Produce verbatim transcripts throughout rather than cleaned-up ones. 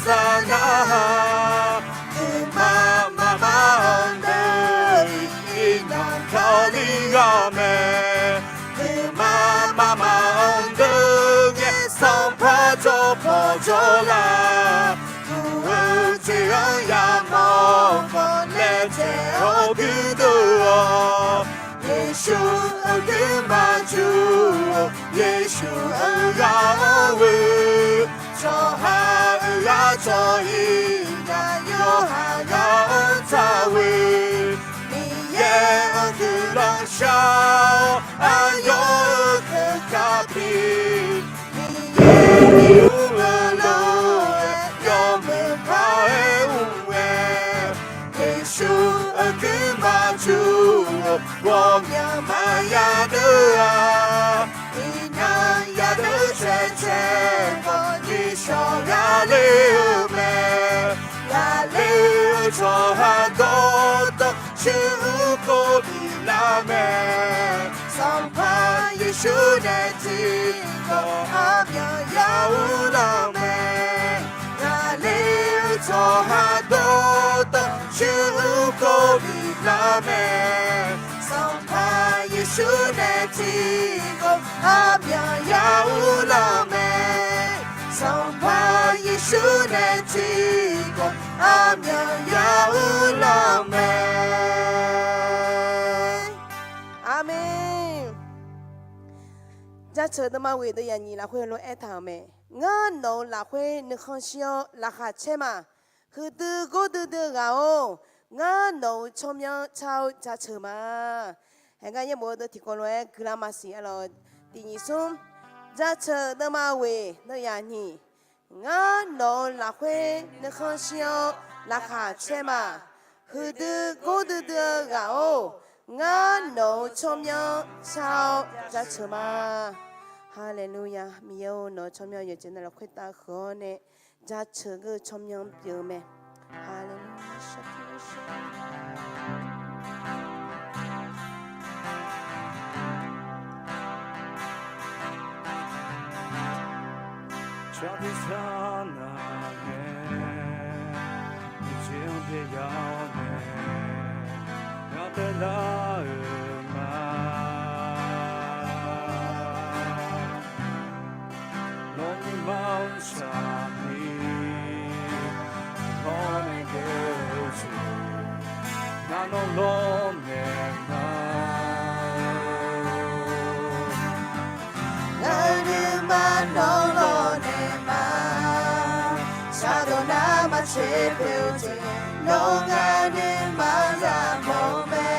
Taqnarhaq, nuima maqmar-anr deuq-iq iqnan kali ghaq mae. Nuima maqmar-anr deuq ngae, Sanqpaq jawr paw jawrlar. Guq-eu jeq-anr yamawr mawr laejae hawr guirdeuv-awq. Yeqsur-euq guirmaf jur-eu, Yeqsur-euq ghaq-anr ghoe, tsawrhaq-euq ghaq tsawq-ir nar, yawqha ghaq-anr taq ghoe. Miqyaer-anr guiqlanq shar-awr, aqyawf-euq keuka pi. Miqyaer-euq lof-aer yawmuiq paq-aer ur-aer, Yeqsur-euq guirmaf jur-eu ghawqmya maqya deuq-a. Iqnan yadeuq caevcaev khawf, nishawq ghaqler-eu mae. Ghaqler-eu tsawrhaq dawrdawr, shuir ur kov biflar mae. Sanqpaq Yeqsur nae tiqkawv aqmyanluf yar ur lanq mae. Ghaqler-eu tsawrhaq dawrdawr, shuir ur kov biflar mae. Sanqpaq Yeqsur nae tiqkawv aqmyanluf yar ur lanq mae. Sanqpaq Yeqsur nae tiqkawv aqmyanluf yar ur lanq mae. Aqmeq. Jaceuq deuvma ghoeq deuv yaqnyiq lafkhoer heulof-aer aertaq-euq mae. Ngar nawq-euq lafkhoer nuikhanr shir-awr laqkhaq caer ma. Huiqdui gordui dui-eu ghaq-or, ngar nawq-euq tsawrmyanr car-awr jaceuq ma. Haeqgar yaerbof-eu deuv tiqkawv lof-aer guiqlanq maqsiq-a lawq. Tiq nyiq smr, jaceuq deuvma ghoeq deuv yaqnyiq. Ngar nawq-euq lafkhoer nuikhanr shir-awr laqkhaq caer ma. Huiqdui gordui dui-eu ghaq-or, ngar nawq-euq tsawrmyanr car-awr jaceuq ma. Haleluya! Miqyaer-or, nawq-euq tsawrmyanr yawqjeq navluf khoertav huiq-awr nae jaceuq geur-eu tsawrmyanr pyeuf-eu mae. Haleluya! Tsawrhaqzaq navnae, miqjeq-anr byaer ya-awr nae, ngar taelar-euq ma. Nawr nuima-anr saqni, nawr nae ghae-eu jeq, ngar nawr lawrnaeq ma. Ngar nuima nawr lawrnaeq ma. Shardawq nar maqtser poeq-eu jeq, nawr ngar nuima zaqmawf-eu mae.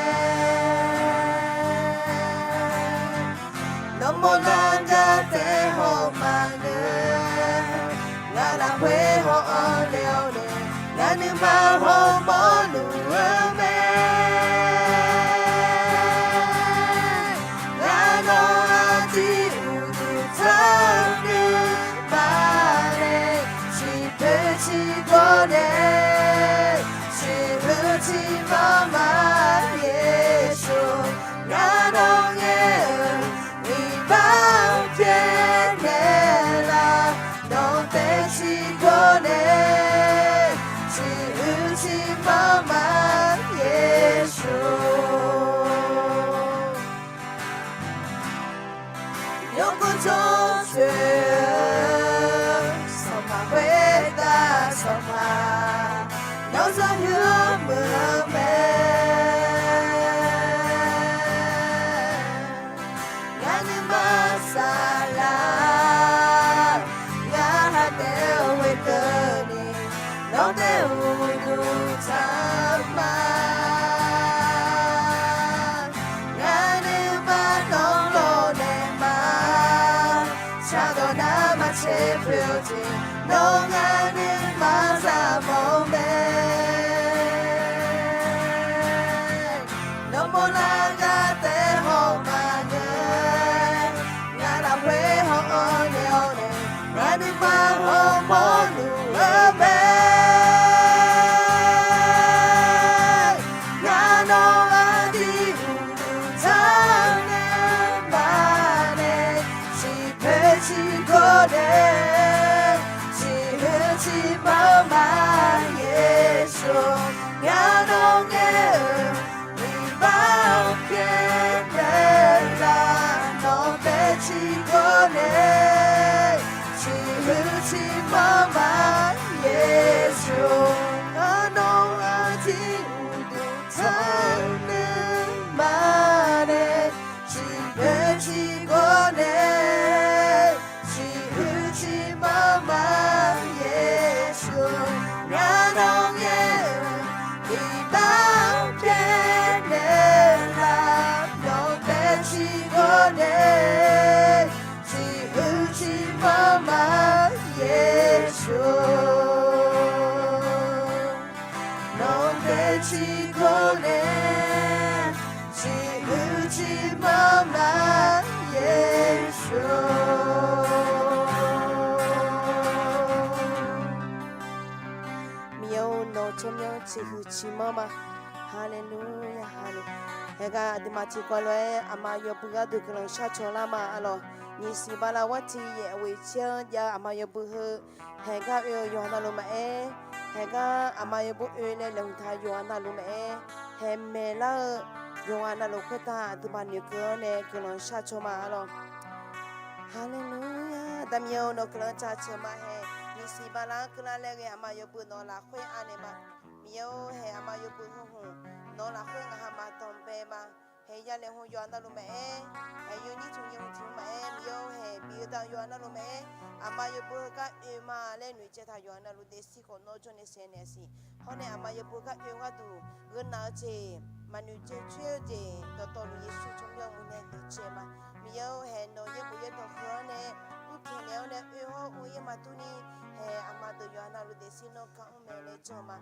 Nawmaf nar gar tae haw maqngeur. Ngar lafkhoer haw-anr le-awr nae, ngar nuima hawmawr luf-eu mae. Ngar nawr aqdir uqduq tsanr nuima nae, ciqpoeq ciqgawr nae, ciqhuiq ciqmanr ma Yeqsur. Ngar nawr ngae-euq iqbax pyaeqnaeq lar, nawq taef ciqgawr nae, ciqhuiq ciqmanr ma Yeqsur. Yawkawr jawrcoeq-eu sanqpaq khoertav sanqpaq, nawr zanr yur muiq-eu mae. Ngar nuima saflar, ngar ha taef-eu ghoe keuvni, nawr nae uqduq tsanr ma. Ngar nuima nawr lawrnaeq ma. Shardawq nar maqtser poeq-eu jeq, nawr ngar nuima zaqmawf-eu mae. Nawmaf nar gar tae haw maqngeur. Ngar lafkhoer haw-anr le-awr nae, ngar nuima hawmawr luf-eu mae. Daefciq kawv nae, ciqhuiq ciqmanr maqyaer shawr. Miqyaer-or, nawq-eu tsawrmyanr ciqhuiq ciqmanr ma. Haleluya, haleluya. Haeqgar aqduimaf tiqkawv lof-aer aqma yawbui gharduq guiqlanq shar cawlar ma arlawq. Nyiq siq bala war tiq yaef ghoeq caer-anr jav-eu aqma yawbui heu, haeqgar oe-eu yawqha navluf maqaer, haeqgar aqma yawbui oe laer laeqhmq taq yawqha navluf maqaer, haeq maeqlar-eu yawqha navluf khoertav aqduimaf noeqkeuv-awr nae guiqlanq shar caw ma arlawq. Haleluya, Aqda Miqyaer-or, nawq-eu guiqlanq-anr jaceuq ma. Haeq nyiq siq bala-anr keuvlar laer ghae aqma yawbui nawq-eu lafkhoer anaeq ma. Miqyaer-or, haeq aqma yawbui heu hmq nawq-eu lafkhoer ngaq ha maqdanqbae ma. Haeq ya laeqhmq yawqha navluf maqaer, haeq yawnyir tmq yawnyir tmq maqaer, Miqyaer-or, haeq bi-eu dav yawqha navluf maqaer, aqma yawbui heugar oe ma laer noeqcaev taq yawqha navluf daefzir khawf nawr jawr nae saenaeq siq. Hawr nae aqma yawbui gar oe-eu gharduq, gheunaf-eu jeq, maqnoeq caev coer-eu jeq dawqtawvluf Yeqsur tsawrmyanr-eu nae noeqcaev ma. Miqyaer-or, haeq nawq-eu yaerbof yaerdawq heu-anr nae, urpyaeq naeq-awr nae oe-awr or-ir maqdur ni, haeq aqma deuq yawqha navluf daefzir nawr gar mr mae laer janr ma.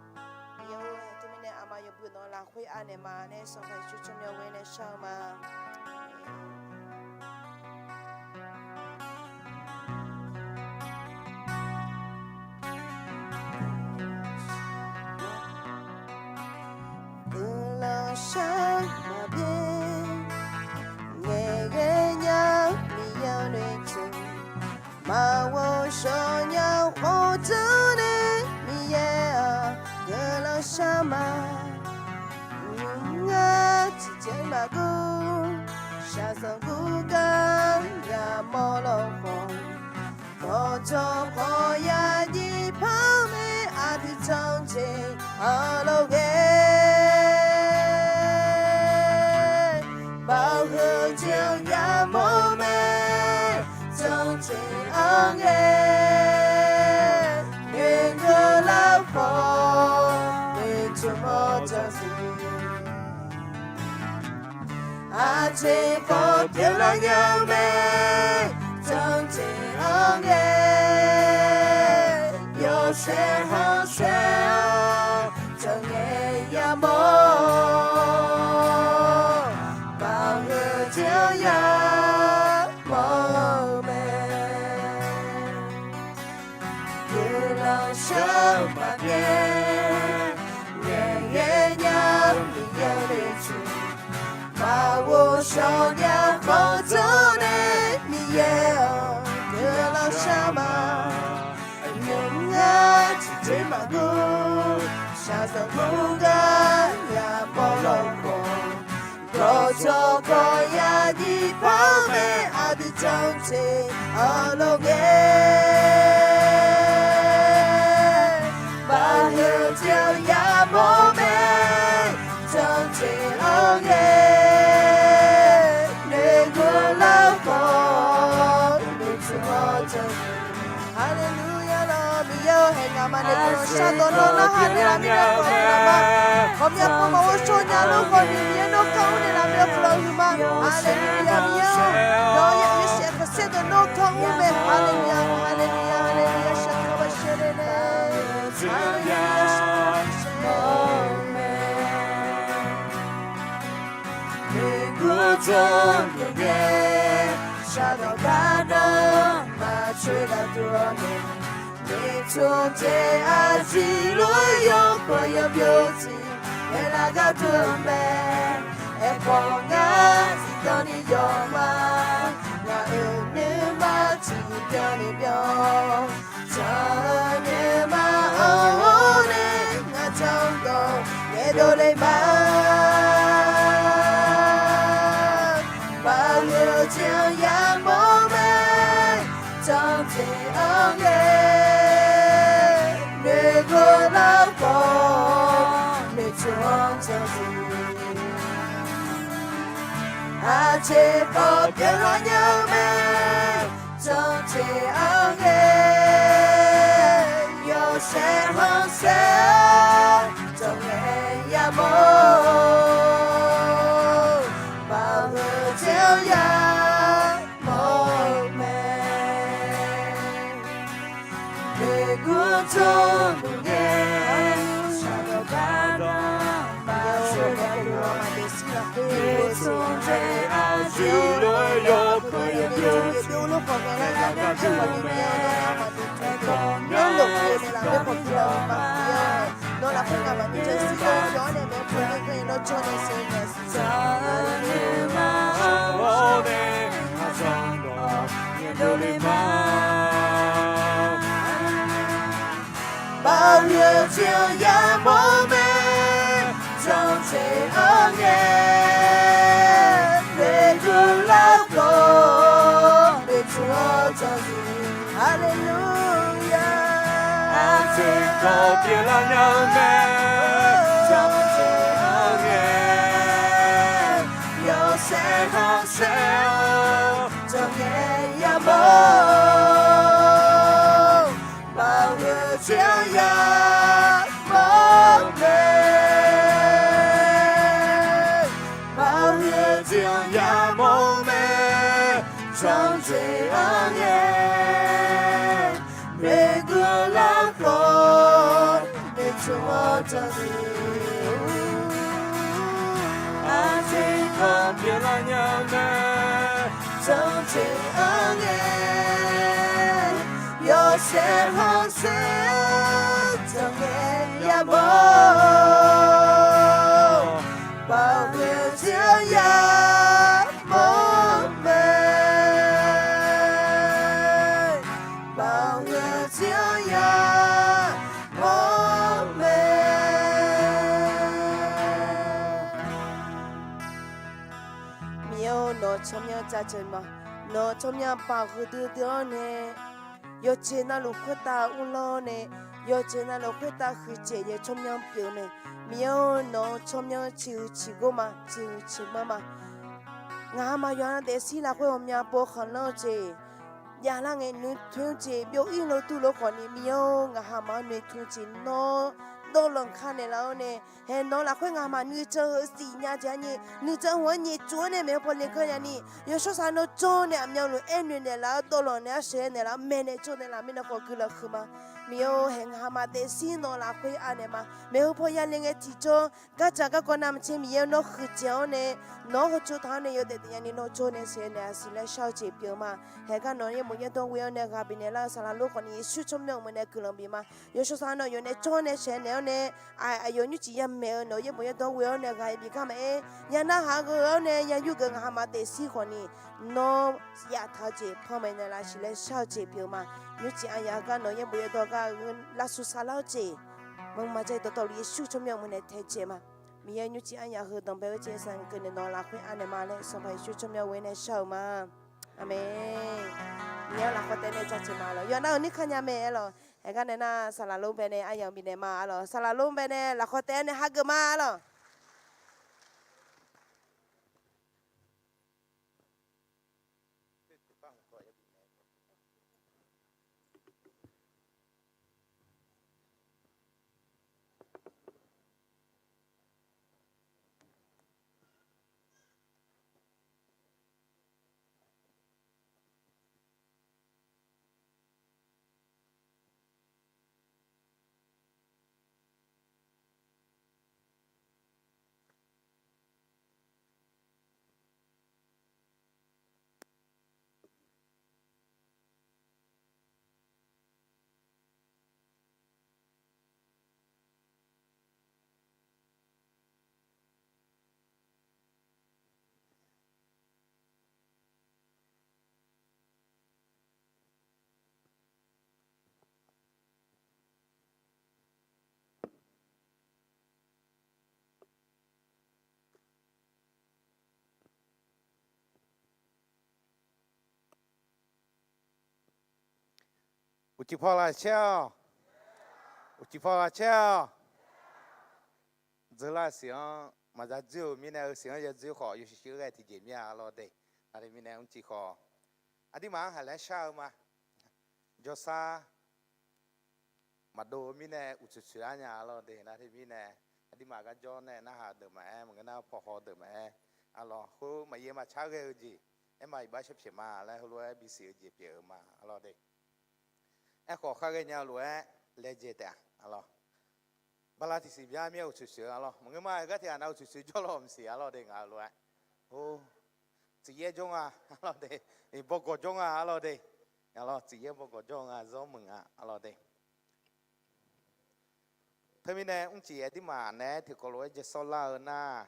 Miqyaer-or, haeq teumirnae aqma yawbui nawq-eu lafkhoer anaeq ma laer Sanqpaq Yeqsur tsawrmyanr-eu ghoer nae shar-eu ma. Guiqlanq shar maqbyaer, ngaeqghae nya Miqyaer-or noeqtmq, maqghawqshawq nya khawf janr nae Miqyaer-aq guiqlanq shar ma. Nymq-mr ngar tiqjeq maqguv, shaqzanq guv gar yamawr lawr khawf, dawqtawv khawf ya jir par mae aqdui janr jeq-anr lawr ghae. Baq heu jeq-anr yamawr mae, janr jeq-anr ghae. Noeqgeur lar khawf, noeqtmq-awr janr siq. Aqjeq khawf pyeuflar nya-eu mae, janr jeq-anr ghae. Yawshaef khanqsaer-awr, janrngae yamawr-awr, baq heu jeq-anr yamawr-eu mae. Guiqlanq shar-eu maqbyaer, ngaeqghae nya Miqyaer-or noeqtmq, maqghawqshawq nya khawf janr nae Miqyaer-aq guiqlanq shar ma. Nymq-mr ngar tiqjeq maqguv, shaqzanq guv gar yamawr lawr khawf, dawqtawv khawf ya jir par mae aqdui janr jeq-anr lawr ghae. Baq heu jeq-anr yamawr mae, janr jeq-anr ghae. Noeqgeur lar khawf, noeqtmq-awr janr. Haleluya lawq, Miqyaer-or, haeq ngaqma nae guiqlanq shardawq nawr narhaq naeqlaf mirnae khawf naeqlaf ma. Ghawqmya pov maqghawqshawq nya lor khawf ni Miqyaer nawr kar mr naeqlaf mae guiqlanq huiqma. Haleluya, Miqyaer-or, nawq-eu yawshaef khanqsaer deuq nawr kar mr mae. Haleluya, haleluya, haleluya, shaqkawv ba shaer nae nae. Haleluya, shaqkawv ba shaer. Noeqgeur janr-eu ngae, shaqdawq gardanr maqcoeq daq dov-awr nae, noeqtmq jeq aqjeq lof-aer yawkawv yawbyof tiq ghae lar gar dov-eu mae. Aerkhawf ngar tiqdan ni yawf ma, ngaq-euq nuima tiqbyan ni byan Tsawrhaq nuima-anr nae ngaq janr dawq ngaeqdov le ma. Baq heu jeq-anr yamawr mae, janr jeq-anr ghae. Noeqgeur lar khawf noeqtmq-anr janr dawq aqjeq khawf pyeuflar nya-eu mae, janr jeq-anr ghae. Yawshaef khanqsaer-awr janr ngae yamawr-awr, baq heu jeq-anr yamawr-eu mae. Noeqgeur janr-eu ngae, shaqdawq gardanr Aqjeq-anr lof-aer yawkeuv yabyov, yawkeuv lof khawf ngae lar nar, aerkhawf ni Miqyaer-awr, nawr aqmaf duq tmr-eu, nawr lof-aer naeqlaf-eu mirkhanq biflaf-eu ma. Miqyaer-or, nawr lafkhoer ngamaf nuijan siqnya-awr nae maeqnan pawnae ghae nawr jawr nae sheuq-eu naeq siqnya-eu ma. Baoq-eu jeq-anr yamawr mae, janrjeq-anr ngae, noeqdui larkhawf noeqtmq-awr janrjeq. Haleluya. Aqjeq dawq pyeuflar nya-eu mae, janrjeq-anr ngae, yawshaef khanqsaer-awr janrngae yamawr-awr, baoq-eu jeq-anr yamawr mae. Baoq-eu jeq-anr yamawr mae, janrjeq-anr ngae, noeqdui larkhawf noeqtmq-awr janrngae. Aqjeq dawq pyeuflar nya-eu mae, janrjeq-anr ngae, yawshaef khanqsaer-awr janrngae yamawr-awr, baoq-eu jeq-anr yamawr mae. Baoq-eu jeq-anr yamawr mae. Miqyaer-or, nawq-eu tsawrmyanr jaceuq ma. Nawq-eu tsawrmyanr baoq huiqdui dui-awr nae, yawqjeq navluf khoertav uvlanr-awr nae, yawqjeq navluf khoertav huiqdzaeq-eu tsawrmyanr pyeuf mae. Miqyaer-or, nawq-eu tsawrmyanr ciqhuiq ciqgor ma, ciqhuiq ciqmanr ma. Ngaq hamaf yawqha daefzir lafkhoer ghawqmya pov khanqlanr-eu jeq javlar ngae noeqtmq-eu jeq byov-ir lo dur lo khawfni, Miqyaer-or, ngaq hamaf-anr noeqtmq-eu jeq nawr dawvlanq ka naeqlaf-awr nae, haeq nawq lafkhoer ngaq hamaf nuijan heu siqnya jeq-anr nyae, nuijan heu-anr nyae tsov-awr nae maeqhu paw lekeuv nyani, yawshawr saq nawr jawr nae aqmyanluf aernoeq naeqlaf-awr dawvlanq naeq-awr sheuqghae naeqlaf-awr maeqnaeq tsov naeqlaf mirnae khawf guiqlanq huiqma. Miqyaer-or, haeq ngaq hamaf daefzir nawq lafkhoer anaeq ma. Maeqhu paw ya le ngae tiqjawr gardzaq garkawv navmaqtser Miqyaer-or, nawr huiqdzaeq-awr nae, nawq-anr heucoq taq-awr nae yawdaef daef nyani nawr jawr nae sheuqghae naeq-a siqlaer shar-eu jeq pyeuf-eu ma. Haeq gar nawq-anr yaerbof yaerdawr ghoe-awr nae ghaq bifnaeq lar-eu saqlaq lor khawfni Yeqsur tsawrmyanr uqmov nae guiqlanq bif ma. Yawshawr saq nawq yawf nae jawr nae sheuqghae naeq-awr nae, aqyawf nymrcif yamaeq-eu nawq yaerbof yaerdawr ghoe-awr nae ghaq bif gar maqaer, ya narhaq-eu gheu-awr nae ya yurgeuf ngaq hamaf daefzir khawfni, nawr yaftaq-eu jeq panmaeq naeqlaf siqlaer shar-eu jeq pyeuf-eu ma. Nymrcif aryaq gar nawq yaerbof yaerdawr gar lavsur saqlar-eu jeq, maqmaq jav-ir dawqtawvluf Yeqsur tsawrmyanr uqmov nae taejae ma. Miqyaer nymrcif aryaq heu danqbae-eu jeq sanq keuvni nawq lafkhoer anaeq ma laer Sanqpaq Yeqsur tsawrmyanr ghoe nae shar-euq ma. Aqmeq. Miqyaer lafkhoer taef nae jaceuq ma lor. Yawqha nar-euq nir kanya mae aer lor. Haeq gar nae nar saqlaq lor bae nae aryamq bifnaeq ma lor. Saqlaq lor bae nae lafkhoer taef nae hageuf ma lor. Uqcif paw lafcaer-awq. Uqcif paw lafcaer-awq. Dzeurlar siq-anr maqza dzoer-euq mirnae, siq-anr ya dzoer khawf yawshuif shuif ghae tiqjeq mir-a lor de. Nar teumirnae mrcif khawf, aqduimaf-anr haq laer shar-eu ma. Jawrsar maqdov-eu mirnae uqtsoeq tsoeq-ar nya lor de. Nar teumirnae aqduimaf garjawr nae narhaq deuq maqaer, maqngeur nar pawqhaw deuq maqaer, arlawq khoer maqyaer maqcar ghae-eu jeq, aerma iqbax shar pyaeq ma laer heulof-aer bisiq-eu jeq pyeuf-eu ma arlawq de. Aerkhawf khar ghaenya lof-aer laejae taef-a arlawq. Bala tiqsiq bya mir-aer uqtsoeq tsoeq arlawr. Maqngeur ma, gar tiq ghaq nav uqtsoeq tsoeq jawrlawr maqsiq arlawr de, ngaq-euq lof-aer. Tsuif yaer jawr nga arlawr de. Iqbaw gawq jawr nga arlawr de. Arlawr, tsuif yaer baw gawq jawr nga, zanr meuq nga arlawr de. Teumirnae mrcif aqdirmaf naeq-aer tiqkawv lof-aer ja sawr lar-eu nar,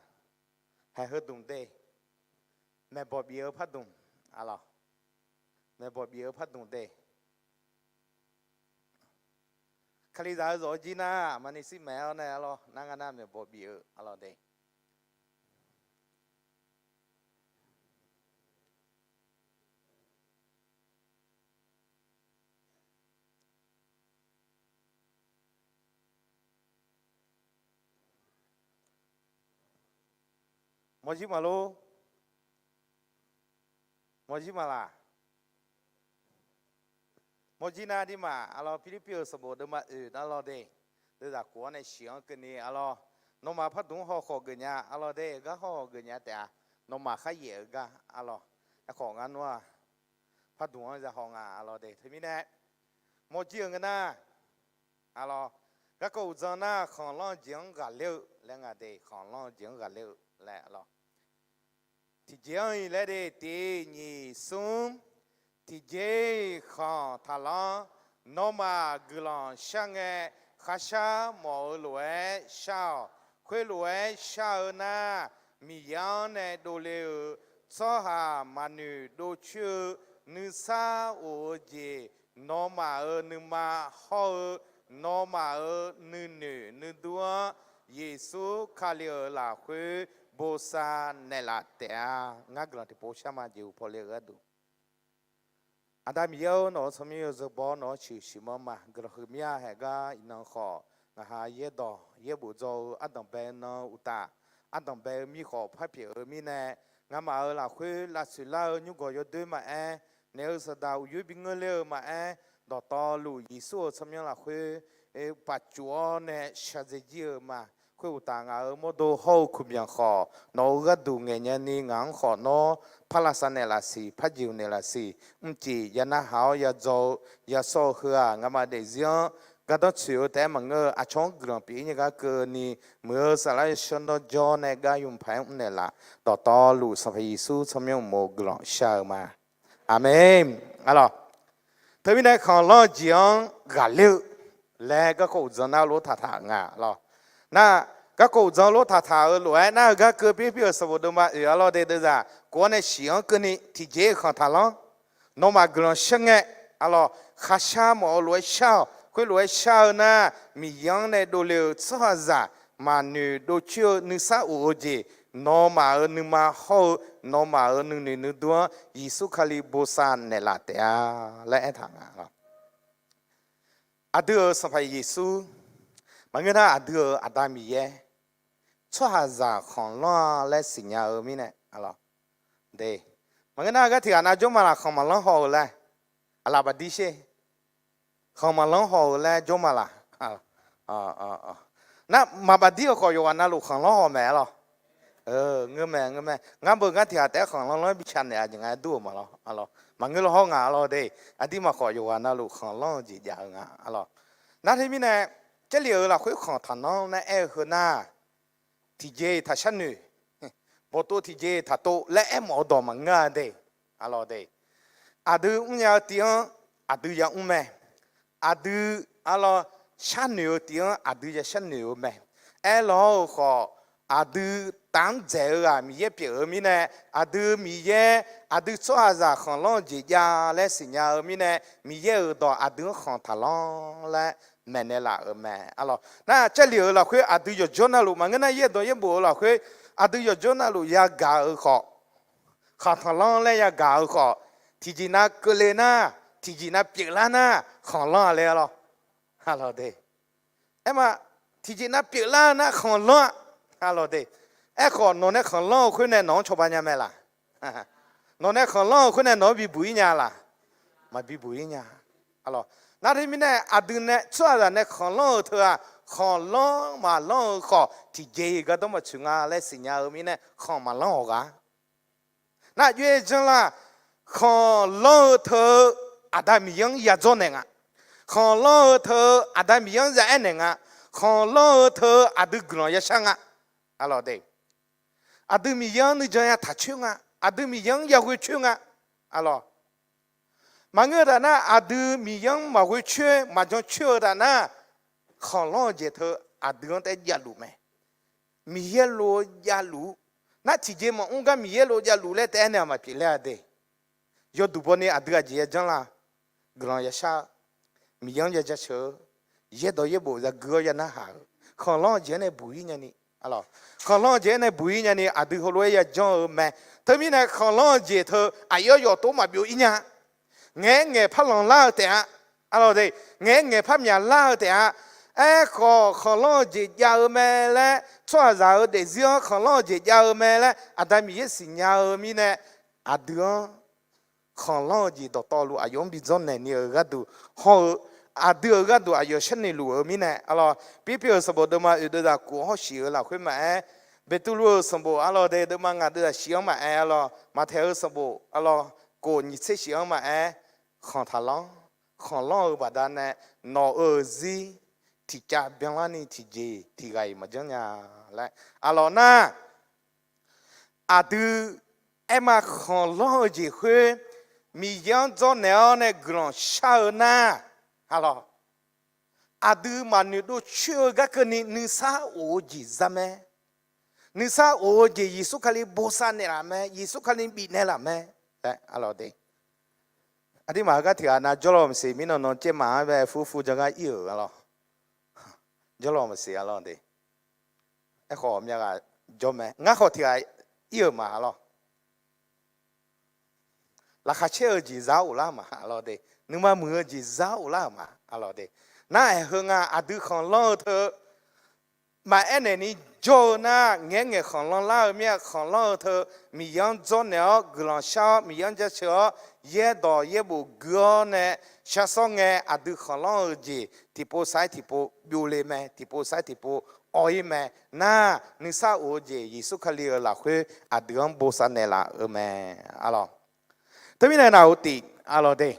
haeq heudmq de, maeqbawq bif-eu pardmq arlawr. Maeqbawq bif-eu pardmq de. Kalizaq-eu zawq-eu jir nar, maqni shir maeq-awr nae arlawr, nar ngar nar maeqbawq bif-eu arlawr de. Mawrjir maqlor? Mawrjir maqlaq? Mawrjir nar dirmaf arlawr, Pirlirpiv-euq sanqbof deuvma oeq nar lawr de. Deuvzaq kof-anr nae shiq-anr keuvni arlawr, nawmaf pardmq-anr haw khawf geufnya arlawr de, gar haw geufnya taef-a. Nawmaf kharyaef-eu gar arlawr. Aerkhawf ngar nmr-aq, pardmq-anr za haw nga arlawr de. Teumirnae mawrjir-euq ngeur nar arlawr, garkawv uqdzan nar khanqlanr-eu jeq-anr ghaqler-eu laer nga de, khanqlanr-eu jeq-anr ghaqler-eu laer arlawr. Tiqjeq-anr-iq laer de, tiq nyiq smr. Tiqjeq-iq khanq taqlanr. Nawmaf guiqlanq shar ngae, kharshar mawf-eu lof-aer shar-awq. Khoerlof-aer shar-eu nar, Miqyaer-anr nae dovle-euq tsawrhaq maqnoeq dovcoer-eu nuisar of-eu jeq, nawmaf-euq nuima hawr-eu nawmaf-euq nuinoeq nuidur-anr, Yeqsur Kali-euq lafkhoer bosav naeqlaf taef-a. Ngar guiqlanq tiqpov shar ma, jeqhu pawle-eu gharduq. Aqda Miqyaer-or, nawq-euq tsawrmyanr yawzeu baw-awr nawq-anr ciqshiq manr ma. Guiqlanq huiqmya haeq gar iqnan khawf, ngaqha yaerdawq yaerbof dzaw-eu ardanq bae nan uqtaf, ardanq bae-eu mirkhawf par pyeuf-eu mirnae, ngamaf-euq lafkhoer lavtsoeq lar-eu nymrgawq yawdoer maqaer, naeq-eu saqdaq uqyoer bi ngeur ler-eu maqaer, dawqtawvluf Yeqsur-euq tsawrmyanr lafkhoer pafcuf-awr nae shaqdzae jir-eu ma. Khoeruqtaf, ngaq-euq mawrdo hawr-eu kuqbyanq khawf, nawq-euq gharduq ngaeqnya ni ngaq-anr khawf nawr par lavsav naeqlaf siq, par jeq naeqlaf siq. Mrcif ya narhaq-awr ya dzaw-eu ya sawr-eu heu-aq, ngamaf daefzir-anr gardanr tsoeq-eu taef-aer maqngeur-eu, aqcawq-anr guiqlanq pyeuf-ir nya gar keuvni, muiq-eu saflar yawshawr nawr jawr nae gar yawmuiq paq-aer mrnaeq laf. Dawqtawvluf Sanqpaq Yeqsur tsawrmyanr uqmov guiqlanq shar-eu ma. Aqmeq. Arlawq, teumirnae khanqlanr-eu jeq-anr ghaqler-eu laer garkawv uqdzan nar lof taqtaq nga lawq. Nar, garkawv uqdzan lof taqtaq-eu lof-aer nar-eu gar keuv Pirlirpiv-euq sanqbof deuvma oeq arlawr de deuvzaq kof-anr nae shiq-anr keuvni tiqjeq-iq khanq taqlanr. Nawmaf guiqlanq shar ngae, arlawq, kharshar mawf-eu lof-aer shar-awq. Khoerlof-aer shar-eu nar, Miqyaer-anr nae dovle-euq tsawrhaqzaq maqnoeq dovcoer-eu nuisar of-eu jeq, nawmaf-euq nuima hawr-eu nawmaf-euq nuinoeq nuidur-anr Yeqsur Kali bosav naeqlaf taef-a laer aertaq nga lawq. Aqdui-euq Sanqpaq Yeqsur, maqngeur nar aqdui-euq Aqda Miqyaer, tsawrhaqzaq khanqlanr-a laer siqnya-eu mirnae, arlawq, de, maqngeur nar gar tiq ghaq nav jawr ma laq, khanq maqlanr haw-eu laer, aqlaf baqdir sher, khanq maqlanr haw-eu laer jawr ma laq. Nar, maqbaqdir-eu khawf yawqghaq navluf khanqlanr haw mae, arlawq. Ngeur mae, ngeur mae. Ngar beu ngar tiq ghaq taef-aer khanqlanr lanr bi ca naeq-a jeq nga dur-euq ma lawq, arlawq. Maqngeur law hawr nga, arlawq, de, aqdirmaf khawf yawqghaq navluf khanqlanr-eu jeq jav-eu nga, arlawq. Nar teumirnae, Jarlif-euq lafkhoer khanq taqlanr laer aer-eu heu nar, tiqjeq-iq taqshar noeq, bawqtov tiqjeq-iq taqtov laer aermawf-eu dawq maqngeur-a de, arlawq, de. Aqdui mrnya-eu tiv-anr aqdui yamr mae. Aqdui, arlawq, sharnoeq-eu tiv-anr aqdui ya sharnoeq-eu mae. Aerlawq-eu khawf, aqdui taf-anr dzaeq-eu ghaq Miqyaer pyeuf-eu mirnae, aqdui Miqyaer, aqdui tsawrhaqzaq khanqlanr-eu jeq jav laer siqnya-eu mirnae, Miqyaer-euq dawq aqdui-anr khanq taqlanr laer maeqnaeq laf-euq mae, arlawq. Nar, Jarlif-euq lafkhoer aqdui yawqjawr navluf maqngeur nar, yaerdawq yaerbof-eu lafkhoer aqdui yawqjawr navluf yagaq-eu khawf, khanq taqlanr laer yagaq-eu khawf, tiqjeq nav keuvle nar, tiqjeq nav pyeuflar nar, khanqlanr-a le, arlawq. Arlawq, de. Aerma, tiqjeq nav pyeuflar nar khanqlanr-a, arlawq, de. Aerkhawf nawq nae khanqlanr-eu khoer nae nawq-anr cawba nya mae laq? Nawq nae khanqlanr-eu khoer nae nawq-anr bibuq-ir nya laq? Maqbibuq-ir nya. Arlawq, nar teumirnae aqdui nae tsawrhaqzaq nae khanqlanr-eu teu-aq, khanqlanr maqlanr-eu khawf tiqjeq-iq gardanr maqtsoeq nga laer siqnya-eu mirnae khanq maqlanr-awq ghaq. Nar, aqjox-aer janr lar, khanqlanr-eu teu-eu Aqda Miqyaer-anr yadzawr naeq nga. Khanqlanr-eu teu-eu Aqda Miqyaer-anr ya aer naeq nga. khanqlanr-eu teu aqdui guiqlanq yashar nga. Aqlawq de, aqdui Miqyaer-anr nuijan yataq coer nga. Aqdui Miqyaer-anr yaghoe coer nga. Aqlawq, maqngeur-eu taf nar, aqdui Miqyaer-anr maqghoe coer maqjan coer-eu taf nar, khanqlanr-eu jeq teu aqdui-anr taef javluf mae. Miqyaer lof-eu javluf-ur. Nar tiqjeq maqmr gar Miqyaer lof javluf laer taef-aer nae aqma pyeufler-a de. Yawduq bawni aqdui aqjeq yajanr la, guiqlanq yashar-eu, Miqyaer-anr ya jaceuq-eu, yaerdawq yaerbof zaqgui-awr ya narhaq-eu, khanqlanr-eu jeq-anr nae buq-ir nyani, khanqlanr-eu jeq-anr nae buq-ir nyani aqdui heulof-aer yajanr-eu mae. Teumirnae khanqlanr-eu jeq teu aqyawf yawqtov maqbyov-ir nya. Ngaeq-aer ngaeq par lanqlar-eu taef-a. Aqlawq de, ngaeq-aer ngaeq par myaqlar-eu taef-a. Aerkhawf, khanqlanr-eu jeq jav-eu mae laer, tsawrhaqzaq-euq daefzir-anr khanqlanr-eu jeq jav-eu mae laer Aqda Miqyaer siqnya-eu mirnae, aqdui-anr khanqlanr-eu jeq dawqtawvluf aqyawf-anr bi dzawrnaeq ni-euq gharduq hawr-eu, aqdui-euq gharduq aqyawf sharnoeq luf-eu mirnae, aqlawq, Pirlirpiv-euq sanqbof deuvma oeq deuvzaq kof hawr shif-eu lafkhoer maqaer, Beqtuvluv-euq sanqbof aqlawq de deuvma ngaq deuvzaq shif-anr maqaer, aqlawq, Maqtaeq-euq sanqbof aqlawq kof nyiq tser shif-anr maqaer, khanq taqlanr, khanqlanr-eu baqdanae nawq-euq zir tiqcav byanlarni tiqjeq tiq ghaq-iq maqjanr nya laer, aqlawq nar, aqdui aerma khanqlanr-eu jeq khoer Miqyaer-anr dzawrnaeq-awr nae guiqlanq shar-eu nar, aqlawq, aqdui maqnoeq dov coer-eu gar keuvni nuisar of-eu jeq za mae. Nuisar of-eu jeq Yeqsur Kali bosav naeqlaf mae. Yeqsur Kali bifnaeq laf mae. Aqlawq de, aqduimaf heugar tiq ghaq nav jawrlawq maqsiq mirnan nan caev maf-anr bae furfur jangar ir-euq aqlawq. Jawrlawq maqsiq aqlawq de. Aerkhawf myav ghaq jawr mae. Ngar khawf tiq ghaq ir-euq ma aqlawq. Laqkhaq caer-eu jeq za-awr ghoflar-euq ma aqlawq de. Nuima muiq-eu jeq za-awr ghoflar-euq ma aqlawq de. Nar-aer heu nga aqdui khanqlanr-eu teu maqaer naeq ni jawr-eu nar, ngaeq-aer ngaeq khanqlanr lar-eu mir-a. Khanqlanr-eu teu Miqyaer-anr dzawrnaeq-awr guiqlanq shar-awr Miqyaer-anr jaceuq-awr yaerdawq yaerbof gui-awr nae shar sawr ngae, aqdui khanqlanr-eu jeq tiqpov sar-aer tiqpov byovle mae. Tiqpov sar-aer tiqpov awv-ir mae. Nar, nuisar of-eu jeq Yeqsur Kali-euq lafkhoer aqdui-anr bosav naeqlaf-eu mae aqlawq. Teumirnae naqghov tif aqlawq de,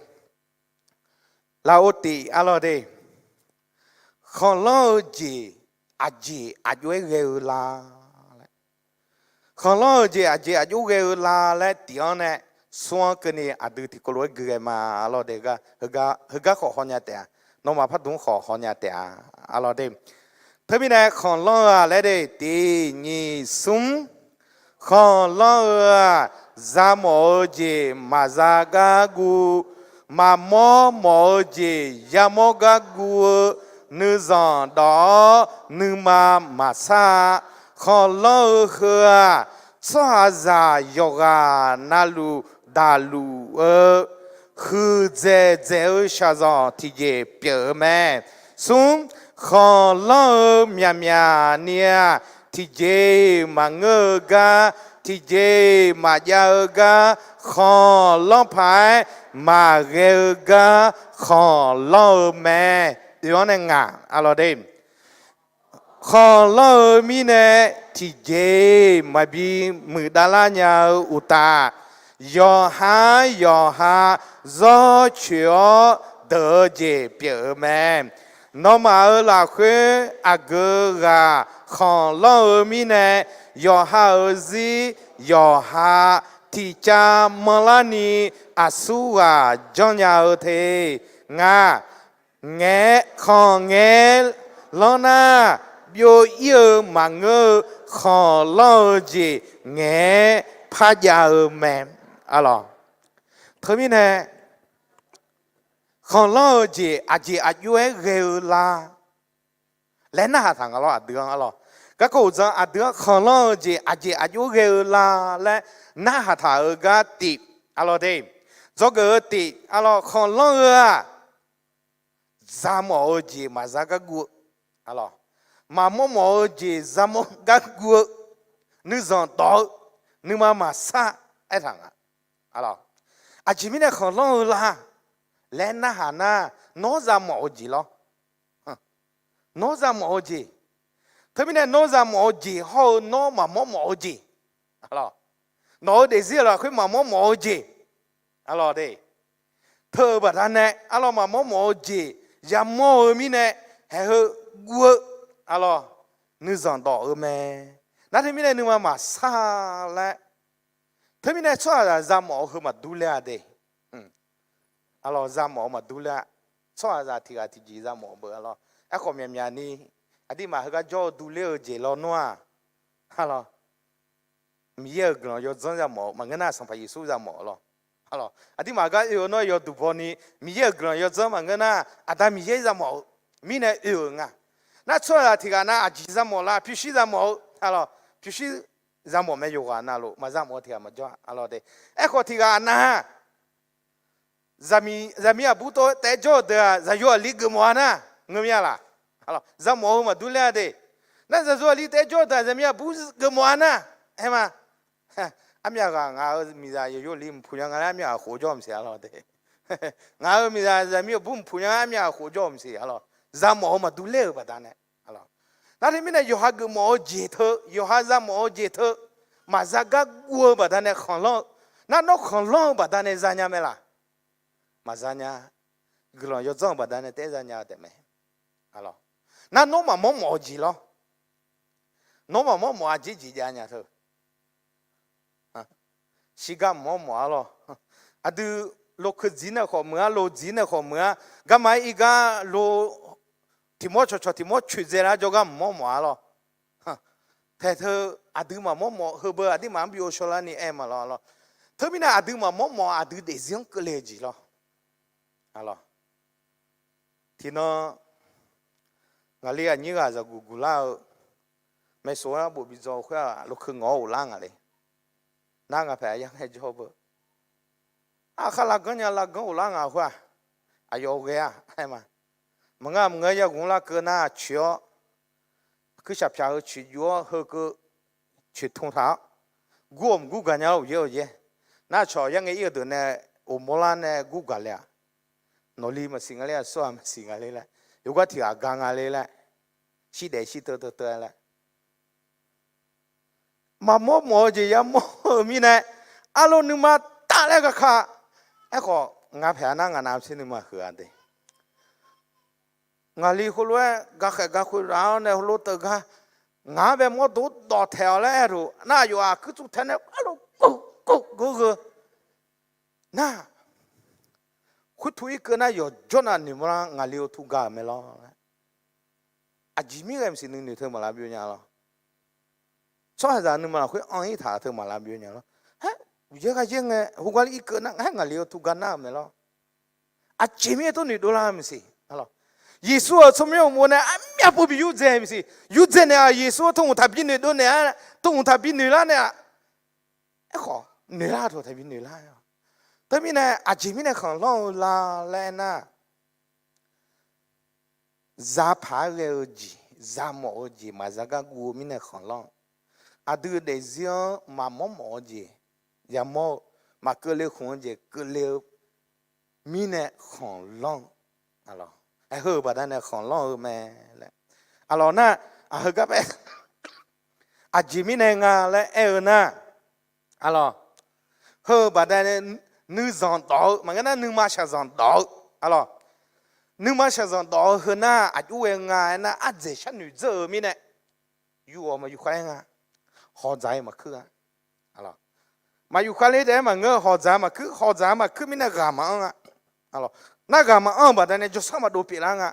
lafov tif aqlawq de, khanqlanr-eu jeq aqjeq aqjox-aer ghae-eu la laer, khanqlanr-eu jeq aqjeq aqjox ghae-eu la laer tif-anr nae, smr-anr keuvni aqdui tiqkawv lof-aer gui ghae ma aqlawq de. Heugar khawf hawnya taef-a. Nawmaf pardmr khawf hawnya taef-a aqlawq de. Teumirnae khanqlanr-eu-aq laer de, tiq nyiq smr, khanqlanr-eu-aq, za mawf-eu jeq maqza gar guv, maqmawr mawf-eu jeq yamawr gar guv-eu, nuizanq dawq-awr nuima maqsar-a. Khanqlanr-eu heu-aq, tsawrhaqzaq yawqghaq navluf daqluf-eu huiqdzaeq dzaeq-eu shaqzanq tiqjeq pyeuf-eu mae. Smr, khanqlanr-eu myaqmyaq ni-aq, tiqjeq-iq maqngeur-eu gar, tiqjeq-iq maqjav-eu gar, khanqlanr paq-aer maqghae-eu gar khanqlanr-eu mae. Oe-anr nae ngaq aqlawq de, khanqlanr-eu mirnae tiqjeq-iq maqbi muiqdav lar nya-eu uqtaf, yawqha-anr yawqha zawr coeq-awr deuq-eu jeq pyeuf-eu mae. Nawmaf-euq lafkhoer aqgeu ghaq khanqlanr-eu mirnae, yawqha-euq zir yawqha tiqcav manrlarni aqsurghaq janrnya-eu te. Ngar, ngaeq-aer khanq ngaeq-aer lanr nar, byov-ir-eu maqngeur-eu khanqlanr-eu jeq ngaeq-aer parjav-eu mae. Aqlawq, teumirnae khanqlanr-eu jeq aqjeq aqjox-aer ghae-eu la laer narhaq taq nga lawr aqdui-anr aqlawq. Garkawv uqdzan aqdui-anr khanqlanr-eu jeq aqjeq aqjox ghae-eu la laer narhaq taq-euq gar tif aqlawq de. Dzawgeuf-eu tif aqlawq, khanqlanr-eu-aq, za mawf-eu jeq maqza gar guv-eu aqlawq, maqmawr mawf-eu jeq za mawr gar guv-eu, nuizanq dawq-eu, nuima maqsar aertaq nga. Aqjeq mirnae khanqlanr-eu la laer narhaq nar, nawr za mawf-eu jeq lawr. Nawr za mawf-eu jeq. Teumirnae nawr za mawf-eu jeq hawr-eu nawr maqmawr mawf-eu jeq. Nawq-euq daefzir-euq lafkhoer maqmawr mawf-eu jeq. Aqlawq de. Teu-eu baqdanae aqlawq maqmawr mawf-eu jeq yamawr-eu mirnae, haeq heu guv-eu Arlawr, nuizanq dawf-eu mae. Nar teumirnae nuima maqsar laer. Teumirnae tsawrhaqzaq zamawf-eu heu maqdur ler-a de. Arlawr, zamawf-eu maqdur ler-a. Tsawrhaqzaq tiq ghaq tiqjeq zamawf beu arlawr. Aerkhawf myaqmyaq ni, aqduimaf heugar jawr-eu durler-eu jeq lawnmr-aq, arlawr, Miqyaer-euq guiqlanq yawdzanr zamawf-eu maqngeur nar, Sanqpaq Yeqsur zamawf-eu lawr. Arlawr, aqduimaf gar oe-eu nawr yawduq baw ni Miqyaer-euq guiqlanq yawdzanr maqngeur nar, Aqda Miqyaer zamawf-eu mirnae oe-euq nga. Nar tsawrhaqzaq tiq ghaq nar aqjeq zamawf la, pyurshuir zamawf-eu, arlawr, pyurshuir zamawf mae yawqghaq navluf, maqzamawf-eu tiq ghaq maqjawr-a, arlawr de. Aerkhawf tiq ghaq nar-aq, zaqmiq aqbur taef-aer jawr-eu deuq-aq, zaqyo aqli geufmawf-a nar, ngeur mir-a laq? Zamawf-eu heu maqdur ler-a de. Nar zaqyo aqli taef-aer jawr-eu deuq-aq, zaqmiq aqbur geufmawf-a nar, aer ma. Armyav ghaq ngaq-euq miqzaq zaqyo aqli mqpuq nya nga laer armyav ghaq khof jawr-eu maqsiq arlawr de. Ngaq-euq miqzaq zaqmiq aqbur mqpuq nya laer armyav ghaq khof jawr-eu maqsiq arlawr. Zamawf-eu maqdur ler-euq baqdanae arlawr. Nar teumirnae yawqha geufmawf-eu jeq teu, yawqha zamawf-eu jeq teu, maqza gar guv-eu baqdanae khanqlanr-eu. Nar nawr khanqlanr-eu baqdanae zanya mae laq? Maqzanya. Guiqlanq yawdzanr-eu baqdanae taef-aer zanya-eu taefmae. Nar nawr maqmawr mawf-eu jeq lawr. Nawr maqmawr mawf aqjeq jeq jav nya teu. Shirgar maqmawr mawf-a lawr. Aqdui lokeu dzir nae khawf meuq-ar, lo dzir nae khawf meuq-ar, garma-aer ir gar lo tiq mawr cawqcawq tiq mawr coeq dzae lar jawrgar maqmawr mawf-a lawr. Taeq teu aqdui maqmawr mawf heubeu aqduimaf-anr bi ghovshaw larni aer ma lawr lawr. Teumirnae aqdui maqmawr mawf aqdui daefzir-anr keuvle-eu jeq lawr. Tiqnan ngaqli aqnyir ghaq zaqguq guq lar-eu maeqsoq-aer arbof bi dzaw-eu khoer-aq, lokeu ngawq-awr ghoflar ngaq le. Nar ngaq paeq-a yar ngae jawr beu. Aqkhar lavganr nya lavganr ghoflar ngaq khoer-aq, aqyawf ghae-a aer ma. Maqngeur maqngeur yaghaq larkeuv nar coeq-awr, kuirshaq pyaq-eu coeq jov-awr heukeuv coeq tmq taq-awr, gur-awq maqgur gaq nya-awr uqyaer uqyaer. Nar cawq yar ngae ir-eu deuq nae, oq mawrlar nae gur gaq le-aq, nawqli maqsiq nga le, aqsur-aq maqsiq nga le laer, yawgar tiq ghaq ga nga le laer, shirdaef shirteuv teuv teuv-aer laer, maqmawr mawf-eu jeq yamawr-eu mirnae, arlo nuima taf laer gaq ka. Aerkhawf ngaq paeq-a nar ngaq navmaqtser nuima huiq-a de. Ngaqli heulof-aer gakhaeq gakhoe raf-awr nae heulof teuv gar, ngaq-anr bae mawrdo dawq taeq-awq laer aer-eu nar, aqyawf-aq kuirtsuv tae nae arlo kov kov gov heu nar, khoertu irkeuv nar yawqjawr nav noeqmawr lar ngaqli-eu tu ga-euq mae lawr. Aqjeq mirghae maqsiq nuinoeq teu maqlar byov nya lawr. Tsawrhaqzaq nuima lafkhoer anr-ir taq-eu teu maqlar byov nya lawr. Aer, uqyaer gha yaer ngae heugar irkeuv nar ngar-aer ngaqli-eu tu ga nar-euq mae lawr. Aqjeq mirnae tov noeqdov lar-eu maqsiq. Yeqsur-euq tsawrmyanr uqmov nae armyav pov bi yurdzae maqsiq. Yurdzae naeq-aq Yeqsur-anr tov hmq taqbi noeqdov naeq-a, tov hmq taqbi noeqlar naeq-aq, aerkhawf noeqlar taq taqbi noeqlar. Teumirnae aqjeq mirnae khanqlanr-eu la laer aernar, zapaq-aer ghae-eu jeq, zamawf-eu jeq maqza gar guv-eu mirnae khanqlanr-eu, aqdui daefzir-anr maqmawr mawf-eu jeq yamawr-eu, maqkeuvle khmq-eu jeq keuvle-eu mirnae khanqlanr-eu, aer heu-euq baqdanae khanqlanr-eu mae laer. Arlawq nar, aq heugar bae aqjeq mirnae nga laer aer-eu nar, arlawq, heu-euq baqdanae nuizanq dawf-eu maqngeur nar, nuima shaqzanq dawf-eu, arlawq, nuima shaqzanq dawf-eu heu nar aqjox ghae nga aernar, ardzaeq sharnoeq dzeur-eu mirnae, yur-awq maqyur khar-aer nga, hawqdzaq-ir maqkuir-a. Maqyuf kharler taef-aer maqngeur, hawqdzaq maqkuir, hawqdzaq maqkuir mirnae ghaq maqanr-a. Nar ghaq maqanr-eu baqdanae jawrsanr maqdov pyeuflar nga.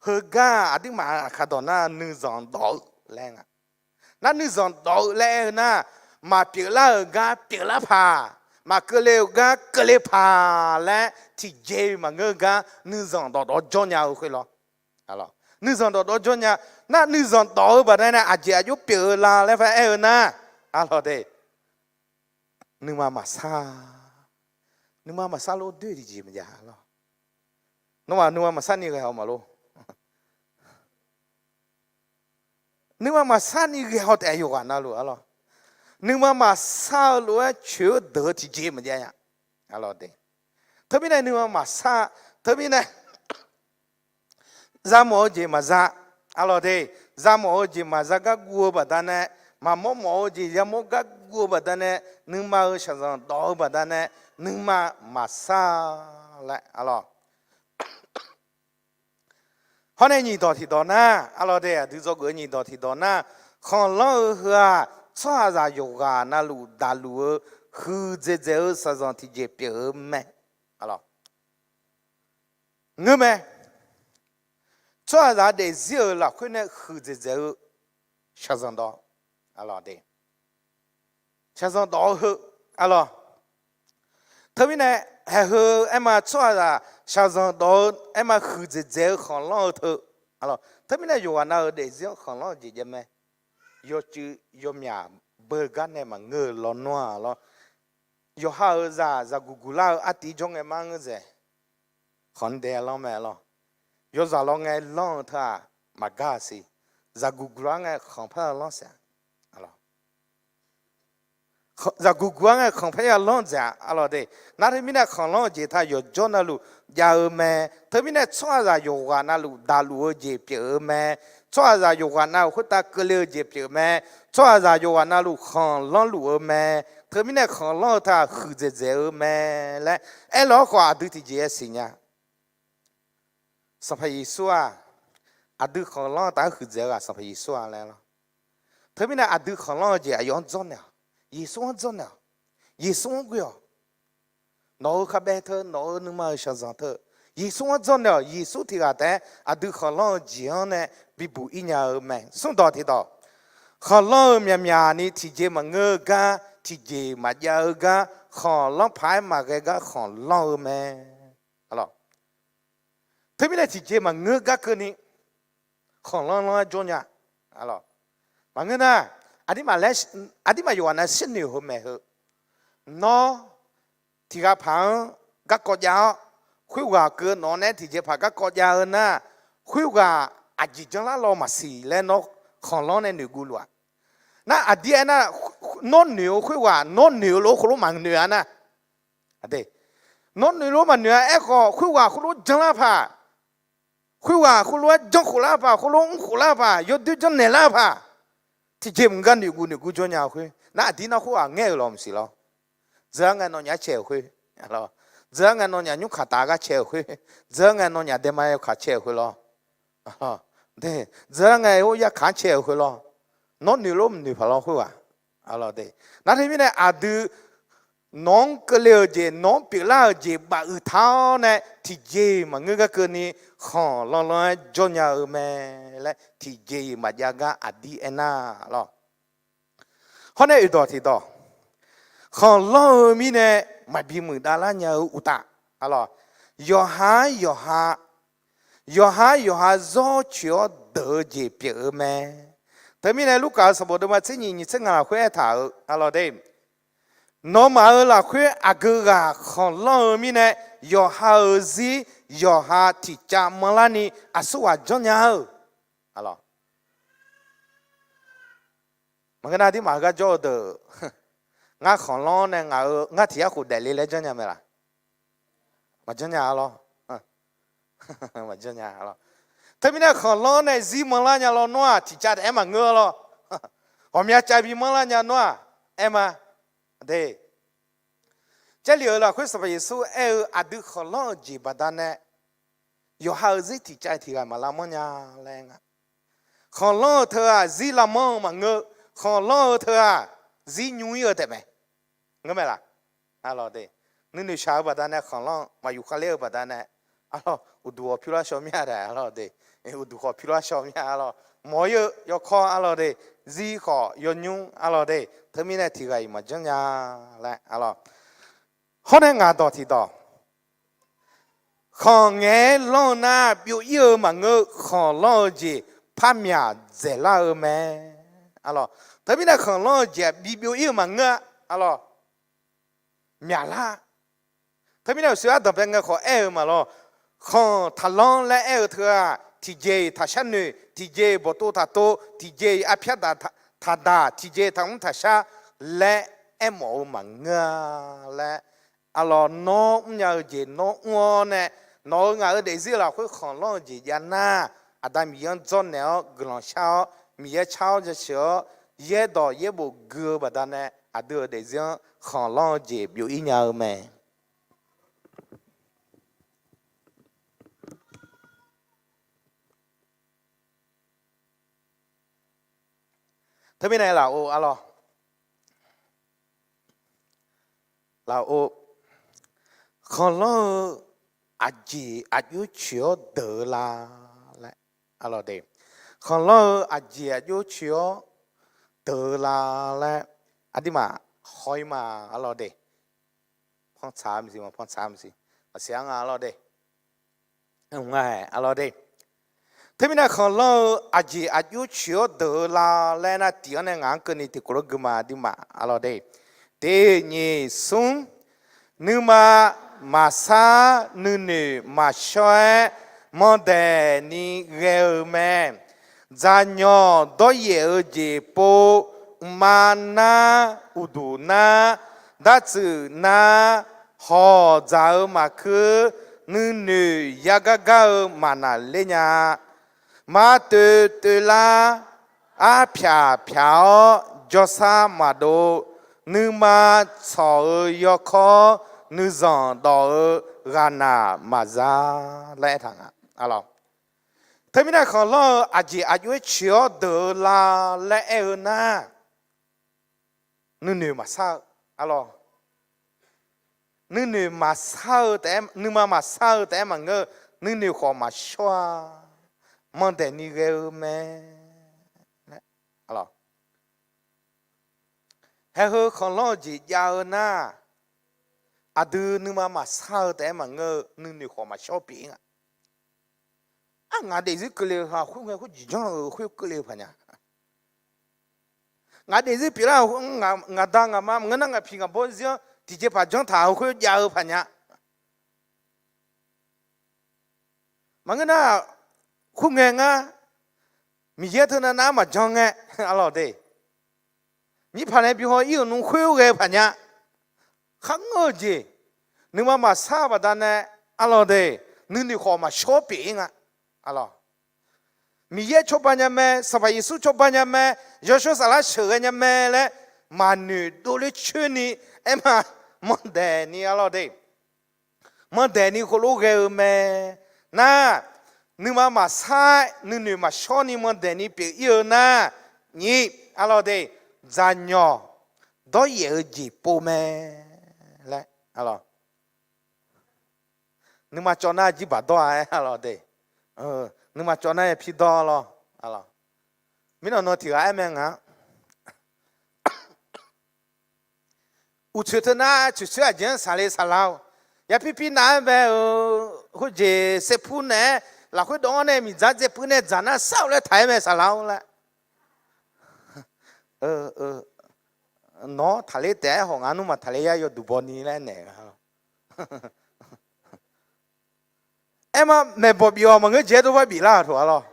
Heugar aqduimaf aqkaq dawq nar nuizanq dawf-eu laer nga. Nar nuizanq dawf-eu laer aer-eu nar, maqpyeuflar-euq gar pyeuflar paq, maqkeuvle-euq gar keuvle paq laer tiqjeq maqngeur gar nuizanq dawqdawr jawr nya-eu khoer lawr. Nuizanq dawqdawr jawr nya. Nar nuizanq dawf-eu baqdanae aqjeq aqjox pyeuf-eu la laer paraer-eu nar, arlawq de, nuima maqsar, nuima maqsar lof doer tiqjeq maqjav lawr. Nawmaf nuima maqsar ni ghae-awq maqlor. Nuima maqsar ni ghae-awq taef yawqghaq navluf arlawq. Nuima maqsar-eu lof-aer coeq-eu deuq-eu tiqjeq maqjav nya. Arlawq de, teumirnae nuima maqsar, teumirnae zamawf-eu jeq maqza, arlawq de, zamawf-eu jeq maqza gar guv-eu baqdanae, maqmawr mawf-eu jeq yamawr gar guv-eu baqdanae, nuima-eu shaqzanq dawf-eu baqdanae, nuima maqsar laer arlawq. Hawr nae nyiq dawq tiqdawq nar, arlawr de, aqdui dzawgeuf-eu nyiq dawq tiqdawq nar, khanqlanr-eu heu-aq, tsawrhaqzaq yawqghaq navluf daqluf-eu huiqdzaeq dzaeq-eu shaqzanq tiqjeq pyeuf-eu mae. Ngeur mae. Tsawrhaqzaq daefzir-euq lafkhoer nae huiqdzaeq dzaeq-eu shaqzanq dawq, arlawr de, shaqzanq dawq-eu heu, arlawr. Teumirnae, haeq heu aerma tsawrhaqzaq shaqzanq dawq-eu aerma huiqdzaeq dzaeq-eu khanqlanr-eu teu, arlawr. Teumirnae yawqghaq nav-euq daefzir-anr khanqlanr-eu jeq jav mae. Yawcuiv yawmyaq beu gar nae maqngeur-eu lawnmr-aq lawr. Yawqha-euq zaq zaqguq guqlar-eu artiv jawr ngae mar ngeur dzaeq. Khanq-anr dae lanr mae lawr. Yawzaq lawngae lanr-eu teu-aq maqgar-a siq. Zaqguq guqlar ngae khanq par-aer lanr saef-a. Zaqguq guq-ar ngae khanq par-aer lanr dzaeq-a, arlawr de. Nar teumirnae khanqlanr-eu jeq taq yawqjawr navluf jav-eu mae. Teumirnae tsawrhaqzaq yawqghaq navluf daqluf-eu jeq pyeuf-eu mae. Tsawrhaqzaq yawqghaq navluf khoertav keuvle-eu jeq pyeuf mae. Tsawrhaqzaq yawqghaq navluf khanqlanr luf-eu mae. Teumirnae khanqlanr-eu teu-aq huiqdzaeq dzaeq-eu mae laer aerlawr khawf, aqdui tiqjeq-aer siqnya. Sanqpaq Yeqsur-aq, aqdui khanqlanr-eu taf-aer huiqdzaeq-eu ghaq Sanqpaq Yeqsur-a laer lawr. Teumirnae aqdui khanqlanr-eu jeq aqyawf-anr dzawrnaeq-awq. Yeqsur-anr dzawrnaeq-awq. Yeqsur-anr ghoe-awq. Nawq-euq khabae teu, nawq-euq nuima-euq shaqzanq teu, Yeqsur-anr dzawrnaeq-awq. Yeqsur tiq ghaq taef-aer aqdui khanqlanr-eu jeq-anr nae bibuq ir nya-eu mae. Smr dawq tiqdawq, khanqlanr-eu myaqmyaq ni tiqjeq maqngeur-eu gar, tiqjeq maqjav-eu gar, khanqlanr paq-aer maqghae gar khanqlanr-eu mae. Teumirnae tiqjeq maqngeur gar keuvni khanqlanr lanr-aer jawr nya. Maqngeur nar, aqdirmaf yawqghaq nav shir noeq-eu heu mae heu. Nawr tiq ghaq paq-anr garkawv jav-awr, khoerghaq keuv nawq-anr nae tiqjeq paq garkawv jav-eu nar, khoerghaq aqjeq janrlar law maqsiq laer nawr khanqlanr nae noeqguv luf-aq. Nar aqdir aernar, nawr noeq-eu khoerghaq nawr noeq-eu lof-aer khoerlof maqnoeq-a nar, nawr noeq lof maqnoeq-a. Aerkhawf khoerghaq khoerlof janrlar paq, khoerghaq khoerlof-aer janrkhof lar paq, khoerlof mrkhof lar paq, yawdoer janrnaeq lar paq, tiqjeq maqgar noeqguv noeqguv jawr nya-eu khoer nar, aqdir nar khoerghaq ngaer-euq law maqsiq lawr. Dzeur-ar ngae nawnyaf-aer cae-euq khoer, dzeur-ar ngae nawnyaf nymrkaq taf gar cae-euq khoer, dzeur-ar ngae nawnyaf daema yawkaq cae-euq khoer lawr. Dzeur-ar ngae or yarkaq-anr cae-euq khoer lawr. Nawr noeq lof maqnoeq paq lawr khoerghaq. Nar teumirnae aqdui nawq-anr keuvle-euq jeq, nawq-anr pyeuflar-euq jeq bafuiq taq-awr nae tiqjeq maqngeur gar keuvni khanqlanr lanr-aer jawr nya-eu mae laer tiqjeq-iq maqjav gar aqdir aernar lawr. Hawr nae oeqdawq tiqdawq, khanqlanr-eu mirnae maqbi muiqdav lar nya-eu uqtaf, yawqha-aer yawqha, yawqha-aer yawqha zawr coeq-awr deuq-eu jeq pyeuf-eu mae. Teumirnae Lurkaf-euq sanqbof deuvma tser nyiq nyiq tser ngaq lafkhoer aertaq-euq, arlawr de, nawmaf-euq lafkhoer aqgeu ghaq khanqlanr-eu mirnae, yawqha-euq zir yawqha tiqcav manrlarni aqsurghaq janrnya-eu. Maqngeur nar, aqdirmaf-eu gar jawr-eu deuq, ngar khanqlanr nae ngaq-euq ngar tiq yar khof daefle laer janrnya mae laq? Maqjanr nya-a lawr. Maqjanr nya-a lawr. Teumirnae khanqlanr nae zir manrlar nya lawr nawr-aq, tiqcav taef-aer maqngeur lawr. Ghawqmya cav bi manrlar nya nawr-aq, aer ma. De, Jarlif-euq lafkhoer Sanqpaq Yeqsur aer-eu aqdui khanqlanr-eu jeq baqdanae, yawqha-euq zir tiqcav tiq ghaq maqlav manr nya laer nga. Khanqlanr-eu teu-aq zir lav manr-eu maqngeur. Khanqlanr-eu teu-aq zir nymr ir-eu taef mae. Ngeur mae laq? Nuinoeq shaq-eu baqdanae khanqlanr-eu, maqyuf khavler-eu baqdanae, arlawr, uqduq ghawq pyur lar shaw mir-a taef, arlawr de. Uqduq khawf pyur lar shaw mir-a, arlawr, mawq ir-eu yawkawr, arlawr de. Zir khawf yawnymr, arlawr de. Teumirnae tiq ghaq-iq maqjanr nya laer, arlawr. Hawr nae ngaq dawq tiqdawq, khanq ngaeq-aer lanr-eu nar byov ir-eu maqngeur-eu, khanqlanr-eu jeq par myaq dzaeqlar-eu mae. Arlawr, teumirnae khanqlanr-eu jeq-aq bi byov ir-eu maqngeur-a, arlawr, myaqlar. Teumirnae uqshoe ardanqbae ngae khawf aer-eu maqlawr. Khanq taqlanr laer aer-eu teu-aq, tiqjeq-iq taqshar noeq, tiqjeq-iq bawqtov taqtov, tiqjeq-iq arpyar daq taqdaq, tiqjeq-iq taqmr taqshar laer aermawf-eu maqngeur-a laer. Arlawr, nawr mrnya-eu jeq nawr mr-awr nae, nawq-euq ngaq-euq daefzir-eu lafkhoer khanqlanr-eu jeq jav nar, Aqda Miqyaer-anr dzawrnaeq-awr guiqlanq shar-awr, Miqyaer car-awr jaceuq-awr, yaerdawq yaerbof gui-eu baqdanae aqdui-euq daefzir-anr khanqlanr-eu jeq byov ir nya-eu mae. Teumirnae lafov arlawr, lafov, khanqlanr-eu aqjeq aqjox coeq-awr deuq-eu la laer, arlawr de. Khanqlanr-eu aqjeq aqjox coeq-awr deuq-eu la laer, aqduimaf haw-ir ma, arlawr de. Pantsaq maqsiq, maqpantsaq maqsiq, maqsiq-ar nga, arlawr de. Nga-aer, arlawr de. Teumirnae khanqlanr-eu aqjeq aqjox coeq-awr deuq-eu la laer nar, tiq-anr nae ngaq-anr keuvni tiqkawv lof gui ma, aqduimaf, arlawr de. Tiq nyiq smr, nuima maqsar nuinoeq maqshawr-aer mandaeq ni ghae-eu mae. Dzaqnyawq dawryaef-eu jeq pov, mqmav nar, uqduq nar, dartsuif nar, hawq dzaq-eu maqkuir, nuinoeq yagar gar-eu maqnaqler nya. Maqtoeq toeqlar, arpyaq pyaq-awr jawrsar maqdov, nuima tsawq-eu yawkawr, nuizanq dawq-eu ghaqnaq maqza laer aertaq nga. Arlawr, teumirnae khanqlanr-eu aqjeq aqjox-aer coeq-awr deuq-eu la laer aer-eu nar, nuinoeq maqsar-eu, arlawr, nuinoeq maqsar-eu taef-aer, nuima maqsar-eu taef-aer maqngeur-eu, nuinoeq khawf maqshawr-a, mandaeq ni ghae-eu mae. Arlawr, haeq heu khanqlanr-eu jeq jav-eu nar, aqdui nuima maqsar-eu taef-aer maqngeur-eu, nuinoeq khawf maqshawr pyeuf-ir nga. Ar, ngaq daefzir keuvle-eu ha khoerngae khoerjeq janr-euq khoer keuvle-eu paq nya. Ngaq daefzir pyeuflar, ngaq da ngaq ma maqngeur nar, ngaq piq ngaq bawr zir-anr tiqjeqpaq janr taq-euq khoer jav-eu paq nya. Maqngeur nar, khoerngae ngar Miqyaer teunav nar maqjan ngae, arlawr de. Nyiq paq nae bi haw-ir-euq nmr khoer ghae-eu paq nya. Kharngeur-eu jeq, nuima maqsar-eu baqdanae, arlawr de, nuinoeq khawf maqshawr pyeuf-ir nga. Arlawr, Miqyaer cawba nya mae, Sanqpaq Yeqsur cawba nya mae, yawshawr saflar sheuqghae nya mae laer maqnoeq dovler coer ni, aer ma, mandaeq ni, arlawr de. Mandaeq ni khoerlof ghae-eu mae. Nar, nuima maqsar-aer nuinoeq maqshawr ni mandaeq ni pyeuf-ir-eu nar, nyiq, arlawr de, dzaqnyawq dawryaef-eu jeq pov mae laer, arlawr, nuima cawv nar jirbaq dawr-a aer, arlawr de. Nuima cawv nar yapir dawr lawr. Mirnan nawq tiq ghaq aer mae ngaq-anr, uqtsoeq teunar tsoeqtsoeq aqjeq-anr saqle saqlaq-or, yapir pir nav-aer bae-eu khoerjeq saerpur naeq-aer lafkhoer dawv-anr nae miqdzaq dzaepuiv nae dzaq nar sar-eu laer taq-aer mae saqlaq-or laer. Nawq-anr taqler taef-aer hawq ngaq nmr maq taqler yar yawduq baw ni laer naeq-a. Aer ma, maeqbawq bif-awq maqngeur jeq-aer dov bar bif lar-aq toq-a lawr.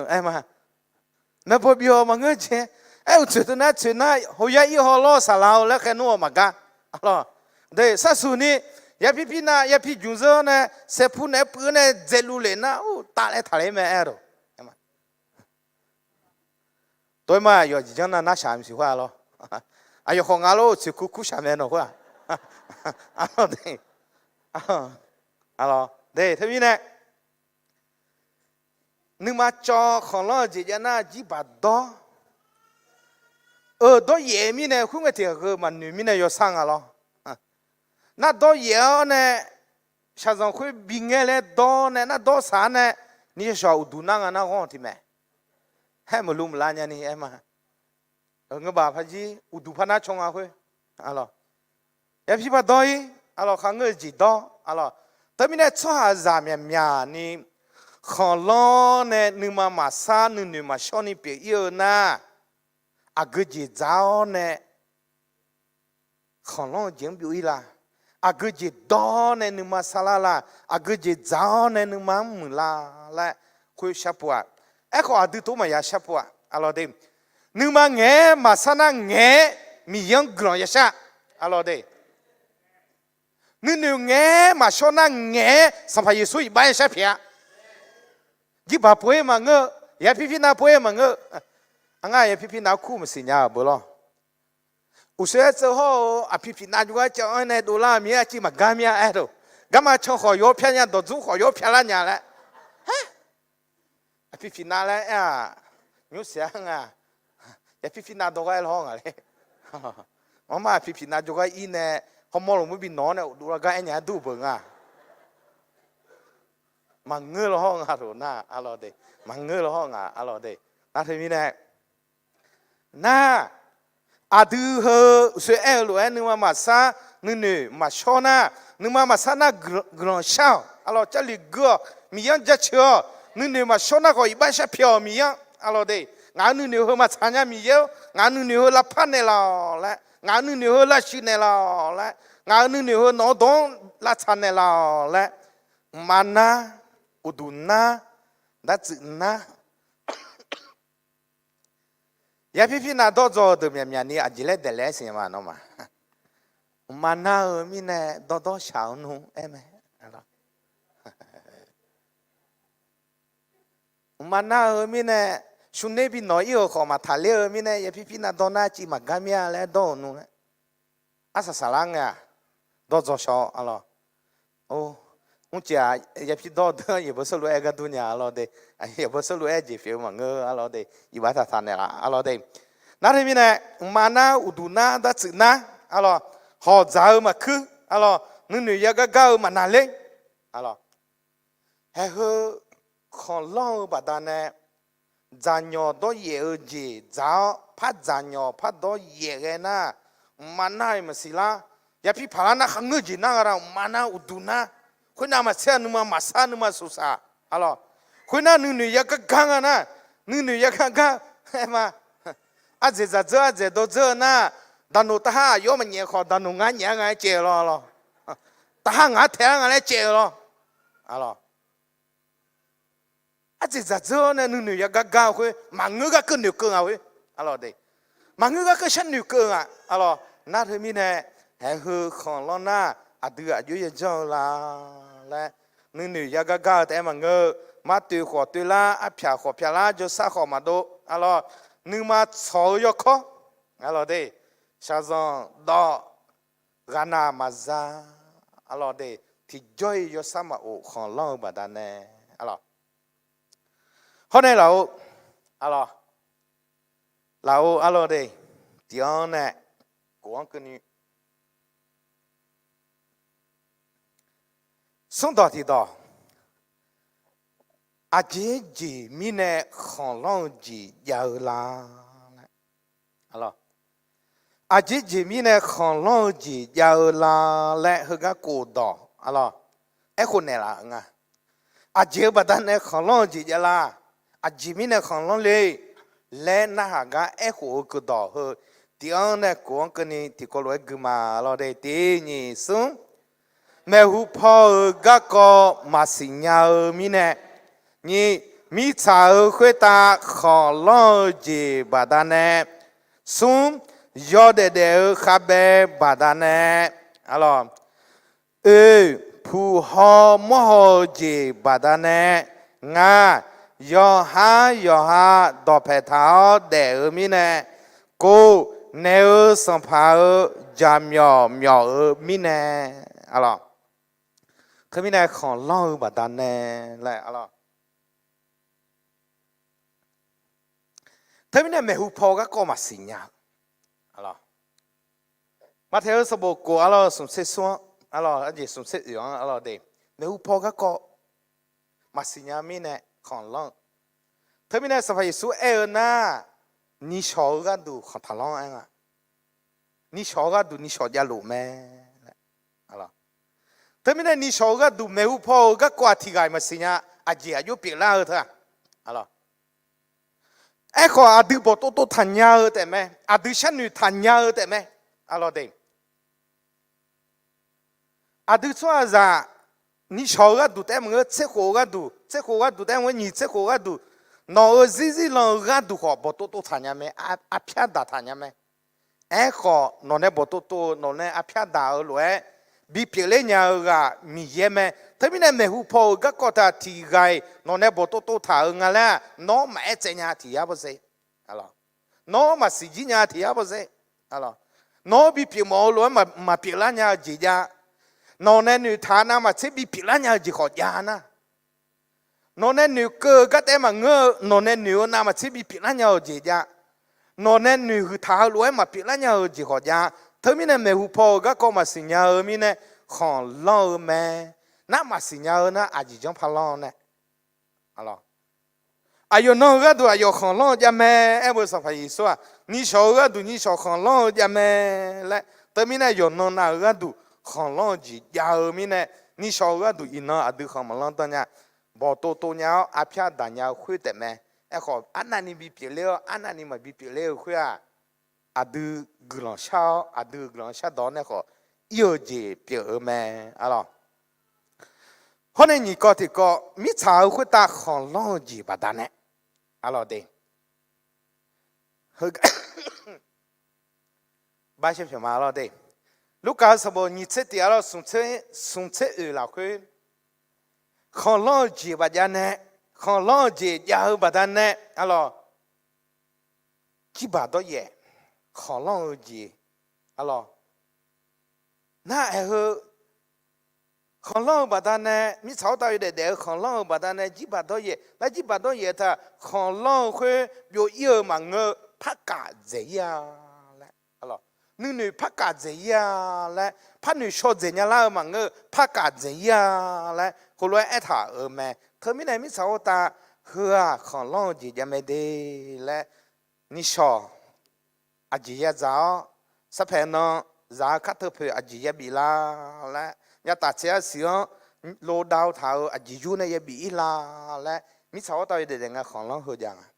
Aer ma, maeqbawq bif-awq maqngeur jeq-aer, aer uqtsoeq teunar tsoeq nar hawq yar ir haw lawr saqlaq-or laer khaer nmr-awq maqgar. Arlawr, de, sarsuq ni yapir pir nav yapir jmq zeur-awr nae saerpur naeq-aer puiv-awr nae dzaeluf lef nar, ur, tav laer taqler mae aer-a. Tov-aer ma, yawqjeq janr nar narshaq maqsiq khoer-a lawr. Aqyawf khawf nga lor, tsoeqkur kurshaq mae nawq khoer-aq. Arlawr de, arlawr de, teumirnae nuima cawv khanqlanr-eu jeq jav nar jirbaq dawr. Euq, dawryaef mirnae khoerngae tiq ghaq heu maqnoeq mirnae yawsar nga lawr. Nar dawryaef-awr nae shaqzanq khoer bingae laer dawr nae nar dawr saq-ar nae, ni yawshawq uqduq nar nga nar ghanr tiq mae. Haer maqlu maqlar nyani aer ma. Ngeur baq par jir uqduq par nar caw nga khoer. Arlawr, yapir par dawr-ir, arlawr, kharngeur-eu jeq dawr, arlawr. Teumirnae tsawrhaqzaq myaqmyaq ni khanqlanr nae nuima maqsar nuinoeq maqshawr ni pyeuf-ir-eu nar, aqgeu jeq dzaq-awr nae khanqlanr-eu jeq-anr byov-ir la? Aqgeu jeq dawr nae nuima sarlar la? Aqgeu jeq dzaq-awr nae nuima-anr muiqlar laer khoer sharpov-aq. Aerkhawf aqdui tov maqya sharpov-aq, arlawr de. Nuima ngaeq-aer maqsar nar ngaeq-aer Miqyaer-anr guiqlanq yashar, arlawr de. Nuinoeq ngaeq-aer maqshawr nar ngaeq-aer Sanqpaq Yeqsur iqbax yashar pyeuf-a. Jirbaq pov-ir maqngeur-eu, yapir pir nav pov-ir maqngeur-eu. Arngar yapir pir nav kur maqsiq nya-euq beu lawr. Uqshoe aer tseuv hawr-eu aqpiq piqnav jawrgar caev-anr nae dovlar mir-a, arciv maqgar mir-a aer-eu. Garma can khawf yawr pya nya, dawqdzmr khawf yawr pyalar nya laer. Aqpiq piqnav laer aer-aq, nymr siq-ar nga. Yapir pir nav dawr gar aer lawr nga le. Armar yapir pir nav jawrgar ir nae, hawmawr lmqmr bi nawq-awr nae uqduq lar gar aernya-aer dur beuq nga. Maqngeur lawr hawr nga loq nar arlawr de. Maqngeur lawr hawr nga arlawr de. Nar teumirnae, nar, aqdui heu uqsoer aer-eu lof-aer nuima maqsar, nuinoeq maqshawr nar, nuima maqsar nar guiqlanq shar-awq arlawr, Jarlif gui-awq, Miqyaer-anr jaceuq-awq. Nuinoeq maqshawr nar khawf iqbax sharpyaeq-awq Miqyaer-anr arlawr de. Ngaq-euq nuinoeq heu maqtsaq nya Miqyaer-or, ngaq-euq nuinoeq heu lavpar naeqlaf-awq laer, ngaq-euq nuinoeq heu lavshuif naeqlaf-awq laer, ngaq-euq nuinoeq heu nawq-eu dawq-anr lavtsaq naeqlaf-awq laer, mqmav nar, uqduq nar, dartsuif nar, yapir pir nav dawrdzaw-eu deuq myaqmyaq ni aqjeq laer daefle-aer siqnya ma nawmaf. Mqmav nar-eu mirnae dawrdawr shaq-eu nmr aer mae. Mqmav nar-eu mirnae, shuner bi nawq ir-euq khawf maqtaq ler-eu mirnae, yapir pir nav dawr nar civ maqgar mir-a laer dawr-euq nmr laer. Arsaq saqlar ngae-aq, dawrdzaw shaw arlawr. Or, mrcif-aq, yapir dawr deuq-anr Yeqbawr Sanqluf aer gar dur nya arlawr de. Yeqbawr Sanqluf aer jeq pyeuf-eu maqngeur arlawr de. Iqbax taqtaq naeqlaf arlawr de. Nar teumirnae, mqmav nar, uqduq nar, dartsuif nar arlawr, hawq dzaq-eu maqkuir arlawr, nuinoeq yagar gar-eu maqnaqler arlawr. Haeqheu khanqlanr-eu baqdanae, dzaqnyawq dawryaef-eu jeq dzaq-awr par dzaqnyawq par dawryaef ghae nar, mqmav nar-iq maqsiq lar. Yapir paq lar nar kharngeur jeq nar gha nar, mqmav nar uqduq nar, khoernav maqtser-a nuima maqsar nuima suqsaq arlawr. Khoernar nuinoeq yagar gar nga nar, nuinoeq yagar gar aer ma. Ardzaeq dzaqdzeur ardzaeq dawrdzeur-eu nar, daqnoq tavhar aqyawf maqnyaef khawf daqnoq ngar nyaef-a nga-aer caev-eu lawr arlawr. Tavhar ngaq-anr taeq-ar nga laer caev-eu lawr arlawr. Ardzaeq dzaqdzeur-awr nae nuinoeq yagar gar-eu khoer, maqngeur gar keuv noeqkeuv nga khoer arlawr de. Maqngeur gar keuv sharnoeq keuv nga arlawr. Nar teumirnae, haeqheu khanqlanr nar, aqdui aqjox yajanr-eu la laer, nuinoeq yagar gar-eu taef-aer maqngeur-eu, martoeq khawf toev lar, arpyaq khawf pyaq lar, jawrsar khawf maqdov arlawr. Nuima tsawq-eu yawkawr arlawr de. Shaqzanq dawv ghaqnav maqza arlawr de. Tiqjawr-iq yawsar maqof khanqlanr-eu baqdanae arlawr. Hawr nae laf-eu arlawr, laf-eu arlawr de. Tiq-anr nae kof-anr keuvni, smrdawq tiqdawq, aqjeq jeq mirnae khanqlanr-eu jeq jav-eu la? Aqjeq jeq mirnae khanqlanr-eu jeq jav-eu la laer heugar kof dawq arlawr, aerkhof naeqlaf-eu nga. Aqjeq-eu baqdanae khanqlanr-eu jeq jav la? Aqjeq mirnae khanqlanr le laer narhaq gar aerkhof-eu keuvdawq heu, tiq-anr nae kof-anr keuvni tiqkawv lof-aer gui ma lawr de. Tiq nyiq smr, maeqhu paw-euq garkawv maqsiq nya-eu mirnae, nyiq, mirtsaq-euq khoertav khanqlanr-eu jeq baqdanae, smr, yawdaef daef-eu khavbae baqdanae, arlawr, oe, puq haw mawr haw-eu jeq baqdanae, ngaq, yawqhar yawqha dawqpaeq taq-awr daef-eu mirnae, kov, naeq-eu sanqpaq-euq jaqmyawf myawf-eu mirnae, arlawr, teumirnae khanqlanr-eu baqdanae laer arlawr. Teumirnae maeqhu paw-eu garkawv maqsiq nya. Maqtaeq-eu sanqbof kof arlawr smq tser smr-anr, arlawr, arjeq smq tser oeq-anr arlawr de, maeqhu paw-eu garkawv maqsiq nya mirnae khanqlanr-eu. Teumirnae Sanqpaq Yeqsur aer-eu nar, nishawq-eu gharduq khanqtaq lanr-anr aer nga. Nishawq-eu gharduq nishawq javluf mae. Teumirnae nishawq-eu gharduq maeqhu paw-euq garkawv-aq tiq ghaq-iq maqsiq nya. Aqjeq aqjox pyeuflar-eu teu-aq, aerkhawf aqdui bawqtov tov taqnya-eu taef mae. Aqdui sharnoeq taqnya-eu taef mae. Arlawr de, aqdui tsawrhaqzaq nishawq-eu gharduq taef-aer maqngeur, tserkhof-eu gharduq, tserkhof-eu gharduq taef-aer maqngeur, nyiq tserkhof-eu gharduq, nawq-euq zirzir lan-eu gharduq khawf bawqtov tov taqnya mae. Arpyar daq taqnya mae. Aerkhawf nawq nae bawqtov tov-eu, nawq nae arpyar daq-eu lof-aer bipyeuf ler nya-eu ghaq Miqyaer mae. Teumirnae maeqhu paw-euq garkawv taq tiq ghaq-iq nawq nae bawqtov tov taq-euq nga laer-aq, nawr maqaer tsaev nya tiq yar bawr zae. Nawr maqsiq jir nya tiq yar bawr zae. Nawr bipyeuf mawf-eu lof-aer maqpyeuf lar nya-eu jeq jav. Nawq nae noeqtaq-eu navmaqtser bipyeuf lar nya-eu jeq khawf jav nar, nawq nae noeqkeuv-eu gartaef maqngeur-eu, nawq nae noeq-eu navmaqtser bipyeuf lar nya-eu jeq jav. Nawq nae noeqhuiq taq-eu lof-aer maqpyeuf lar nya-eu jeq khawf jav-a. Teumirnae maeqhu paw-euq garkawv maqsiq nya-eu mirnae khanqlanr-eu mae. Nar maqsiq nya-eu nar aqjeq janr par lanr nae, aqyawf nan-eu gharduq aqyawf khanqlanr-eu jav mae. Aer-eu Sanqpaq Yeqsur-aq, nishawq-eu gharduq nishawq khanqlanr-eu jav mae laer. Teumirnae yawqnan nav-eu gharduq khanqlanr-eu jeq jav-eu mirnae, nishawq-eu gharduq iqnan aqdui khanq maqlanr dan nya. Bawqtov tov nya-awr arpyar daq nya-eu khoer taef mae. Aerkhawf arnavni bipyeuf ler-awr arnavni maqbipyeuf ler-eu khoer-aq, aqdui guiqlanq shar-awr aqdui-euq guiqlanq shardawq nae khawf ir-eu jeq pyeuf-eu mae. Arlawq, hawr nae nyiq kawv tiqkawv mirtsaq-eu khoertav khanqlanr-eu jeq baqdanae, arlawq de, heugar, Lurkaf-eu sanqbof nyiq tser tiq, arlawq, smq tser oeq lafkhoer, khanqlanr-eu jeq baqdanae, khanqlanr-eu jeq jav-eu baqdanae, arlawq, jirbaq dawryaef khanqlanr-eu jeq, arlawq, nar aer heu khanqlanr-eu baqdanae, mirtsaq khoertav yawdaef daef-eu khanqlanr-eu baqdanae jirbaq dawryaef laer, jirbaq dawryaef taq khanqlanr-eu khoer byov ir-eu maqngeur-eu parkaf dzaeq ir-a laer, nuinoeq parkaf dzaeq ir-a laer, parnoeq shaw dzaeq nya lar-eu maqngeur-eu parkaf dzaeq ir-a laer heulof-aer aertaq-euq mae. Teumirnae mirtsaq khoertav heu-aq khanqlanr-eu jeq jav mae de laer, nishawq aqjeq yadzaq-awr, sarpaeq nan zaq-eu kar teu poeq aqjeq yabif la laer, nyavtaf tser arsiq-anr lov dav-eu taq-euq aqjeq yur nae yabif ir la laer, mirtsaq khoertav yawdaef daef nga khanqlanr heu jav nga.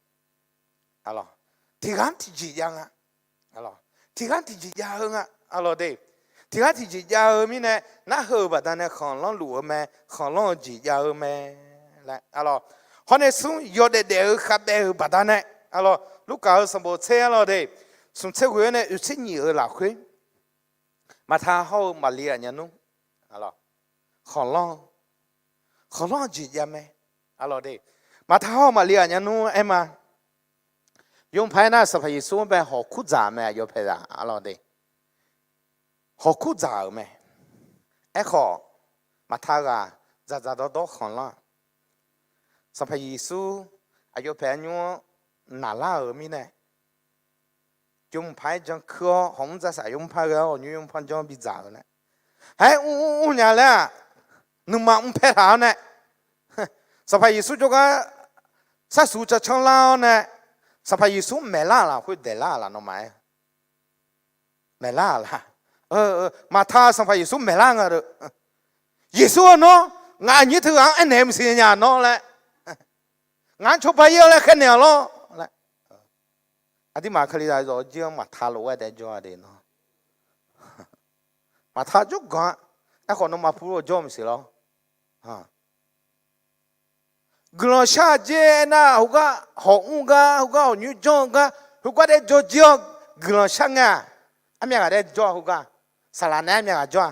Tiqghaq-anr tiqjeq jav nga. Tiqghaq-anr tiqjeq jav-eu nga. Arlawq de, tiqghaq tiqjeq jav-eu mirnae, nar heu-euq baqdanae khanqlanr luf-eu mae, khanqlanr-eu jeq jav-eu mae laer, arlawq, hawr nae smr yawdaef daef-eu khavbaev-euq baqdanae, arlawq, Lurkaf-eu sanqbof tser, arlawq de, smq tser ghoe-awr nae oeq tser nyiq-euq lafkhoer, Maqta hawr-eu Maqli aqnyaf nmr, khanqlanr, khanqlanr-eu jeq jav mae, arlawq de, Maqta hawr-eu Maqli aqnyaf nmr aer ma. Yawmuiq paq-aer nar Sanqpaq Yeqsur-anr bae hawq kur dzaq mae, aqyawf paeqzaq, arlawq de, hawq kur dzaq-euq mae. Aerkhawf, Maqta ghaq dzaqdzaq dawrdawr khanqlanr-aq, Sanqpaq Yeqsur aqyawf paeq aqnymr-anr naqlar-euq mirnae, yawmuiq paq-aer jankuir-awr hawq mr dzar saq yawmr par ghae-awr hawq nymr yawmr par janr bidzaq-euq nae, haer mr mr mr nya laer-aq, nuima mr paer taq-awr nae, Sanqpaq Yeqsur jawrgar sharsuq cav canr lar-awr nae, Sanqpaq Yeqsur maeqlar-aq laf khoer daeqlar-aq laf nawmaf-aer maeqlar-aq la. Maqta Sanqpaq Yeqsur maeqlar nga deuq, Yeqsur-eu nawr, ngaq aqnyir teughaq-anr aernaeq maqsiq nya nawr laer, ngaq-anr cawba ir-awr laer khaernaeq-awq lawr laer. Aqduimaf Kalizaq zawq-eu jir-anr Maqta lof-aer daef jawr-a de nawr, Maqta jawrganq-a. Aerkhawf nawmaf pur-awr jawr maqsiq lawr. Guiqlanq shar-eu jer aernar, heugar hawq mr gar, heugar hawq nymr janr-eu gar, heugar daef jawr jir-awr guiqlanq shar ngae-aq, armyav ghaq daef jawr-a heugar, saqlaq naeq-aer armyav ghaq jawr-a.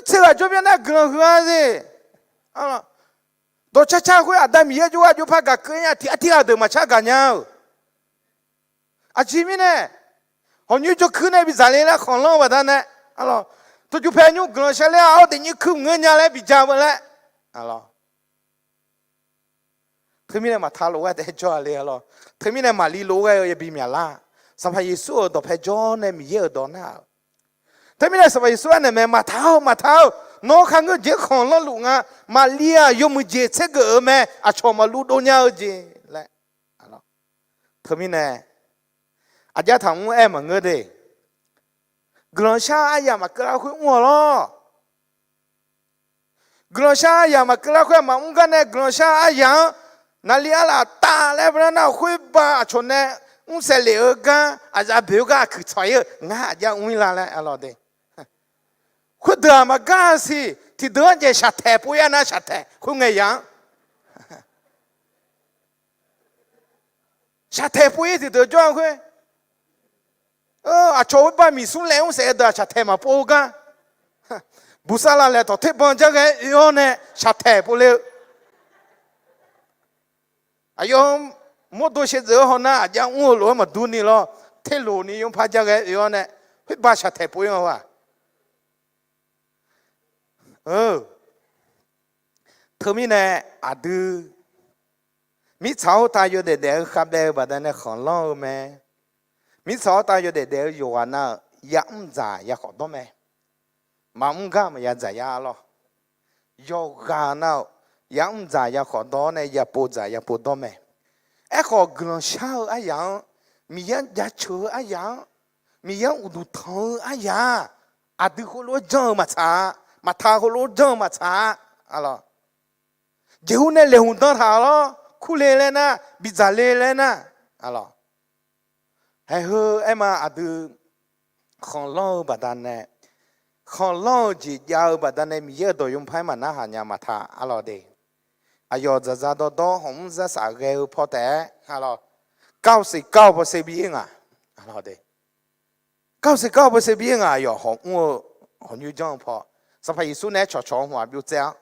Tser ghaq jawr byan nar guiqlanq huiq-a ze. Dawqcar car khoer Aqda Miqyaer jawrgar jawrpar gaq keuv-ir nya tiq ghaq tiq ghaq deuq maqcar gaq nya-euq. Aqjeq mirnae, hawq nymr janr kuir nae bidzaq le laer khanqlanr-eu baqdanae, tawjuq pae nymr guiqlanq shar ler-awr daefnyir kuir maqngeur nya laer bija-eu laer, teumirnae Maqta lof-aer daef jawr-a le-a lawr. Teumirnae Maqli lof-aer ghae-eu yabi myaqlar. Sanqpaq Yeqsur-euq dawqpae jawr nae Miqyaer-euq dawq nar-euq. Teumirnae Sanqpaq Yeqsur aernaeq mae, Maqta-or, Maqta-or, nawr kharngeur jeq khanqlanr luf nga. Maqli-aq yawmuiq jeq tsergeuf-eu mae, aqcawq maqluv dov nya-eu jeq laer. Teumirnae aqjav taq mr aer maqngeur de. Guiqlanq shar aryamq maqkeuv lar khoer mr-awq lawr. Guiqlanq shar aryamq maqkeuv lar khoer maqmr gar nae guiqlanq shar aryamq-anr naqli arlaf taf laer beular nar khoerbav aqcawq nae mr saef lef-eu gar aqzaf boeq-eu gar aqkuiq tsawq ir-eu ngar aqjav mr ir la laer arlawq de. Khoerdeuq-aq maqgar siq, tiqdeuq-anr jaeq shaqtaeq pov ir-a nar shaqtaeq khoerngae ya-anr shaqtaeq pov ir tiqdeuq jawr-a khoer. Aqcawq khoerbav miqsmr laef mr saef-eu deuq-aq shaqtaeq maqpov-eu gar. Buqsavlaq laeq tawq terbanq jar ghae oe-awr nae shaqtaeq pov le-eu. Aqyawf mawrdo shaevdzeuf-eu hawnar aqjav mr-eu lof-aer maqdur ni lawr. Terloq ni yawpar jar ghae oe-awr nae khoerbav shaqtaeq pov ir-a. Teumirnae aqdui Mirtsaq khoertav yawdaef daef-eu khavbaev-eu baqdanae khanqlanr-eu mae. Mirtsaq khoertav yawdaef daef-eu yawqghaq nav-euq yamr dzaq yakhawf dawr mae. Maqmr gar maqya dzaq ya arlawr. Yawqghaq nav-euq yamr dzaq yakhawf dawr nae yapov dzaq yapov dawr mae. Aerkhawf guiqlanq shar-eu aryaq-anr, Miqyaer-anr jaceuq-eu aryaq-anr, Miqyaer-anr uqduq tanq-eu aryaq-aq, aqdui khoerlof-aer janr-eu maqtsaq-a. Maqta khoerlof-aer janr-eu maqtsaq-a. Arlawr, jeqhu nae laeqhmq dan taq lawr, kurle laer nar, bidzaq le laer nar, arlawr, haeqheu aerma aqdui khanqlanr-eu baqdanae, khanqlanr-eu jeq jav-eu baqdanae Miqyaer-euq dawq yawmuiq par-aer maqnarhaq nya maqta arlawr de. Aqyawf dzaqdzaq dawrdawr hawqmr zarsaf ghae-eu paw taef-aer arlawr, kavsiq kav-eu pawsher bi-ir nga. Arlawr de, kavsiq kav-eu pawsher bi-ir nga. Aqyawf hawqmr-eu hawqnyoer janr-eu paw, Sanqpaq Yeqsur naeq-aer cawqcawq-eu hmq-aq byov tsaev-awr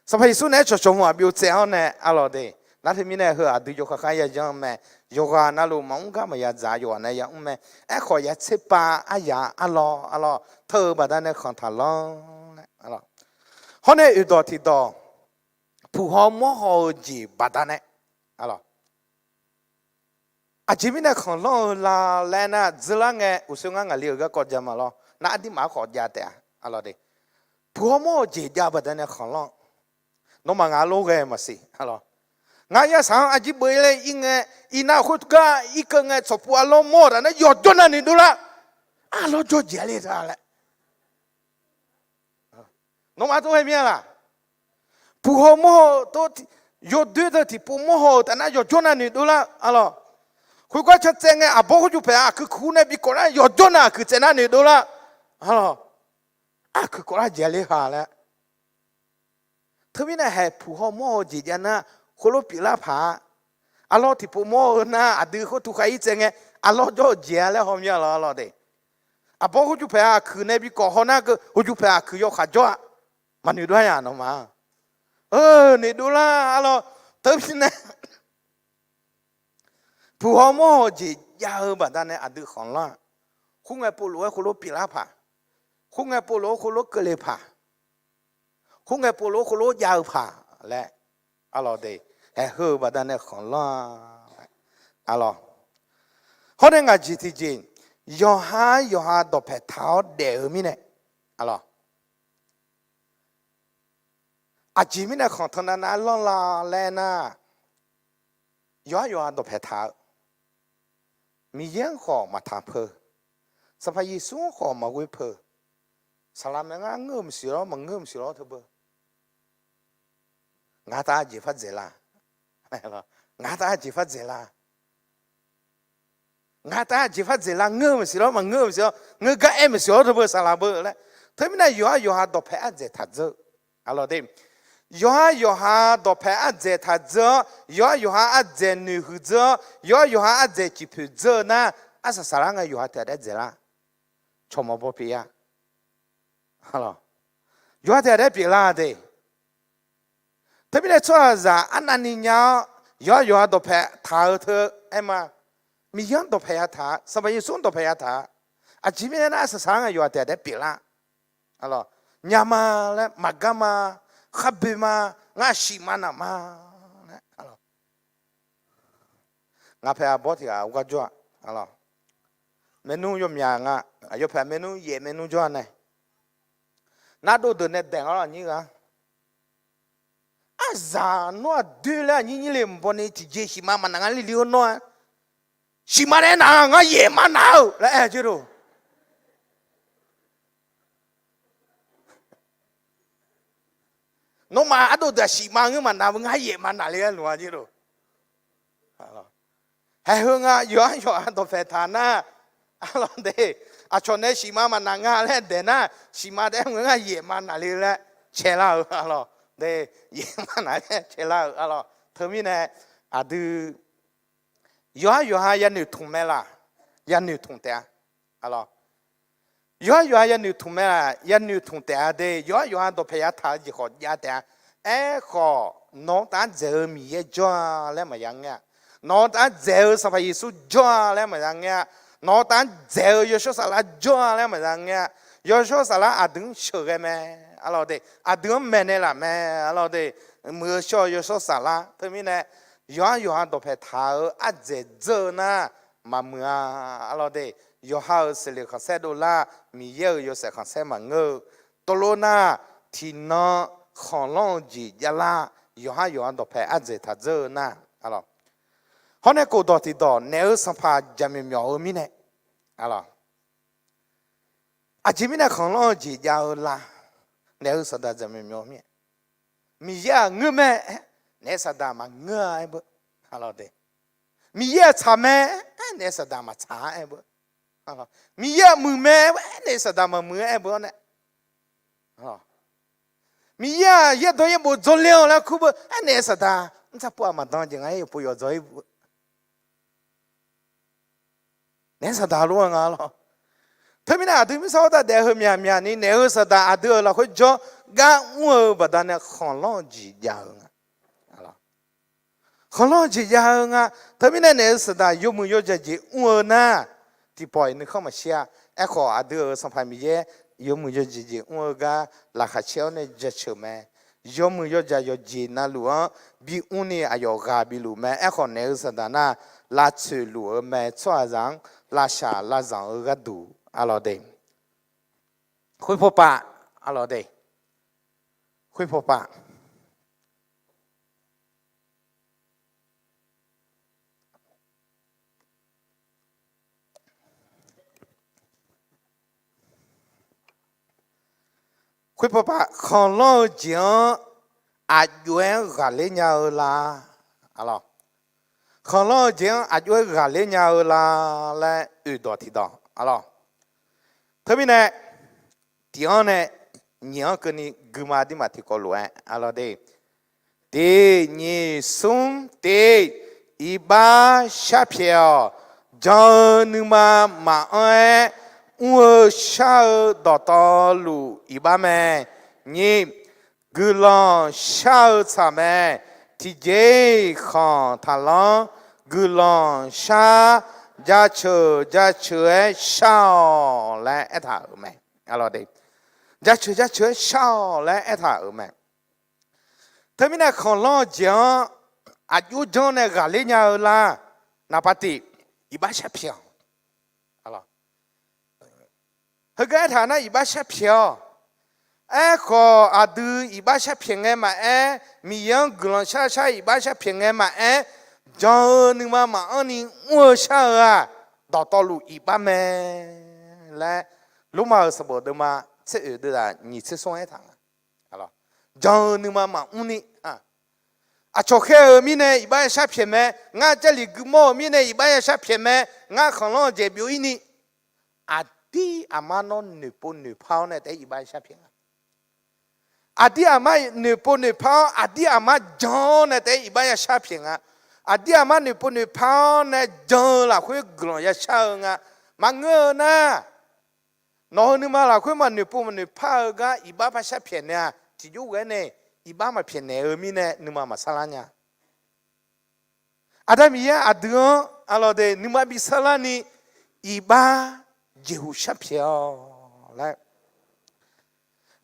Sanqpaq Yeqsur naeq-aer cawqcawq hmq-aq byov tsaev-awr nae arlawr de. Nar teumirnae heu aqdui yawkhav khar yajanr mae. Yawqghaq navluf maqmr gar maqya dzaq, yawqghaq nae yamr mae. Aerkhawf ya tserpav aryaq arlawr, arlawr, teu-eu baqdanae khanqtaq lanr laer arlawr. Hawr nae oeqdawq tiqdawq, puq haw mawr haw-eu jeq baqdanae arlawr, aqjeq mirnae khanqlanr-eu la laer nar, dzeurlar ngae uqshoe ngar ngaqli-euq garkawv jav ma lawr. Nar ardirmaf-anr khawf jav taef-a arlawr de. Puq haw mawr-eu jeq jav-eu baqdanae khanqlanr. Nawmaf ngaq-anr lorghae maqsiq arlawr. Ngar yarsaq-anr arjir beuv-ir laer ir ngae, iqnav khoergar irkeuv ngae tsawqpuq arlawr mawr-eu taf nar yawqjawr nav noeqdov lar. Arlawr jawr jeq-a le ta laer Nawmaf tov ghae mir-a laq? Puq haw mawr haw-eu tov, yawdoer deuq tiqpov mawr haw-euq taf nar yawqjawr nav noeqdov lar arlawr. Khoergar can tsaev ngae aqbawr khoerjuq paeq-a aqkuiq kuq nae bikawv lar yawqjawr nav aqkuiq tsaev nar noeqdov lar arlawr. Aqkuiq kawv lar jeq-a le ha laer. Teumirnae haeq puq haw mawr haw-eu jeq jav nar, khoerlof pyeuflar paq-a. Arlawr tiqpov mawr-eu nar aqdui khoer tu khav-ir tsaev ngae, arlawr jawr-eu jeq-a laer haw mir-a lawr arlawr de. Aqbawr khoerjuq paeq-a aqkuiq nae bikawv haw nar keuv, khoerjuq paeq aqkuiq yawkaq jawr-a. Maqnoeq dov-a ya nawmaf-a. Noeqdov lar arlawr. Teumirnae puq haw mawr haw-eu jeq jav-eu baqdanae aqdui khanqlanr-a. Khoerngae povlof-aer khoerlof pyeuflar paq. Khoerngae povlof-aer khoerlof keuvle paq. Khoerngae povlof-aer khoerlof jav-eu paq laer arlawr de. Haeq heu-eu baqdanae khanqlanr-a arlawr. Hawr nae ngaq jeq tiqjeq, yawqha yawqha dawqpaeq taq-awr daef-eu mirnae arlawr. Aqjeq mirnae khanq tanq navnav-aer lanr la laer nar, yawqha yawqha dawqpaeq taq-eu, Miqyaer-anr khawf maqtaq peu, Sanqpaq Yeqsur-anr khawf maqghoe peu, saqlaq mae ngar ngeur-eu maqsiq lawr maqngeur-eu maqsiq lawr teu beu. Ngar tav-aer jeq par dzaeq la? Ngar tav-aer jeq par dzaeq la? Ngar tav-aer jeq par dzaeq la? Ngeur-eu maqsiq lawr maqngeur-eu maqsiq lawr, ngeur gar aer maqsiq lawr teu beu saqlaq beu laer. Teumirnae yawqha yawqha dawqpaeq ardzaeq taq dzeur-eu arlawr de. Yawqha yawqha dawqpaeq ardzaeq taq dzeur-awr, yawqha yawqha ardzaeq noeqhuiq dzeur-awr, yawqha yawqha ardzaeq ciqpoeq dzeur-eu nar, arsaq saqlar ngae yawqha tiq ghaq taef-aer dzaeq lar? Cawq mawq baw pyeuf-a. Yawqha tiq ghaq taef-aer pyeuflar de. Teumirnae tsawrhaqzaq arnavni nya-awr yawqha yawqha dawqpaeq taq-eu teu aer ma. Miqyaer-anr dawqpaeq ya taq-a, Sanqpaq Yeqsur-anr dawqpaeq ya taq-a. Aqjeq mirnae nar arsaq saqlar ngae yawqha tiq ghaq taef-aer pyeuflar arlawr. Nya ma laer maqgar ma, khar boe ma, ngar siqma naq ma laer arlawr. Ngaq paeq aqbawr tiq ghaq-eu gar jawr-aq arlawr. Maernmr yawmyaq nga, aqyawf paeq maernmr yaef maernmr jawr-a nae, nar dovdeuq nae daeq-awr lafnyir gha. Arzaq nawr aqdoer laer aqnyir nyir le mqbaw ni tiqjeq siqma maqnaq ngar li li-awr nawr-a. Siqma nae aernar ngar yaef ma naq-eu laer aer-eu jeq lof. Nawmaf ardov deuq-aq siqma ngeur maqnaq beu ngar yaef ma naq le-aer luf-a jeq lof. Haeq heu nga yawqha yawqha dawqpaeq taq nar, arlawr de, aqcawq nae siqma maqnaq nga laer daeq nar, siqma taef-aer mq-aer ngar yaef ma naq le laer caelar-euq arlawr de, yaef ma naq laer caelar-euq arlawr. Teumirnae aqdui yawqha yawqha yanoeq tmq mae laq? Yanoeq tmq taef-a arlawr. Yawqha yawqha yanoeq tmq mae laq? Yanoeq tmq taef-a de. Yawqha yawqha dawqpaeq yataq-eu jeq khawf jav taef-a. Aerkhawf nawq-anr taf-aer dzaeq-eu Miqyaer jawr-a laer maqya ngaer-a. Nawq-anr taf-aer dzaeq-eu Sanqpaq Yeqsur jawr-a laer maqya ngaer-a. Nawq-anr taf-aer dzaeq-eu Yawshawr Saflar jawr-a laer maqya ngaer-a. Yawshawr Saflar aqdui-anr sheuqghae mae, arlawr de. Aqdui-anr maeqnaeq laf mae, arlawr de. Muiq-eu shawr-eu Yawshawr Saflar teumirnae, yawqhar yawqha dawqpae taq-eu ardzaeq dzeur-eu nar, maqmuiq-a, arlawr de. Yawqha-euq seqleq khanqsaer dovlar, Miqyaer-euq yawshaef khanqsaer maqngeur-eu. Tov lor nar, tiqnan khanqlanr-eu jeq javlar, yawqhar yawqha dawqpae ardzaeq taq dzeur-eu nar, arlawr. Hawr nae khofdawq tiqdawq naef-eu sanqpaq jaqmyawf myawf-eu mirnae, arlawr, aqjeq mirnae khanqlanr-eu jeq jav-eu la? Naef-eu saqdaq jaqmyawf myawf-eu mirnae, Miqyaer-aq ngeur mae-aer, naef-eu saqdaq maqngeur-a aer beu, arlawr de. Miqyaer-aq tsaq mae-aer, naef-eu saqdaq maqtsaq-a aer beu. Miqyaer-aq muiq mae-aer, naef-eu saqdaq maqmuiq-a aer beu-awr nae, Miqyaer-aq yaerdawq yaerbof dzawrler-awq laer kur beu-aer, naef-eu saqdaq mr tsaq pov-aq maqdan jeq nga-aer yawqpov yawqdzawq-ir beu. Naef-eu saqdaq lof-aer nga lawr. Teumirnae aqdui mirtsaq khoertav daef-eu heumyaq myaq ni naef-eu saqdaq aqdui-euq lafkhoer jawr gar mr-eu baqdanae khanqlanr-eu jeq jav-eu nga. Khanqlanr-eu jeq jav-eu nga. Teumirnae naef-eu saqdaq yawmuiq yawjaq jeq mr-eu nar, tiqpawf-iq nuikhanr maqshir-a. Aerkhawf aqdui-euq Sanqpaq Miqyaer yawmuiq yawjaq jeq mr-eu gar laqkhaq caer-awr nae jaceuq mae. Yawmuiq yawjaq yawqjeq navluf-anr bimr ni aqyawf ghaq biluf mae. Aerkhawf naef-eu saqdaq nar, lavtsoeq luf-eu mae. Tsawrhaqzaq-anr lavshaq lavzanq-eu gharduq, arlawr de. Khoerpawpav, arlawr de. Khoerpawpav Khoerpawpav khanqlanr-eu jeq-anr aqjox-aer ghaqler nya-eu la? Khanqlanr-eu jeq-anr aqjox-aer ghaqler nya-eu la laer oeqdawq tiqdawq, arlawr. Teumirnae tiq-anr nae nyiq-anr keuvni guima dirmaf tiqkawv lof-aer, arlawr de. Tiq nyiq smr tiq, iqbax sharpyaeq-awq. Jan-eu nuima maqanr-aer, mr-eu shar-eu dawqtawvluf iqbax mae. Nyiq, guiqlanq shar-eu tsaq mae. Tiqjeq-iq khanq taqlanr, guiqlanq shar, jaceuq jaceuq-aer shar-awq laer aertaq-euq mae. Jaceuq jaceuq-aer shar-awq laer aertaq-euq mae. Teumirnae khanqlanr-eu jeq-anr aqjox janr nae ghaqler nya-eu la? Naqpav tiq, iqbax sharpyaeq-awq. Heugar aertaq nar iqbax sharpyaeq-awq. Aerkhawf aqdui iqbax sharpyaeq ngae maqaer, Miqyaer-anr guiqlanq shar shar iqbax sharpyaeq ngae maqaer, jan-eu nuima maqanr ni mr-eu shar-eu-aq, dawqtawvluf iqbax mae laer, Lormav-euq sanqbof deuvma tser oeq deuvzaq nyiq tser smr aertaq nga. Jan-eu nuima maqmr ni, aqcawq khaer-eu mirnae iqbax ya sharpyaeq mae. Ngar Jarlif gui mawr-eu mirnae iqbax ya sharpyaeq mae. Ngar khanqlanr-eu jeq byov-ir ni, aqdir aqmar nawr noeqpov noeqpar-awr nae taef-aer iqbax ya sharpyaeq nga. Aqdir aqmar noeqpov noeqpar-awr, aqdir aqmar jan-awr nae taef-aer iqbax ya sharpyaeq nga. Aqdir aqmar noeqpov noeqpar-awr nae jan-eu lafkhoer guiqlanq ya shar-eu nga. Maqngeur-eu nar, nawq-eu nuima lafkhoer maqnoeqpov maqnoeqpar-eu gar iqbax par sharpyaeq naeq-a. Tiqjov ghae nae iqbax maqpyaeq naeq-eu mirnae nuima maqsar lar nya. Aqda Miqyaer aqdui-anr arlawr de nuima bi sar larni, iqbax jeqhu sharpyaeq-awq laer.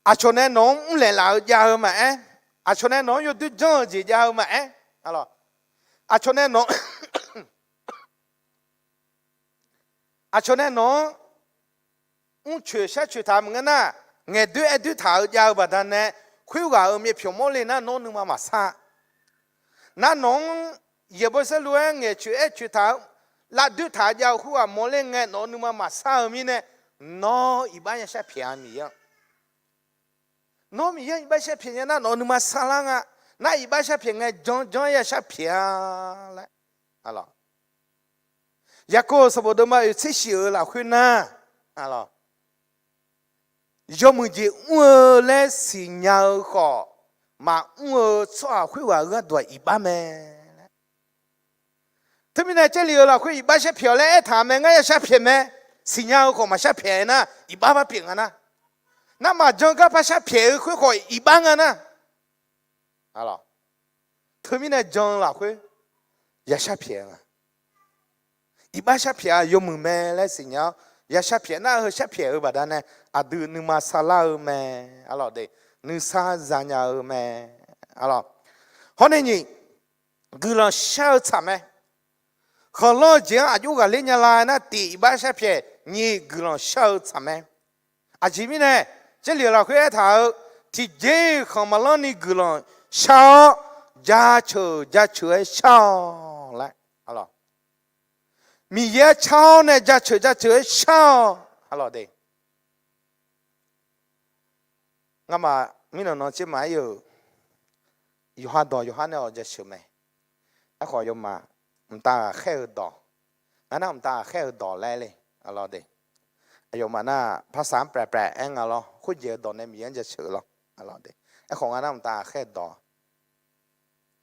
Aqcawq nae nawq-anr mrlaeq laf-eu jav-eu maqaer, aqcawq nae nawq-anr yawdoer janr-eu jeq jav-eu maqaer, aqcawq nae nawq, aqcawq nae nawq-anr mrcoeq sharcoeq taq-eu maqngeur nar, ngaeqdoer aerdoer taq-eu jav-eu baqdanae, khoerghaq-euq myavpyawq mawrle nar nawr nuima maqsar. Nar nawq-anr yaeqbawq saerlu-aer ngaeqcoeq aercoeq taq-eu, lavdoer taq-eu jav-eu khoerghaq mawrle ngae nawq-eu nuima maqsar-eu mirnae, nawr iqbax ya sharpyaeq-a Miqyaer-anr. Nawr Miqyaer-anr iqbax sharpyaeq nya nar nawq-eu nuima sarlar nga. Nar iqbax sharpyaeq ngae janr janr-aer ya sharpyaeq-a laer. Yaqkov-euq sanqbof deuvma oeq tser shif-euq lafkhoer nar, yawmuiq jeq mr-eu laer siqnya-eu khawf, maqmr-eu tsawrhaq khoerghaq-eu gharduq-aq iqbax mae. Teumirnae Jarlif-euq lafkhoer iqbax sharpyaeq-awq laer aertaq mae, ngar ya sharpyaeq mae. Siqnya-eu khawf maqsharpyaeq nar iqbax par pyaeq nga nar. Narmaf jan gar par sharpyaeq-eu khoer khawf iqbax nga nar. Teumirnae jan-eu lafkhoer ya sharpyaeq nga. Iqbax sharpyaeq-a yawmuiq mae laer siqnya-awr, ya sharpyaeq nar heu sharpyaeq-eu baqdanae aqdui nuima sarlar-eu mae. Arlawq de, nuisar zanya-eu mae. Arlawq, hawr nae nyiq, guiqlanq shar-eu tsaq mae. Khanqlanr-eu jeq-anr aqjox ghaqler nya la nar tiq iqbax sharpyaeq, nyiq guiqlanq shar-eu tsaq mae. Aqjeq mirnae, Jarlif-euq lafkhoer aertaq-eu, tiqjeq-iq khanq maqlanr ni guiqlanq shar-awr, jaceuq jaceuq-aer shar-awq laer. Miqyaer-anr car-awr nae jaceuq jaceuq-aer shar-awq. Arlawq de, ngamaf mirnan nan tser maqaer-euq, yawqha dawq yawqha nae-awq jaceuq mae. Aerkhawf yawmaf mqtav ghaqkhaer-eu dawq, ngar nar mqtav ghaqkhaer-eu dawq laer le. Arlawq de, aqyawfmaf nar ภาษา-anr แปลกๆ-aer nga lawr, khoerjeq-eu dawq nae Miqyaer-anr jaceuq lawr. Arlawq de, aerkhawf ngar nar mqtav ghaqkhaer-eu dawq,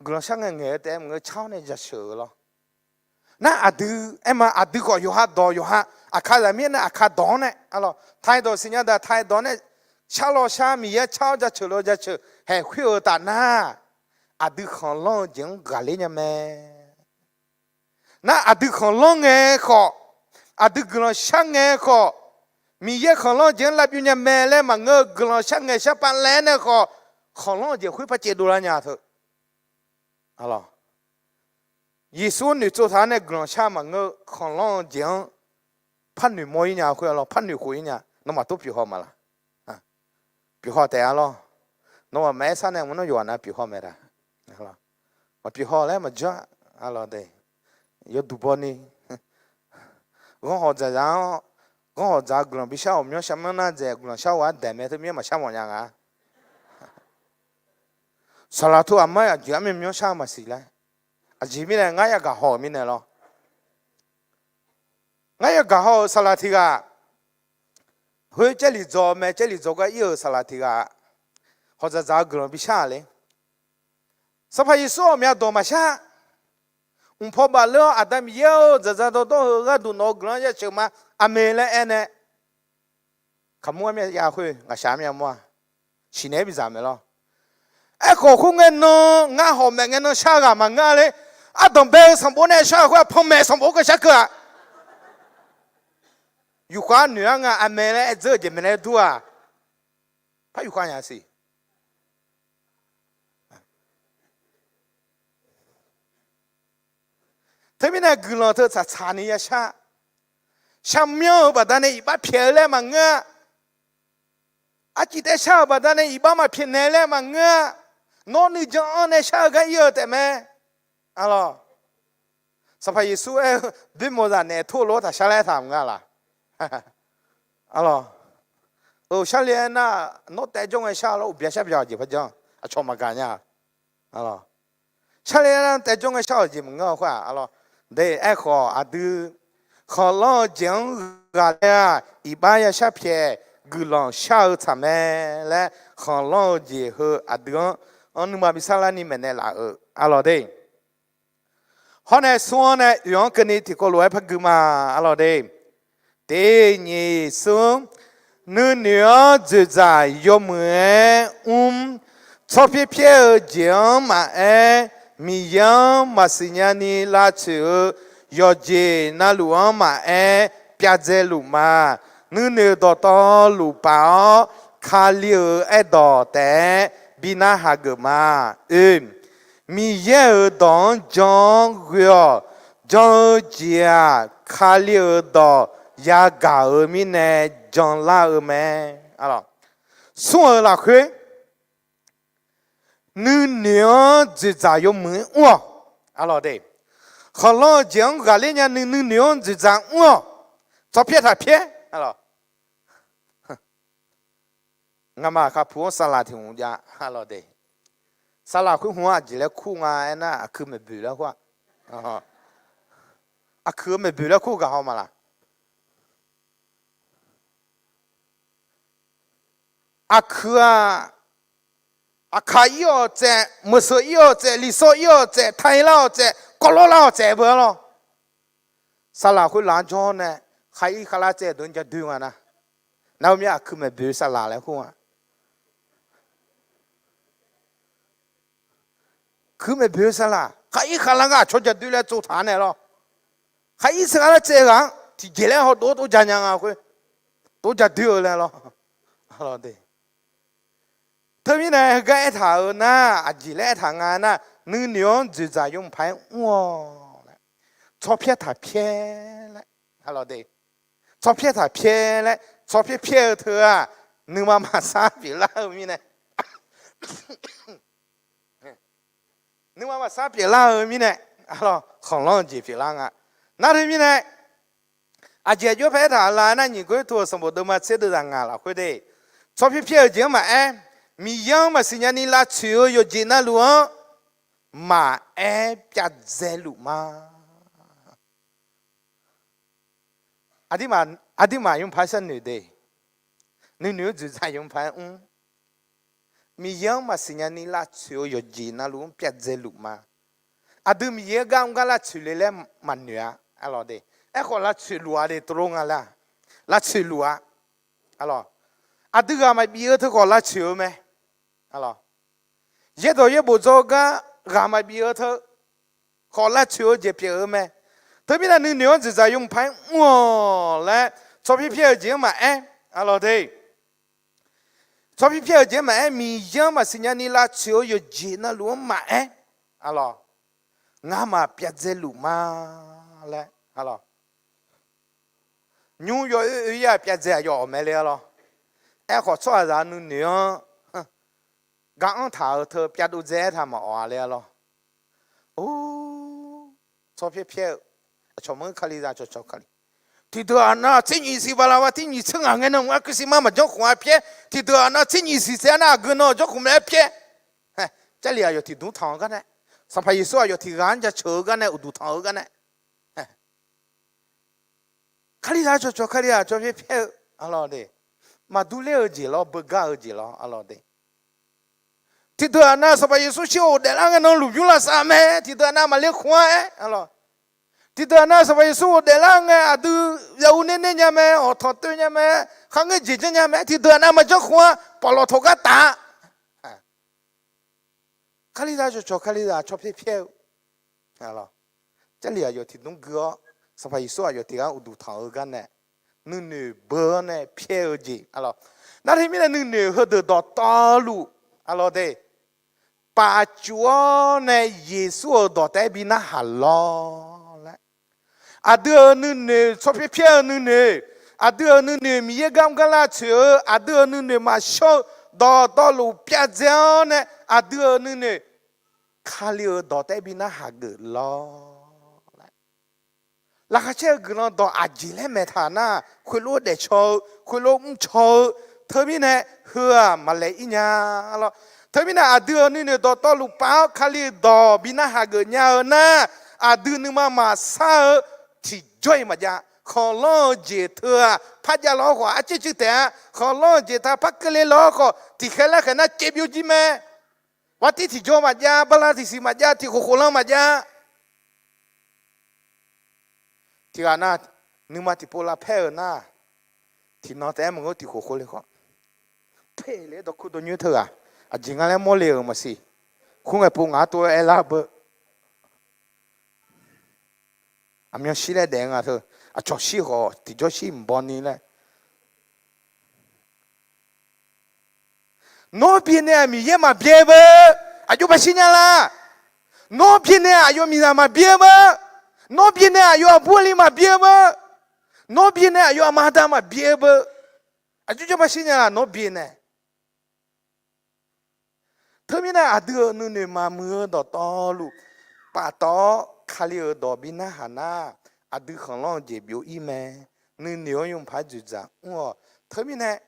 guiqlanq shar ngae ngaeq-eu taef-aer maqngeur, car-awr nae jaceuq-eu lawr. Nar aqdui aer ma, aqdui khawf yawqha dawq yawqha, aqkar zaqmir nae aqkar dawq-anr nae, arlawq, taiq dawq siqnya daq taiq dawq nae, shar law shar, Miqyaer car-awr jaceuq law jaceuq haeq khoer-eu taf nar, aqdui khanqlanr-eu jeq-anr ghaqler nya mae. Nar aqdui khanqlanr ngae khawf, aqdui guiqlanq shar ngae khawf, Miqyaer khanqlanr-eu jeq-anr lavbyov nya mae laer maqngeur-eu, guiqlanq shar ngae shar pav laer nae khawf, khanqlanr-eu jeq khoer par caevdov lar nya teu. Yeqsur-anr noeqtsov taq-awr nae guiqlanq shar maqngeur-eu, khanqlanr-eu jeq-anr par noeqmawr-ir nya khoer, arlawq, par noeqkhof-ir nya. Nawmaf tov pyeuf haw ma laq? Pyeuf haw taef-a lawr. Nawmaf maqaer sar nae maqnawr yawqghaq nav pyeuf haw mae da. Maqpyeuf haw laer maqjawr-a. Arlawq de, yawduq baw ni, ghanr hawq dzaqdzaq-anr, ghanr hawq dzaq-eu guiqlanq bishar ghawqmyanr sharmyanr nar dzaeq guiqlanq shar ghaq-anr daeq mae, teumirnae maqshar mawf nya nga. Saqlaq teu aqmar aqjeq armyanr myanr shar-eu maqsiq laer. Aqjeq mirnae ngar yagaq haw-euq mirnae lawr. Ngar yagaq haw-euq saqlaq tiq ghaq, khoer Jarlif dzaw mae, Jarlif dzaw gar ir-euq saqlaq tiq ghaq, hawq dzaqdzaq-eu guiqlanq bishar-aq le. Sanqpaq Yeqsur ghawqmya dawq maqshar. Mqpaw baf ler-awr, Aqda Miqyaer-or, dzaqdzaq dawrdawr heu gharduq nawq-euq guiqlanq-anr jaceuq ma. Aqmeq laer aer nae, kaqmur armyav jav khoer ngaqshaq armyav mawr-a. Siqnaeq-aer bidzaq maeq lawr. Aerkhawf khoerngae nan ngar hawq maeq ngae nan shar-eu ghaq maqngeur le. Ardanq bae-eu sanqbof nae shar-euq khoer-aq, panmaeq sanqbof-anr keuv shar keuv-aq. Yufkhav noeq-aer nga, aqmaeq laer aer dzeur-eu jeq maeq laer dur-aq, par yufkhav nya siq. Teumirnae guiqlanq teu tsaqtsaq ni yashar. Sharmyanr-euq baqdanae iqbax pyaeq-eu laer maqngeur-a. Arciv taef shar-euq baqdanae iqbax maqpyaeq naeq laer maqngeur-a. Nawr nuijan anr nae shar-eu gar ir-eu taef mae. Arlawq, Sanqpaq Yeqsur aer-eu, doermawq zaq naef tor-eu lof-aer taq shar laer aertaq maqnga laq? Arlawq, eu, sharle aernar, nawr taef jawr ngae shar lawr, uqbya shar bya-awq jeq par janr, aqcawq maqgaq nya. Sharle aernar taef jawr ngae shar-awq jeq maqngeur-a khoer-aq, arlawq, de aerkhawf aqdui khanqlanr-eu jeq-anr ghaqler-aq, iqbax yashar pyaeq guiqlanq shar-eu tsaq mae laer, khanqlanr-eu jeq heu aqdui-anr, anr nuima bi sarlar ni maeqnaeq laf-euq, arlawq de. Hawr nae smr-anr nae oeq-anr keuvni tiqkawv lof-aer par gui ma, arlawq de. Tiq nyiq smr, nuinoeq-anr dzoeqdzaq yawmuiq-aer mr, tsawrpyaer pyaer-eu jeq-anr maqaer, Miqyaer-anr maqsiq nyani lavtsoeq-eu yawqjeq navluf-anr maqaer, pyavdzae luf ma. Nuinoeq dawqtawvluf paf-awr, Kali-euq aerdawq taef-aer bi narhaq geuf ma. Oe, Miqyaer-euq dawq-anr jan-awr ghoe-awq. Jan-eu jeq-aq, Kali-euq dawq yagaq-euq mirnae janlar-eu mae. Smr-euq lafkhoer, nuinoeq-anr dzoeqdzaq yawmuiq-aer mr-awq. Arlawq de, khanqlanr-eu jeq-anr ghaqler nyani nuinoeq-anr dzoeqdzaq mr-awq. Tsawrpyaer taq pyaer. Ngamaf aqkar pu-anr saqlaq tiq hmq jav, arlawq de. Saqlaq khoer hmq-anr aqjeq laer kur nga aernar, aqkuiq maeqboeq laer kur-a. Aqkuiq-eu maeqboeq laer kur gaq haw ma laq? Aqkuiq-aq, aqkaq ir-awq tsaev, meuqseuq ir-awq tsaev, liqsawr ir-awq tsaev, tae lar-awq tsaev, kawvlawr lar-awq tsaev beu-a lawr. Saqlaq khoer laf-anr jawr nae, khar ir khavlar tsaev deuq-anr ja doe nga nar, nar-eu mir aqkuiq maeqboeq saqlaq laer kur nga. Kuiq maeqboeq saqlaq, khar ir khavlar ngar aqcawq ja doe laer tsovtaq-anr nae lawr. Khar ir tsaev khavlar tsaev ghaq-anr tiqjeq laer hawdov tov ja nya nga khoer, tov ja doer-eu laer lawr. Teumirnae heugar aertaq-euq nar, aqjeq laer aertaq nga nar, nuinoeq-anr dzoeqdzaq yawmuiq paq-aer mr-awq laer, tsawrpyaer taq pyaer laer, tsawrpyaer taq pyaer laer, tsawrpyaer pyaer-eu teu-aq, nuima maqsar pyeuflar-eu mirnae, nuima maqsar pyeuflar-eu mirnae, khanqlanr-eu jeq pyeuflar nga. Nar teumirnae, aqjeq aqjox paer aertaq la nar, nyiq Gawrliqtu-euq sanqbof deuvma tser deuvzaq ngaq lafkhoer de, tsawrpyaer pyaer-eu jeq-anr maqaer, Miqyaer-anr maqsiq nyani lavtsoeq-eu yawqjeq navluf-anr maqaer, pyavdzae luf ma. Aqduimaf yawmuiq paq-aer sharnoeq de, nuinoeq-anr dzoeqdzaq yawmuiq paq-aer mr, Miqyaer-anr maqsiq nyani lavtsoeq-eu yawqjeq navluf-anr pyavdzae luf ma. Aqdui Miqyaer gar mr gar lavtsoeq le laer maqnoeq-a, arlawq de. Aerkhawf lavtsoeq luf-a de, tov lor nga laer, lavtsoeq luf-a, arlawq. Aqdui ghaq maqbif-eu teu khawf lavtsoeq-eu mae, arlawq. Yaerdawq yaerbof dzaw-eu gar ghaq maqbif-eu teu khawf lavtsoeq-eu jeq pyeuf-eu mae. Teumirnae nuinoeq-anr dzoeqdzaq yawmuiq paq-aer mr-awq laer tsawrpyaer pyaer-eu jeq-anr maqaer, arlawq de. Tsawrpyaer pyaer-eu jeq-anr maqaer, Miqyaer-anr maqsiq nyani lavtsoeq-eu yawqjeq navluf-anr maqaer, arlawq, ngamaf pyavdzae luf ma laer, arlawq. Nymr yawoer oe-ir-aq, pyavdzae aqyawf awq mae le, arlawq. Aerkhawf tsawrhaqzaq nuinoeq-anr gar anr taq-euq teu pyavdov dzae aertaq maqawf-a le, arlawq. Or, tsawrpyaer pyaer-eu, aqcawq maqngeur, Kalizaq cawqcawq Kali. Tiqdeuq-aq nar, tser nyiq siq bala ba, tser nyiq tser ngaq ngae nan mq-ar kuirsiq mar maqjanr khof-a pyaer. Tiqdeuq-aq nar, tser nyiq siq tser-ar nar, aqgeu nan-awq janrkhmq laer pyaer. Jarlif aqyawf tiqdmr tanq-eu gar nae, Sanqpaq Yeqsur aqyawf tiq ghaq-anr jaceuq-eu gar nae, uqduq tanq-eu gar nae, Kalizaq cawqcawq Kalizaq cawqpyaer pyaer-eu, arlawq de. Maqdur ler-eu jeq lawr, beugar-eu jeq lawr, arlawq de. Tiqdeuq-aq nar, Sanqpaq Yeqsur shir-euq daeflar ngae nan lmqbymr lavsav mae. Tiqdeuq-aq nar, maqler khmq-ar aer, arlawq. Tiqdeuq-aq nar, Sanqpaq Yeqsur-euq daeflar ngae aqdui yaur ner ner nya mae, awqtanq toer nya mae, kharngeur jeq janr nya mae. Tiqdeuq-aq nar, maqjanr khmq-ar, pawqlawq tawq gar taf-a. Kalizaq cawqcawq Kalizaq cawqpyaer pyaer-eu, Jarlif aqyawf tiqdmr gui-awr, Sanqpaq Yeqsur aqyawf tiq ghaq-anr uqduq tanq-eu gar nae, nuinoeq beu-awr nae pyaer-eu jeq, arlawq. Nar teumirnae nuinoeq heudeuq dawqtawvluf, arlawq de, paf cuf-awr nae Yeqsur-euq dawq taef-aer bi narhaq lawr laer. Aqdui-euq nuinoeq, tsawrpyaer pyaer-eu nuinoeq, aqdui-euq nuinoeq Miqyaer gar mr gar lavtsoeq-eu, aqdui-euq nuinoeq maqshawr-eu dawqtawvluf pyavdzae-awr nae, aqdui-euq nuinoeq Kali-euq dawq taef-aer bi narhaq geuf lawr laer. Laqkhaq caer-eu guiqlanq dawq aqjeq laer maeqtaq nar, khoerlof daefcaw-eu, khoerlof mrcaw-eu, teumirnae heu-aq maqlaeq-ir nya lawr. Teumirnae aqdui-euq nuinoeq dawqtawvluf paf-awr Kali-euq dawq bi narhaq geuf nya-eu nar, aqdui nuima maqsar-eu tiqjawr-iq maqjav. Khanqlanr-eu jeq teu-aq par jav lawr khawf arcuir cuir taef-a. Khanqlanr-eu jeq taq par keuvle lawr khawf tiqkhaer larkhaer nar caev byovjir mae. Bartir tiqjawr maqjav, bala tiqsiq maqjav, tiqkhof khof lan maqjav. Tiqghaq nar, nuima tiqpov lavpaer-euq nar, tiqnan taef-aer maqngeur tiqkhof khof le khawf, pe le dawrkur dawrnyoer teughaq, aqjeq nga laer mawrle-euq maqsiq. Khoerngae pov ngaq-anr tov-aer aerlar beu. Aqmyan shir laer daef nga teu, aqcawq shir khawf tiqjawr shir mqbaw ni laer. Nawr byaenae-aq Miqyaer maqbyae beu. Aqjox maqshir nya la? Nawr byaenae-aq aqyawf miqzaq maqbyae beu. Nawr byaenae aqyawf aqbur aqli maqbyae beu. Nawr byaenae aqyawf aqma aqda maqbyae beu. Aqjox jawr maqshir nya la nawr byaenae? Teumirnae aqdui-euq nuinoeq maqmuiq-eu dawqtawvluf paftawf-awr Kali-euq dawq bi narhaq nar, aqdui khanqlanr-eu jeq byov-ir mae. Nuinoeq-anr yawmuiq paq-aer dzoeqdzaq mr-awq. Teumirnae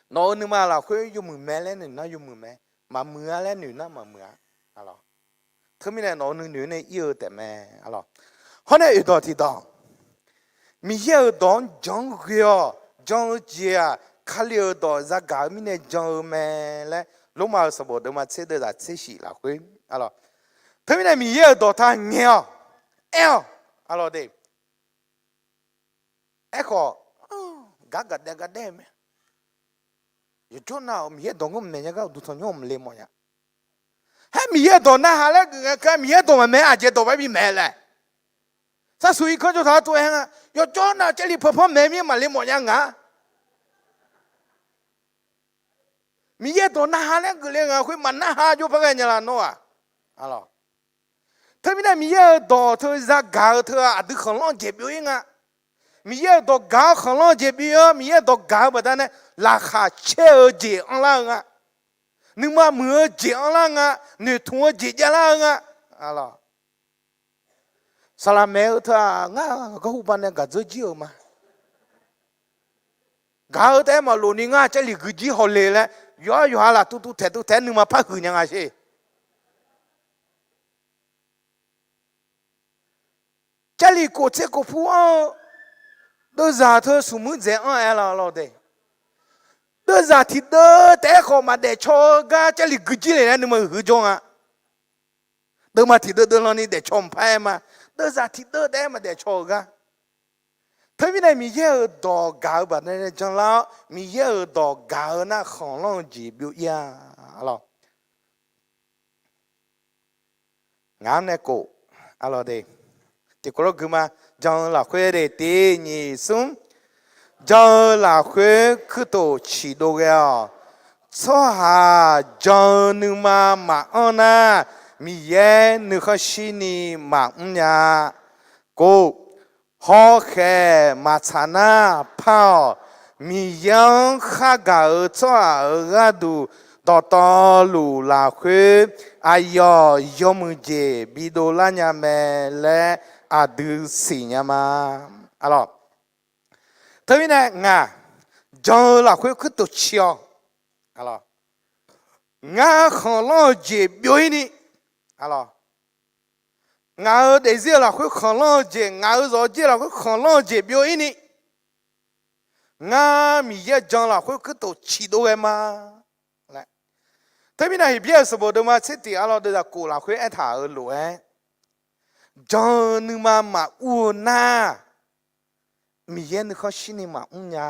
nawq-euq nuima lafkhoer yawmuiq mae laer noeq nar yawmuiq mae, maqmuiq-a laer noeq nar maqmuiq-a. Teumirnae nawq-euq nuinoeq nae ir-eu taefmae. Hawr nae oeqdawq tiqdawq, Miqyaer-euq dawq-anr jan-anr ghoe-awq. Jan-eu jeq-aq Kali-euq dawq zagaq-eu mirnae jan-eu mae laer, Lormav-euq sanqbof deuvma tser deuvzaq tser shif lafkhoer, teumirnae Miqyaer-euq dawq taq ngaeq-awq, aer-awq, arlawq de. Aerkhawf, gar gaqdaev gaqdaev mae. Yawqjawr nav-awq Miqyaer dawq ngeur mqmaeq nya gar uqduq tanqnymr mqle mawf nya. Haer Miqyaer dawq narhaq laer geuf ngae ka, Miqyaer dawq maqmaeq aqjeq dawq bae bi maeq lae. Sarsuq irkanr jawr taq-awr tov-aer nga. Yawjawr nav Jarlif peuq panmaeq mir maqle mawf nya nga. Miqyaer dawq narha laer geufle ngaq khoer maqnarha jawr par ghae nya la nawr-aq. Teumirnae Miqyaer-euq dawq teu zagaq-eu teu-aq aqdui khanqlanr-eu jeq byov-ir nga. Miqyaer-euq dawq gaq-awr khanqlanr-eu jeq byov-ir-awr, Miqyaer-euq dawq gaq-eu baqdanae laqkhaq caer-eu jeq anrlar-eu nga. Nuima muiq-eu jeq anrlar nga. Noeqtmq-eu jeq javlar-eu nga. Saqlaq maeq-eu teu-aq ngar garhu banae gaq dzeur jir-euq ma. Gaq-eu taef-aer maqlof ni ngar Jarlif guijir hawle laer yawqha yawqha laftuv tuv taeq tuv taeq-aer nuima par huiq nya nga sher. Jarlif kof tser kof pu anr-eu deuvzaq teu smqmuir dzaeq anr-aer la lawr de. Deuvzaq tiqdeuv taef-aer khawf maqdaef caw-eu gar Jarlif guijir le laer nuima huiq jawr nga. Deuvma tiqdeuv deuvlanni daef caw mqpar-aer ma. Deuvzaq tiqdeuv taef-aer maqdaef caw-eu gar. Teumirnae Miqyaer-euq dawq gaq-eu baqdanae janlar-awr, Miqyaer-euq dawq gaq-eu nar khanqlanr-eu jeq byov-ir-a lawr. Ngaq-anr nae kof, arlawr de, tiqkawv lawr gui ma. Jan-eu lafkhoer de, tiq nyiq smr. Jan-eu lafkhoer kuirtof ciqdov ghae-awq. Tsawrhaq jan-eu nuima maqanr nar, Miqyaer nuikhanr shirni maqmr nya. Kof, hawkhaeq maqtsaq nar par-awq. Miqyaer-anr khargaq-euq tsawrhaq-euq gharduq dawqtawvluf lafkhoer aqyawf yawmuiq jeq bidov lar nya mae laer aqdui siqnya ma. Arlawr, teumirnae ngaq jan-eu lafkhoer kuirtof ciq-awq. Ngar khanqlanr-eu jeq byov-ir ni, ngaq-euq daefzir-eu lafkhoer khanqlanr-eu jeq, ngaq-euq zawqjir lafkhoer khanqlanr-eu jeq byov-ir ni, ngar Miqyaer jan lafkhoer kuirtof ciqdov ghae ma laer. Teumirnae Heqbyaer-euq sanqbof deuvma tser tiq arlawr deuvzaq kof lafkhoer aertaq-euq lof-aer, jan-eu nuima maqur-eu nar, Miqyaer nuikhanr shirni maqmr nya.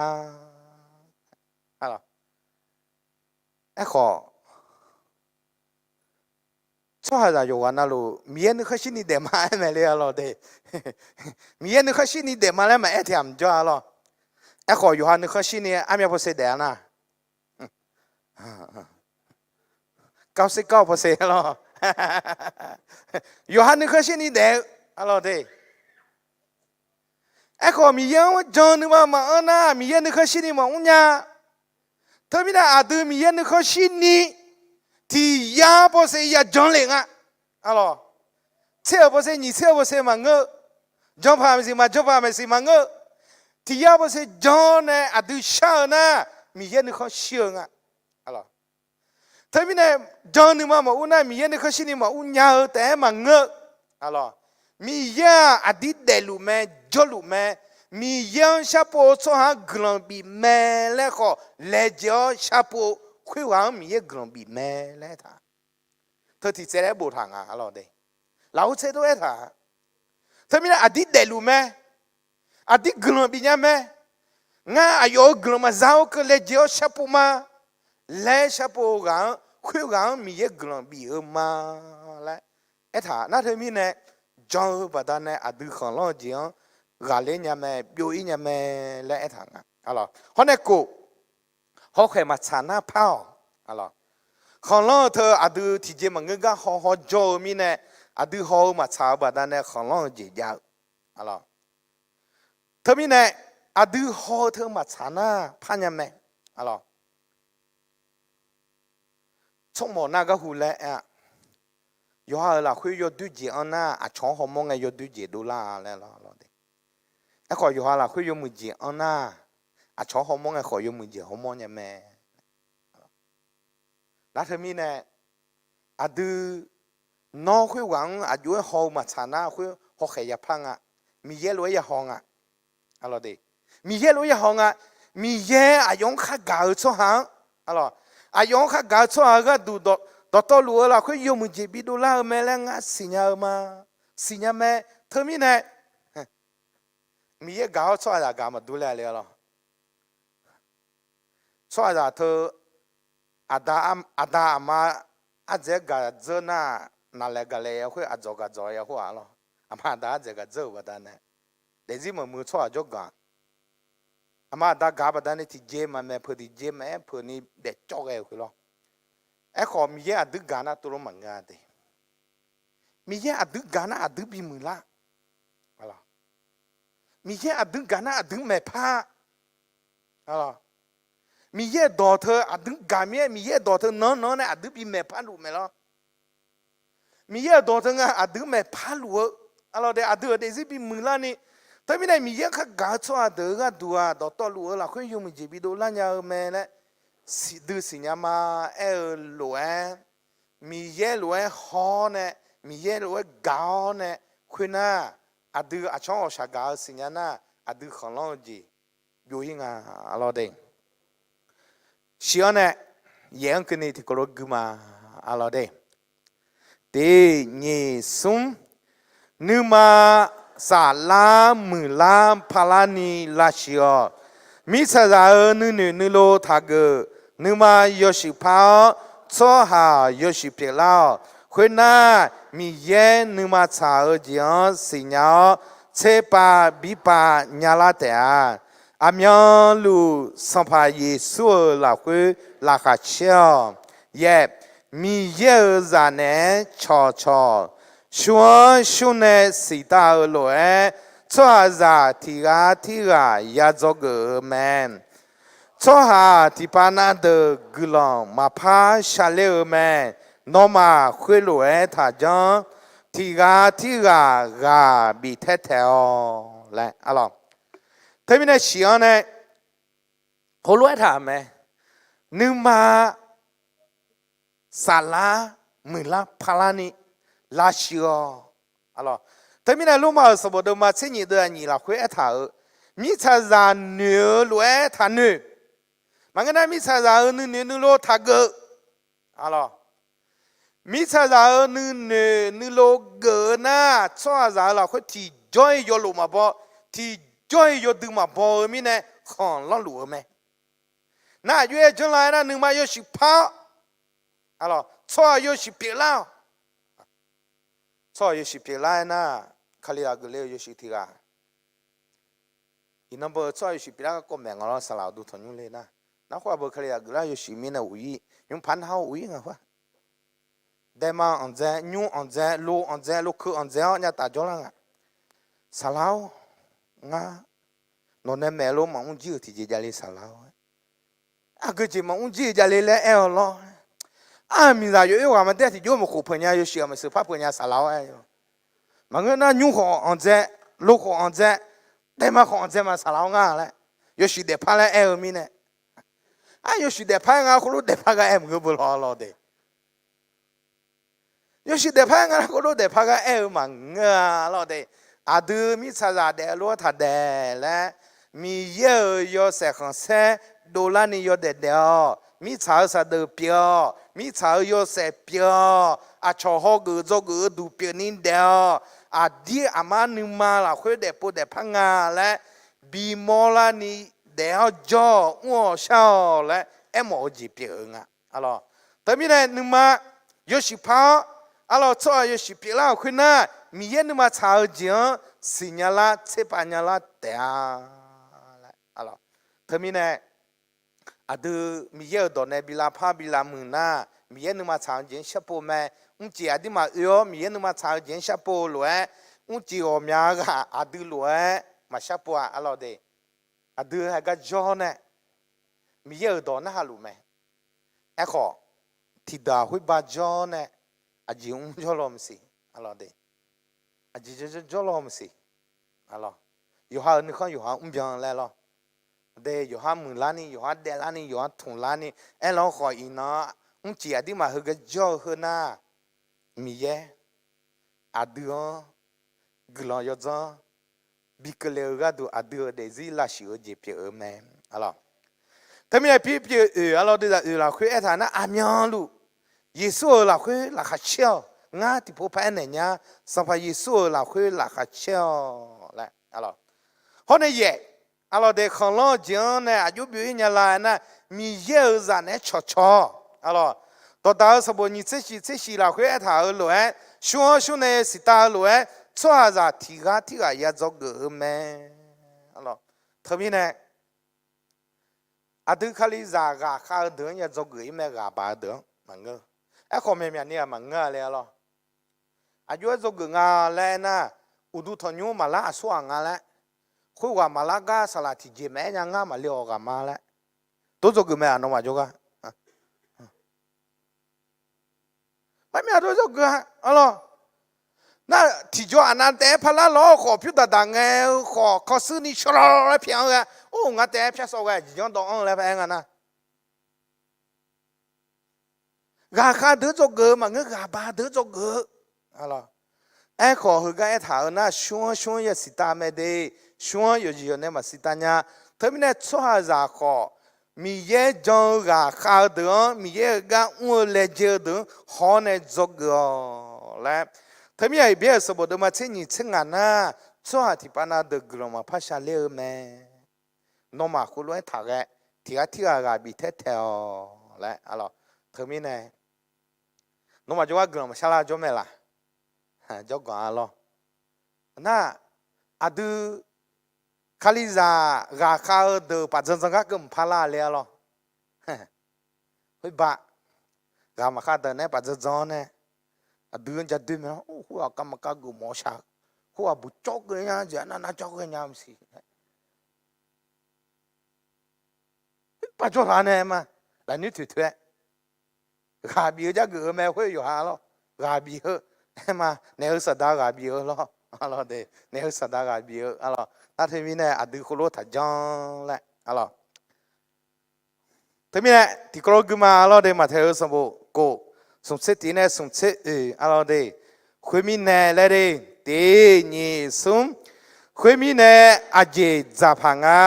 Aerkhawf, tsawrhaqzaq yawqghaq navluf Miqyaer nuikhanr shirni daef ma aer mae le arlawr de. Miqyaer nuikhanr shirni daef ma laer maqaer tiq ghaq maqjawr arlawr. Aerkhawf yawqha nuikhanr shirni armyav pawshe daef-a nar, kavser kavr pawshe arlawr. Yawqha nuikhanr shirni daef-eu arlawr de. Aerkhawf Miqyaer-anr jan nuima maqanr nar, Miqyaer nuikhanr shirni maqmr nya. Teumirnae aqdui Miqyaer nuikhanr shirni tiq yar pawshe yajan lef nga. Arlawr, tser-euq pawshe nyiq tser-eu pawshe maqngeur-eu, jan paq maeqsiq maqjan paq maeqsiq maqngeur-eu, tiq yar pawshe jan nae aqdui shar-eu nar, Miqyaer nuikhanr shir-eu nga. Teumirnae jan nuima maqur nar, Miqyaer nuikhanr shirni maqur nya-eu taef-aer maqngeur-eu. Miqyaer-aq aqdir daefluf mae, jawrluf mae. Miqyaer-anr sharpov-eu tsawrhaq-anr guiqlanq bif mae laer khawf laejae-awr sharpov-eu khoerghaq-anr Miqyaer guiqlanq bif mae laer aertaq. Teu tiq tsaev laer boftaq nga arlawr de. Lafkhoer tser tov aertaq. Teumirnae aqdir daefluf mae, aqdir guiqlanq bif nya mae. Ngar aqyawf-euq guiqlanq maqza-awr keuv laejae-awr sharpov ma laer sharpov-eu ghaq-anr, khoerghaq-anr Miqyaer guiqlanq bif-eu ma laer aertaq. Nar teumirnae jan-eu baqdanae aqdui khanqlanr-eu jeq-anr ghaqler nya mae, byov-ir nya mae laer aertaq nga. Hawr nae kof, hawkhaeq maqtsaq nar par-awq. Khanqlanr-eu teu aqdui tiqjeq maqngeur gar haw haw jawr-eu mirnae, aqdui haw-eu maqtsaq-eu baqdanae khanqlanr-eu jeq jav-eu. Teumirnae aqdui haw-eu teu maqtsaq nar par nya mae. Tsawrmawf nar garhu laer aer-a. Yawqha-euq lafkhoer yawdoer jeq anr nar, aqcawq-anr hawmawr ngae yawdoer jeq dovlar-a laer lawr. Aerkhawf yawqha lafkhoer yawmuiq jeq anr nar, aqcawq-anr hawmawr ngae khawf yawmuiq jeq hawmawr nya mae. Nar teumirnae aqdui nawr khoerghaq-anr aqjox-aer haw-eu maqtsaq nar khoer hawkhaeq yapar nga. Miqyaer lof-aer yahaw nga. Miqyaer lof-aer yahaw nga. Miqyaer aqyawf-anr khargaq-eu tsawrhaq-anr, aqyawf-anr khargaq-eu tsawrhaq-eu gharduq dawqtawvluf-eu lafkhoer yawmuiq jeq bidov lar-eu mae laer ngar siqnya-eu ma. Siqnya mae. Teumirnae Miqyaer gaq-awr tsawrhaqzaq gaq maqdur laer le lawr. Tsawrhaqzaq teu aqda aqma ardzaeq-aer gaq dzeur nar, naqlaeq gaqlaeq ya khoer aqdzawq gaq dzawq ya khoer-aq lawr. Aqma aqda-anr dzaeq gaq dzeur-euq baqdanae, daefzir meuq muiq-eu tsawrhaq jawrgaq, aqma aqda gaq-eu baqdanae tiqjeq maqmaeq peuq tiqjeq maqaer peuq ni daefcawv ghae-euq khoer lawr. Aerkhawf, Miqyaer aqdui gaq nar tov lof maqngeur-a de. Miqyaer aqdui gaq nar aqdui bimuiq lar. Miqyaer aqdui gaq nar aqdui maeqpar. Miqyaer-euq dawq teu aqdui gaq mir-aer, Miqyaer-euq dawq teu nanr nanr nae aqdui bimaeqpar luf mae lawr. Miqyaer-euq dawq teu nga aqdui maeqpar luf-eu, aqlawq daef aqdui-euq daefzir bimuiq larni, teumirnae Miqyaer-anr khargaq-eu tsawrhaq deuq-euq gharduq-aq, dawqtawvluf-eu lafkhoer yawmuiq jeq bidov lar nya-eu mae laer siqdui siqnya ma aer-eu lof-aer, Miqyaer lof-aer haw-awr nae, Miqyaer lof-aer gaq-awr nae, khoernar, aqdui aqcawq-anr ghawqshaq gaq-eu siqnya nar, aqdui khanqlanr-eu jeq byov-ir nga, aqlawq de. Shiq-anr nae, yaef-anr keuvni tiqkawv lof gui ma, aqlawq de. Tiq nyiq smr, nuima saflar muiqlar parlarni lavshuif-awq. Mirtsaqzaq-euq nuinoeq nuilov taqgeuf. Nuima yawshuif par-awr, tsawrhaq yawshuif pyeuflar-awq. Khoernar, Miqyaer nuima tsaq-eu jeq-anr siqnya-awr, tserpav birpav nyalar taef-a. Aqmyanluf Sanqpaq Yeqsur-euq lafkhoer laqkhaq caer-awq. Yaef, Miqyaer-euq zaq naeq-aer cawqcawq, shur-anr shur nae siqtav-eu lof-aer, tsawrhaqzaq tiq ghaq tirghaq ya dzawgeuf-eu mae. Tsawrhaq tiqpav na deuq guiqlanq maqpar sharler-eu mae. Nawmaf khoerlof-aer taqjanr, tiq ghaq tirghaq ghaq bif taer taeq-awq laer, aqlawq. Teumirnae shiq-anr nae heulof-aer taq-euq mae. Nuima saflar muiqlar parlarni lavshuif-awq. Teumirnae Lormav-euq sanqbof deuvma tser nyiq deuv aqnyiq lafkhoer aertaq-euq, mirtsaqzaq noeq-eu lof-aer taqnoeq. Maqngeur nar, mirtsaqzaq-euq nuinoeq nuilov taqgeuf. Aqlawq, mirtsaqzaq-euq nuinoeq nuilov geuf-eu nar, tsawrhaqzaq-euq lafkhoer tiqjawr-iq yawlof maqbaw, tiqjawr-iq yawdui maqbaw-eu mirnae khanqlanr luf-eu mae. Nar aqjox-aer janrlar-aer nar, nuima yawshuif par-awr, aqlawq, tsawrhaq yawshuif pyeuflar-awq. Tsawrhaq yawshuif pyeuflar-aer nar, Kalizaq geufle-eu yawshuif tiq ghaq, iqnan beu tsawrhaq yawshuif pyeuflar garkawv maeq nga lawr, saqlaq aqduq tanqnymr le nar. Nar khoer-aq beu Kalizaq geuflar yawshuif mirnae uq-ir, nymr par nar-awr uq-ir nga khoer. Daema anqdzae, nymr anqdzae, lo anqdzae, lokeu anqdzae-awr nyavtaf jawrlar nga. Saqlaq-or, ngar nawq nae maeq lof maqmr jir-euq tiqjeq javle saqlaq-or. Aqgeu jeq maqmr jir-eu javle laer aer-awr lawr. Aq, miqzaq yawoer ghaq maqdaer tiqjawr maqkhof peuq nya, yawshuif-aq maqseuq par peuq nya saqlaq-awr aer-awr. Maqngeur nar, nymr khawf anqdzae, lo khawf anqdzae, daema khawf anqdzae ma saqlaq-awr ngar laer, yawshuif daefpar laer aer-eu mirnae, aq, yawshuif daefpar-aer nga khoerlof daefpar gar aer maqngeur beu lawq lawq de. Yawshuif daefpar-aer nga laer khoerlof daefpar gar aer-eu maqngeur-a lawq de. Aqdui mirtsaqzaq daef-eu lof-aer taqdaef laer, Miqyaer-euq yawshaef khanqsaer dovlarni yawdaef daef-awq. Mirtsaq-euq saqdeuq pyeuf-awq. Mirtsaq-euq yawshaef pyeuf-awq. Aqcawq hawgeuf dzawgeuf-eu duq pyeufni daef-awq. Aqdir aqmar nuima lafkhoer daefpov daefpar nga laer bimawr larni daef-awr jawr-awq, mr-awq shar-awq laer aermawf-eu jeq pyeuf-eu nga. Aqlawq, teumirnae nuima yawshuif par-awr, aqlawq, tsawrhaq yawshuif pyeuflar-euq khoernar, Miqyaer nuima tsaq-eu jeq-anr siqnya lar tserpav nya lar taef-a. Aqlawq, teumirnae aqdui Miqyaer-euq dawq nae bi lavpar bi lavmuiq nar, Miqyaer nuima tsaq-eu jeq-anr sharpov mae. Mrcif aqdirmaf oe-awr Miqyaer nuima tsaq-eu jeq-anr sharpov-eu lof-aer, mrcif ghawqmya ghaq aqdui lof-aer maqsharpov-a. Aqlawq de, aqdui haigar jawr nae Miqyaer-euq dawq narhaq luf mae. Aerkhawf, tiqdaq khoerba jawr nae aqjeq mr jawr law maqsiq. Aqlawq de, aqjeq jawr jawr law maqsiq. Aqlawq, yawqha-euq nuikhanr yawqha mrbyan laer lawr. De, yawqha muiqlarni, yawqha daeflarni, yawqha tmqlarni aerlar-anr khawf, iqnan mrcif aqdirmaf heugar jawr-eu heunar, Miqyaer aqdui-anr guiqlanq yawdzanr bi keuvle-eu gharduq aqdui-euq daefzir lavshuif-eu jeq pyeuf-eu mae. Aqlawq, teumirnae pirpyeuf oeq aqlawq deuq zaq oeq lafkhoer aertaq nar, aqmyanluf Yeqsur-euq lafkhoer laqkhaq caer-awq. Ngar tiqpov paraer naeq nya, Sanqpaq Yeqsur-euq lafkhoer laqkhaq caer-awq laer. Hawr nae yaef, aqlawq de, khanqlanr-eu jeq-anr nae aqjox byov-ir nya la-aer nar, Miqyaer-euq zaq naeq-aer cawqcawq-awq. Aqlawq, Dawqdaq-eu sanqbof nyiq tser shiq tser shiq lafkhoer aertaq-euq lof-aer, shur-anr shur nae siqtav-eu lof-aer, tsawrhaqzaq tiq ghaq tirghaq ya dzawgeuf-eu mae. Teumirnae, aqdui Kalizaq ghaqkhav-eu deuq-anr ya dzawgeuf-ir mae, ghaq baq-eu deuq-anr maqngeur. Aerkhawf, myaqmyaq ni-aq maqngeur-a le arlawr. Aqjox-aer dzawgeuf nga laer aernar, uqduq tanqnymr maqlar aqsur ghaq nga laer, khoerghaq maqlar gar saqlaq tiqjeq maqaer nya ngar maqle-awq ghaq ma laer, dov dzawgeuf mae-aq nawmaf jawrgar. Marmyav dov dzawgeuf-a arlawr. Nar tiqjaw aqnav taef-aer parlar lawr khawf pyur daqdaq ngae-eu khawf kanrshuir ni shawrlawr laer pyaeq-anr ghae, or, ngar taef-aer pyar sawv ghae aqjeq janr dawv-anr laer aer nga nar, ghaqkhav deuq dzawgeuf-eu maqngeur, ghaq baq deuq dzawgeuf-eu. Aerkhawf, heugar aertaq-eu nar, shmr-anr shmr-anr yasiq tav mae de, shmr-anr yawqjeq yawq nae maqsiq tav nya. Teumirnae tsawrhaqzaq khawf, Miqyaer jan-eu ghaqkhav-eu deuq-anr, Miqyaer-euq gar mr-eu laejae-eu deuq-anr haw-awr nae dzawgeuf-awq laer. Teumirnae Heqbyaer-euq sanqbof deuvma tser nyiq tser ngaq nar, tsawrhaq tiqpav nav deuq guiqlanq maqpar sha ler-eu mae. Nawmaf khoerlof-aer taq ghae, tiq ghaq tirghaq ghaq bif taer taeq-awq laer arlawr. Teumirnae, nawmaf jawrgar guiqlanq maqshar lar jawr mae laq? Jawrganq arlawr. Nar, aqdui Kalizaq ghaqkhav-eu deuq paf dzandzan gar keuv mqpar lar le arlawr. Khoerba, ghaq maqkhav deuq nae paf dzandzan-awr nae, aqdui-anr ja doer mae-awr, or, khoerghaq kav maqkav geuf mawf-awr shaq-eu, khoerghaq buq cawv keuv nya jeq arnav nar cawv keuv nya maqsiq. Khoerba jawrhaq nae ma, lafnoer toeq toeq-aer ghaq bif-eu jar geuf-eu mae. Khoer yawqha lawr, ghaq bif-eu, aer ma, naeq-eu saqdaq ghaq bif-eu lawr, naeq-eu saqdaq ghaq bif-eu arlawr. Nar teumirnae aqdui khoerlof taqjanr laer arlawr. Teumirnae tiqkawv lof guima arlawr de, Maqtaeq-eu sanqbof kof, smq tser tiq nae smq tser oeq arlawr de. Khoermirnae laer de, tiq nyiq smr. Khoermirnae aqjeq dzaqpaq nga,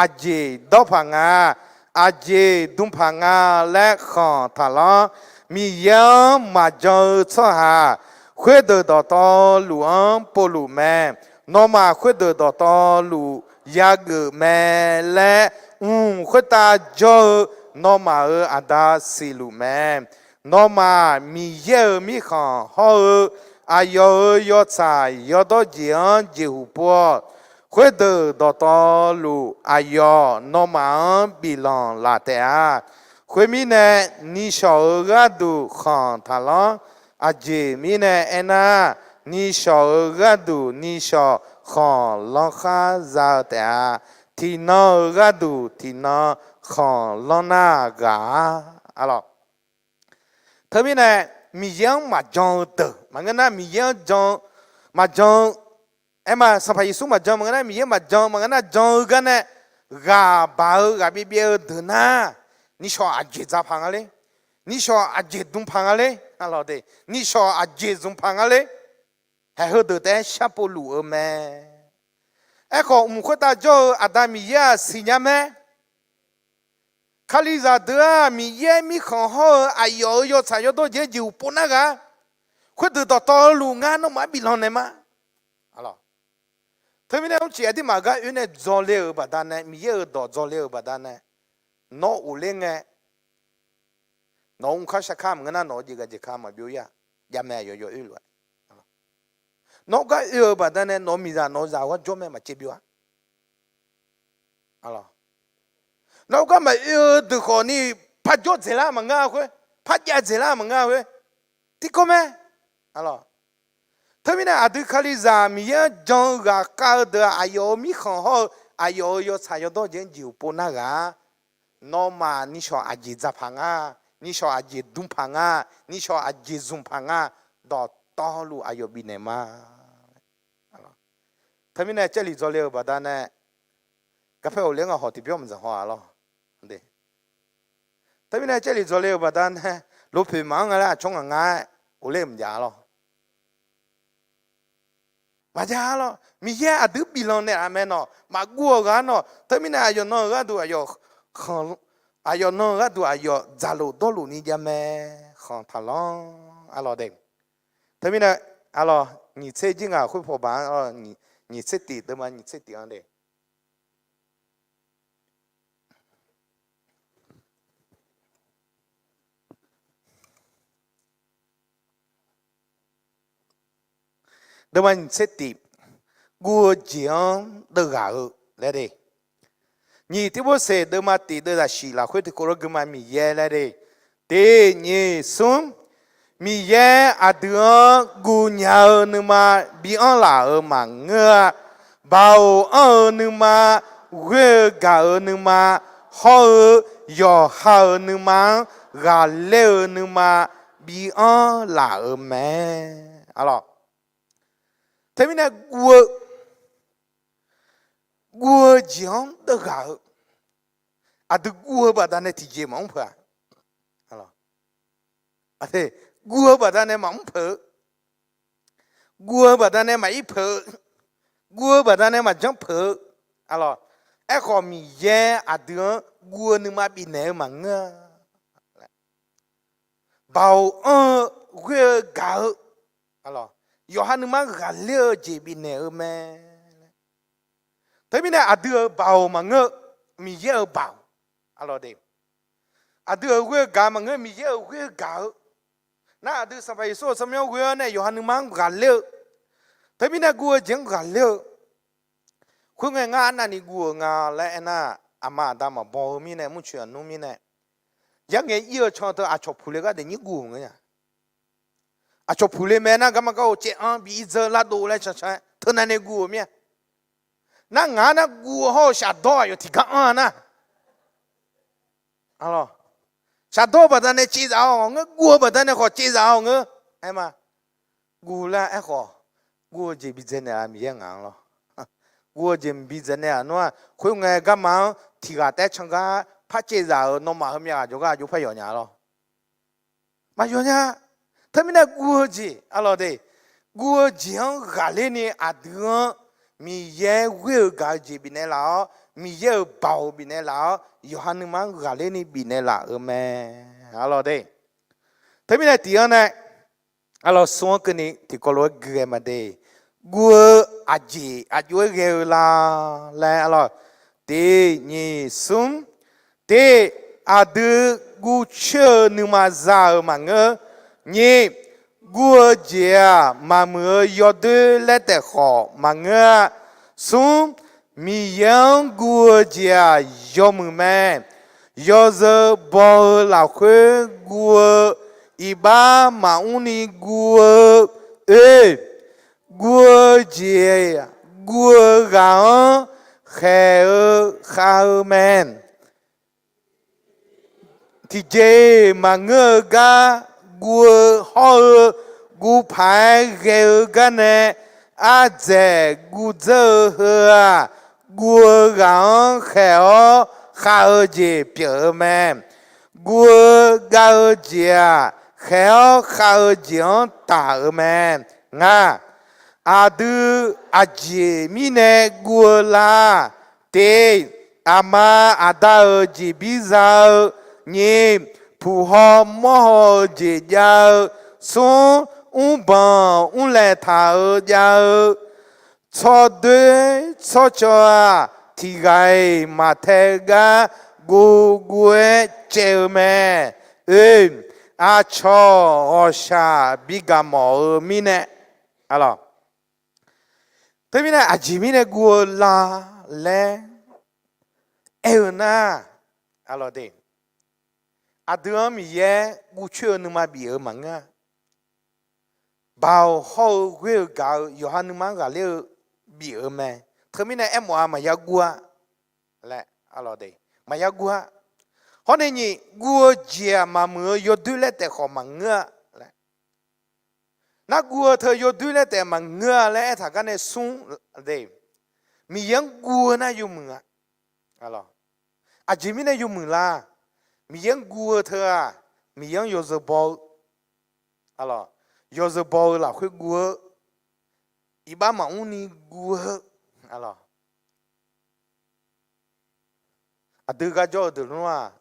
aqjeq dawrpaq nga, aqjeq dmqpaq nga laer khanq taqlanr. Miqyaer-anr maqjan-eu tsawrhaq khoerdeuq dawqtawvluf-anr povluf mae. Nawmaf khoerdeuq dawqtawvluf yageuf mae laer, mq khoertav jawr-eu nawmaf-euq Aqda siqluf mae. Nawmaf Miqyaer-euq mirkhanq hawr-eu aqyawf-euq yawtsaq yawdawr jeq-anr jeqhuq pov-awq. Khoerdeuq dawqtawvluf aqyawf nawmaf-anr biflanq laf taef-a. Khoermirnae, nishawq-euq gharduq khanq taqlanr. Aqjeq mirnae aernar, nishawq-euq gharduq nishawq khanq lanrkhar za-eu taef-a. Tiqnan-euq gharduq tiqnan khanq lanr nar ghaq-a. Arlawr. Teumirnae, Miqyaer-anr maqjan-eu deuq maqngeur nar, Miqyaer-anr jan, maqjan-eu, aer ma, Sanqpaq Yeqsur maqjan maqngeur nar, Miqyaer maqjan maqngeur nar, jan-eu gar nae ghaq baq-eu ghaq byaev byaev-eu deuq nar, nishawq aqjeq dzaqpaq nga ler, nishawq aqjeq dmqpaq nga ler, nishawq aqjeq zmqpaq nga ler, haeq heudeuq taef-aer sharpov luf-eu mae. Aerkhawf, mq khoertav jawr-eu Aqda Miqyaer-aq siqnya mae. Kalizaq deuq-aq, Miqyaer mirkhanq hawr-eu aqyawf-euq yawtsaq yawdawr jeq-anr jeqhuq pov nar ghaq, khoerdeuq dawqtawvluf ngar nawmaf-anr biflanq naeq ma. Teumirnae mrciq aqdirmaf gar oer nae dzawle-euq baqdanae, Miqyaer-euq dawq dzawle-euq baqdanae, nawr ghofler ngae, nawq-euq mqkar shar kar maqngeur nar, nawq-euq jeq ghaq jeq ka maqbyov-ir-a. Javmae aqyawf yawoer lof-aer, nawr gar oe-euq baqdanae nawq-euq miqzaq nawq-eu zaq-awr jawr mae maqcaev byov-a. Nawq-eu gar maqoe-eu deuq khawf ni, par jawr dzaeqlar maqngeur-a khoer, par jav dzaeqlar maqngeur-a khoer, tiqkawv mae. Teumirnae aqdui Kalizaq Miqyaer-anr jan-eu ghaqkhav-eu deuq-aq, aqyawf-euq mirkhanq hawr-eu aqyawf-euq yawtsaq yawdawr jeq-anr jeqhuq pov nar ghaq-a. Nawmaf nishawq aqjeq dzaqpaq nga, nishawq aqjeq dmqpaq nga, nishawq aqjeq zmqpaq nga, dawqtawvluf aqyawf bifnaeq ma. Teumirnae Jarlif dzawle-euq baqdanae, garpaer ghofler ngaq hawq tiqbyawr maqdzanq haw-a lawr. Teumirnae Jarlif dzawle-euq baqdanae, lopoeq maqanr nga laer aqcawq ngaq nga-aer ghofler-euq maqjav lawr. Maqjav lawr. Miqyaer aqdui biflanq naeqlaf mae nawq, maqguv-eu ghaq-a nawq. Teumirnae aqyawf nan-euq gharduq aqyawf khanq, aqyawf nan-euq gharduq aqyawf dzaqlof dawrluf ni javmae, khanq taqlanr arlawq de. Teumirnae arlawq, nyiq tser jir ngaq khoer pawbaq-anr, nyiq tser tif deuvma nyiq tser tif-anr de. Deuvma nyiq tser tif, guv-eu jeq-anr deuvghaq-eu laer de. Nyiq Tirborseq deuvma tif deuvzaq shif lafkhoer tiqkawv lof guima Miqyaer laer de. Tiq nyiq smr, Miqyaer aqdui-anr guv nya-eu nuima bi anr laf-euq maqngeur-a. Baoq anr-eu nuima, ghoer-eu gaq-euq nuima, hawr-eu yawqha-euq nuima-anr ghaqler-eu nuima bi anr laf-euq mae. Arlawq, teumirnae guv-eu, guv-eu jeq-anr deuvghaq-eu, aqdui guv-eu baqdanae tiqjeq maqmr peuq-a. Guv-eu baqdanae maqmr peuq-eu, guv-eu baqdanae maqir peuq-eu, guv-eu baqdanae maqjanr peuq-eu. Arlawq, aerkhawf Miqyaer aqdui-anr guv-eu nuima bifnaeq-eu maqngeur-a. Baoq anr-eu, ghoer-eu gaq-eu, yawqha nuima-anr ghaqler-eu jeq bifnaeq-eu mae. Teumirnae aqdui-euq baoq maqngeur, Miqyaer-euq baoq. Arlawq de, aqdui-euq ghoer-eu gaq maqngeur, Miqyaer-euq ghoer-eu gaq-eu. Nar aqdui Sanqpaq Yeqsur-euq tsawrmyanr ghoe-awr nae yawqha nuima-anr ghaqler-eu, teumirnae guv-eu jeq-anr ghaqler-eu. Khoerngae ngar arnavni guv-euq nga laer aernar, aqma aqda maqbaw-eu mirnae, mrcoeq aqnmr mirnae, yarngae ir-eu can teu aqcawq puqle gharduq nyir guv-euq ngeur nya. Aqcawq puqle mae nar, garma gar-eu caev-anr bi ir dzeur lardov laer cancan-aer teunav nae guv-euq mir-a. Nar ngaq-anr nar guv-eu hawr-eu shafdawr aqyawf tiqgar anr-a nar, shafdawr-eu baqdanae caevzaf-awq ngeur, guv-eu baqdanae khawf caevzaf-awq ngeur. Aer ma, guv laer aerkhawf, guv-eu jeq bi dzaenaeq-a Miqyaer ngaq-anr lawr. Guv-eu jeq mqbi dzaenaeq-aq nmr-aq, khoerngae garma-anr tiqghaq taef-aer can gar par caevzaf-euq nawmaf heumyav ghaq jawrgar aqjox par yawf nya lawr. Maqyawf nya. Teumirnae guv-eu jeq, arlawq de, guv-eu jeq-anr ghaqler ni aqdui-anr Miqyaer ghoer-eu gaq-eu jeq bifnaeq laf-awr, Miqyaer-euq baoq bifnaeq laf-awr, yawqha nuima-anr ghaqler ni bifnaeq laf-euq mae. Arlawq de, teumirnae tiq-anr nae, arlawq, smr-anr keuvni tiqkawv lof-aer gui ghae ma de. Guv-eu aqjeq aqjox-aer ghae-eu la laer, arlawq, tiq nyiq smr, tiq, aqdui guv coer-eu nuima za-euq maqngeur. Nyiq, guv-eu jeq-aq maqmuiq-eu yawdoer laer taef khawf maqngeur-a. Smr, Miqyaer-anr guv-eu jeq-aq yawmuiq mae. Yawzeu baw-eu lafkhoer guv-eu, iqbax maqmr ni guv-eu, oe, guv-eu jeq, guv-eu ghaq-anr khaeq-eu khav-eu mae. Tiqjeq-iq maqngeur-eu gar guv-eu hawr-eu, guv paq-aer ghae-eu gar nae ardzaeq guv dzeur-eu heu-aq, guv-eu ghaq-anr khaeq-awr khav-eu jeq pyeuf-eu mae. Guv-eu gav-eu jeq-aq, khaeq-awr khav-eu jeq-anr taf-eu mae. Ngaq, aqdui aqjeq mirnae guv-eu la? Tiq, aqma aqda-euq jeqbir za-eu. Nyiq, puq haw mawr haw-eu jeq jav-eu. Smr, mrbanq mrlaeq taq-eu jav-eu. Tsawrdoer tsawrcawv-aq, tiq ghaq-iq maqtae gar guv guv-aer caev-eu mae. Oe, aqcawq ghawqshaq bi gaq mawf-eu mirnae, arlawq, teumirnae aqjeq mirnae guv-eu la laer aer-eu nar, arlawq de, aqdui-anr Miqyaer guv coer-eu nuima bif-eu maqngeur-a. Baoq hawr-eu ghoer-eu gaq-eu yawqha nuima-anr ghaqler-eu bif-eu mae. Teumirnae aermawf-a maqya guv-a laer, arlawq de, maqya guv-a. Hawr nae nyiq, guv-eu jeq-aq maqmuiq-eu yawdoer laer taef khawf maqngeur-a laer. Nar guv-eu teu yawdoer laer taef maqngeur-a laer aertaq gar nae smr, de, Miqyaer-anr guv-eu nar yawmuiq-a. Aqjeq mirnae yawmuiq la? Miqyaer-anr guv-eu teu-aq, Miqyaer-anr yawzeu baw-eu, yawzeu baw-eu lafkhoer guv-eu, iqbax maqmr ni guv-eu, aqdui gar jawr-eu deuq lmr-aq,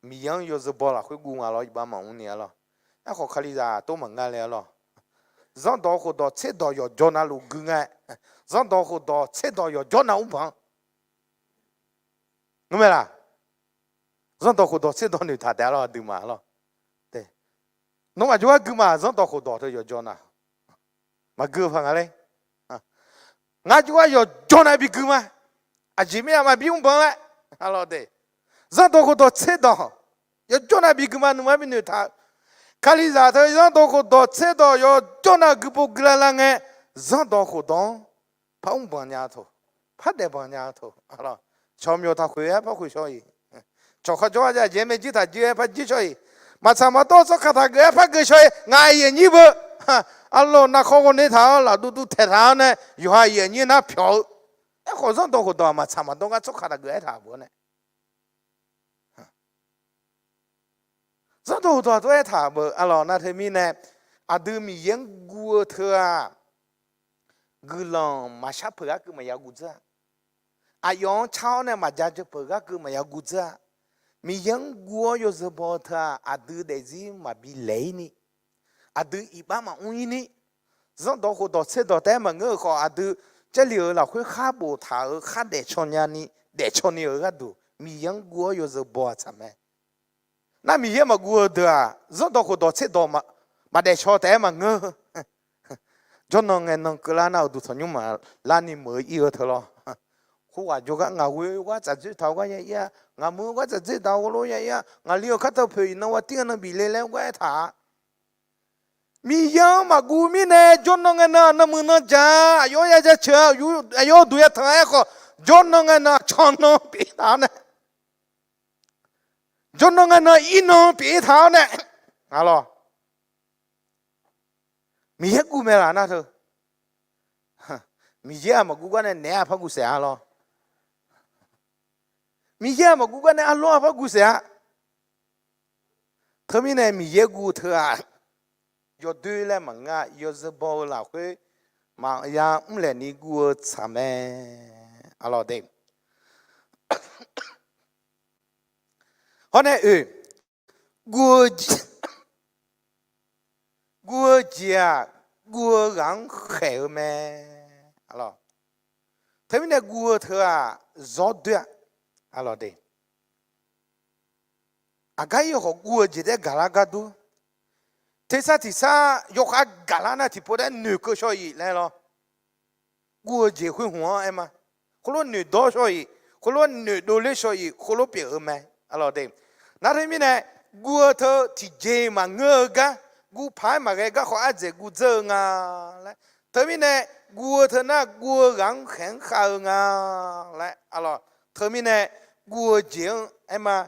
Miqyaer-anr yawzeu baw lafkhoer guv nga lawr, iqbax maqmr ni, arlawq. Aerkhawf kalizaq tov maqnga le, arlawq. Zanrdawq khofdawq tserdawq yawqjawr navluf gui nga-aer, zanrdawq khofdawq tserdawq yawqjawr nav mrbanq-anr Ngar mae laq? Zanrdawq khofdawq tserdawq noeqtaq taef-a lawr, aqduimaf lawr. Nawmaf jawrgar gui ma, zanrdawq khofdawq teu yawqjawr nav. Maqgui-eu paq nga le. Ngar jawrgar yawqjawr nav bigui ma. Aqjeq mirnae maqbi mrbanq laer, arlawq de, zanrdawq khofdawq tserdawq yawqjawr nav bigui ma, nuima binoeq taq-eu. Kalizaq teu zanrdawq khofdawq tserdawq yawqjawr nav guipov guilav lav ngae, zanrdawq khofdawq-anr par mrbanq nya-eu taq, par daefbanq nya-eu taq, arlawq, cawqmyawq taqkhoeq-aer par khoeq shaw-iq, cawq kharjawr-aer jav jeq-aer maerjuir taq juir-aer par juir shaw-iq, maqtsaq maqdawr tsawrkaq taqgeuf-aer par geuf shaw-iq, ngaq aqyuif aqnyir beu, arlawq, navkhaw ghawqnoeq taq-awr lafduv duv taeq taq-awr nae, yawqha aqyuif aqnyir nar pyawq-eu. Aerkhawf zanrdawq khofdawq-aq maqtsaq maqdawr gar tsawrkaq taqgeuf-aer taq beu-awr nae, zanrdawq khofdawq tov-aer taq beu, arlawq, nar teumirnae aqdui Miqyaer-anr guv-eu teu-aq, guiqlanq maqshar peuq gharkeuv maqya guv dzeur-a. Aqyawf-anr car-awr nae maqja jeu peuq gharkeuv maqya guv dzeur-a. Miqyaer-anr guv-awr yawzeu baw-eu teu-aq, aqdui daefzir maqbi laeq-ir ni, aqdui iqbax maqmr-ir ni, zanrdawq khofdawq tserdawq taef-aer maqngeur-euq khawf, aqdui Jarlif-euq lafkhoer khar boftaq-euq khar daefcaw nyani, daefcaw ni-euq gharduq Miqyaer-anr guv-awr yawzeu baw-aq tsaq mae. Nar Miqyaer maqguv-eu deuq-aq, zanrdawq khofdawq tserdawq maqdaef caw taef-aer maqngeur. Jawrnan ngaenan keuvlar nar uqduq tanqnymr maqlar ni meuq-eu ir-eu teu lawr. Khoerghaq jawrgar ngaq ghoe-eu gar tsafdzoer taq-eu gar ya ir-a, ngaq muiq-eu gar tsafdzoer taq-eu gharlof ya ir-a, ngaqli-euq kar teu poeq iqnan wa tir-eu nan bif le laer gar aertaq-a. Miqyaer-anr maqguv mirnae jawrnan ngaenan aqnan muiqnan jaq-a, aqyawf-anr ya jaceuq-a, aqyawf-anr duq ya tanq-a. Aerkhawf, jawrnan ngaenan cannan pyeuf taq-awr nae, jawrnan ngaenan irnan pyeuf taq-awr nae, arlawq, Miqyaer guv mae laf nar teu. Miqyaer-aq maqguv gar nae naeq-aer aqpar guvsaef-a lawr. Miqyaer-aq maqguv gar nae arlawr aqpar guvsaef-a. Teumirnae Miqyaer guv teu-aq, yawdoer laer maqngeur-a, yawzeu baw-eu lafkhoer maqya mrlaeq ni guv-eu tsaq mae, arlawq de. Hawr nae oe, guv-eu jeq, guv-eu jeq-aq, guv-eu ghaq-anr khaeq-eu mae, arlawq. Teumirnae guv-eu teu-aq, zawr doer-a, arlawq de. Aqgar ir-eu khawf guv-eu jeq taef-aer gaqlar gar dur. Tersar tiqsar yawkhav gaqlar nar tiqpov taef-aer noeqkeuv shaw-iq laer lawr. Guv-eu jeq khoer hmq-anr aer ma. Khoerlof noeqdawr shaw-iq, khoerlof noeqdov ler shaw-iq, khoerlof pyeuf-eu mae, arlawq de. Nar teumirnae guv-eu teu tiqjeq maqngeur-eu gar, guv paq-aer maqghae gar khawf ardzaeq guv dzeur-eu nga laer. Teumirnae guv-eu teu nar guv-eu ghaq-anr khaeq-anr khav-eu nga laer, arlawq. Teumirnae guv-eu jeq-anr aer ma.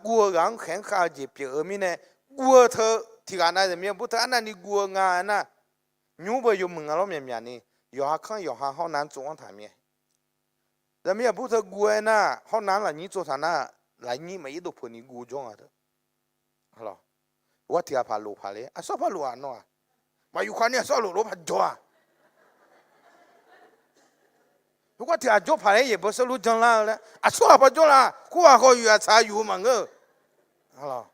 Guv-eu ghaq-anr khaeq-anr khav-eu jeq pyeuf-eu mirnae, guv-eu teu tiqghaq nav zaqmiq aqbur teu arnavni guv-eu nga aernar, nymr beu yawmuiq nga lawr myaqmyaq ni, yawqha kanr yawqha hawr nav-anr tsov-anr taq mir-aer. Zaqmiq aqbur teu guv-aer nar hawr nav-anr lafnyir tsov taq nar, lafnyir maqir dov peuq ni guv jawr nga teu. Heugar tiqghaq paq lof paq le, aqsur paq lof-aq nawr-aq, maqyuf khav ni aqsur paq lof lof paq jawr-aq. Heugar tiqghaq jawr paq laer yaeqbawq seurlur janlar-eu laer aqsur ghaq paq jawr la, khoerghaq khawf yuf-aq tsaq yuf-eu maqngeur-eu.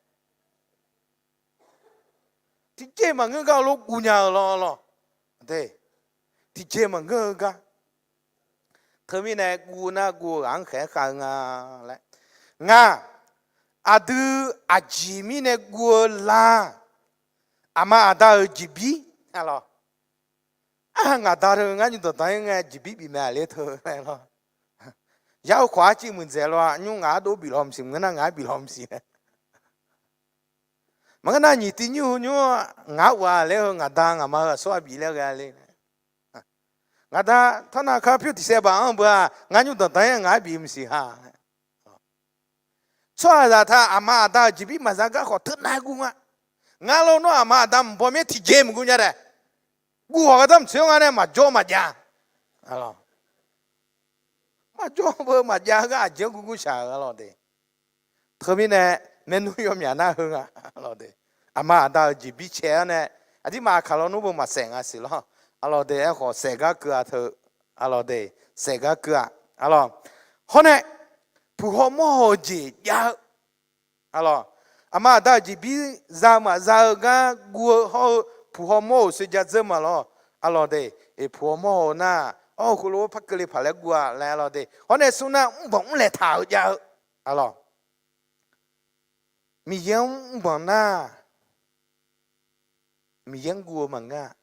Tiqjeq maqngeur gar lof guv nya-eu lawr lawr. Tiqjeq maqngeur-eu gar. Teumirnae guv nar guv-eu ghaq-anr khaeq-aer khav-eu nga laer. Ngaq, aqdui aqjeq mirnae guv-eu la, aqma aqda-euq jeqbir, arlawq. Ngaq da teu ngar nymr danqdanq-aer ngae jeqbir bif mae aqler teu laer lawr. Yar-eu khawf arciv muiqdzaeq lawr-aq, nymr ngaq ardov bif law maqsiq, maqngeur nar ngaq-anr bif law maqsiq laer. Maqngeur nar nyiq tiv nymr heu nymr ngaq-anr uaf laer heu ngaq da ngaq ma heu aqsur ghaq bif laer ghae le. Ngaq da tawrnav kar pyur tiq saev baq-anr beu-aq, ngar nymr danqdanq-aer ngaq-anr bif maqsiq ha. Tsawrhaqzaq taq aqma aqda-euq jeqbir maqza gar khawf teunav guv nga. Ngar lawr nawr aqma aqda mqbaw mir tiqjeq maqguv nya daef. Guv hawq ghardanr mqtsoeq-anr nga nae maqjawr maqjav. Maqjawr beu maqjav-eu gar aqjeq-anr guv guv shaq-euq arlawq de. Teumirnae maernmr yawmyaq nar heu nga, arlawq de. Aqma aqda-euq jeqbir cae-awr nae, aqdirmaf aqkaq lawnmr beu maqsaef nga siq lawr. Arlawq de, aerkhawf saef gar keuv-a teu. Arlawq de, saef gar keuv-a. Arlawq. Hawr nae, puq haw mawr haw-eu jeq jav-eu. Arlawq. Aqma aqda-euq jeqbir za-eu maqza-eu gar guv-eu hawr-eu puq haw mawr-euq soe ja dzeur ma lawr. Arlawq de, puq haw mawr haw-eu nar, awr-eu heulof-aer par keuvle paq laer guv-a laer arlawq de. Hawr nae smr nar mrbanq mrlaeq taq-eu jav-eu. Arlawq. Miqyaer-anr mrbanq nar, Miqyaer-anr guv-eu maqngeur-a.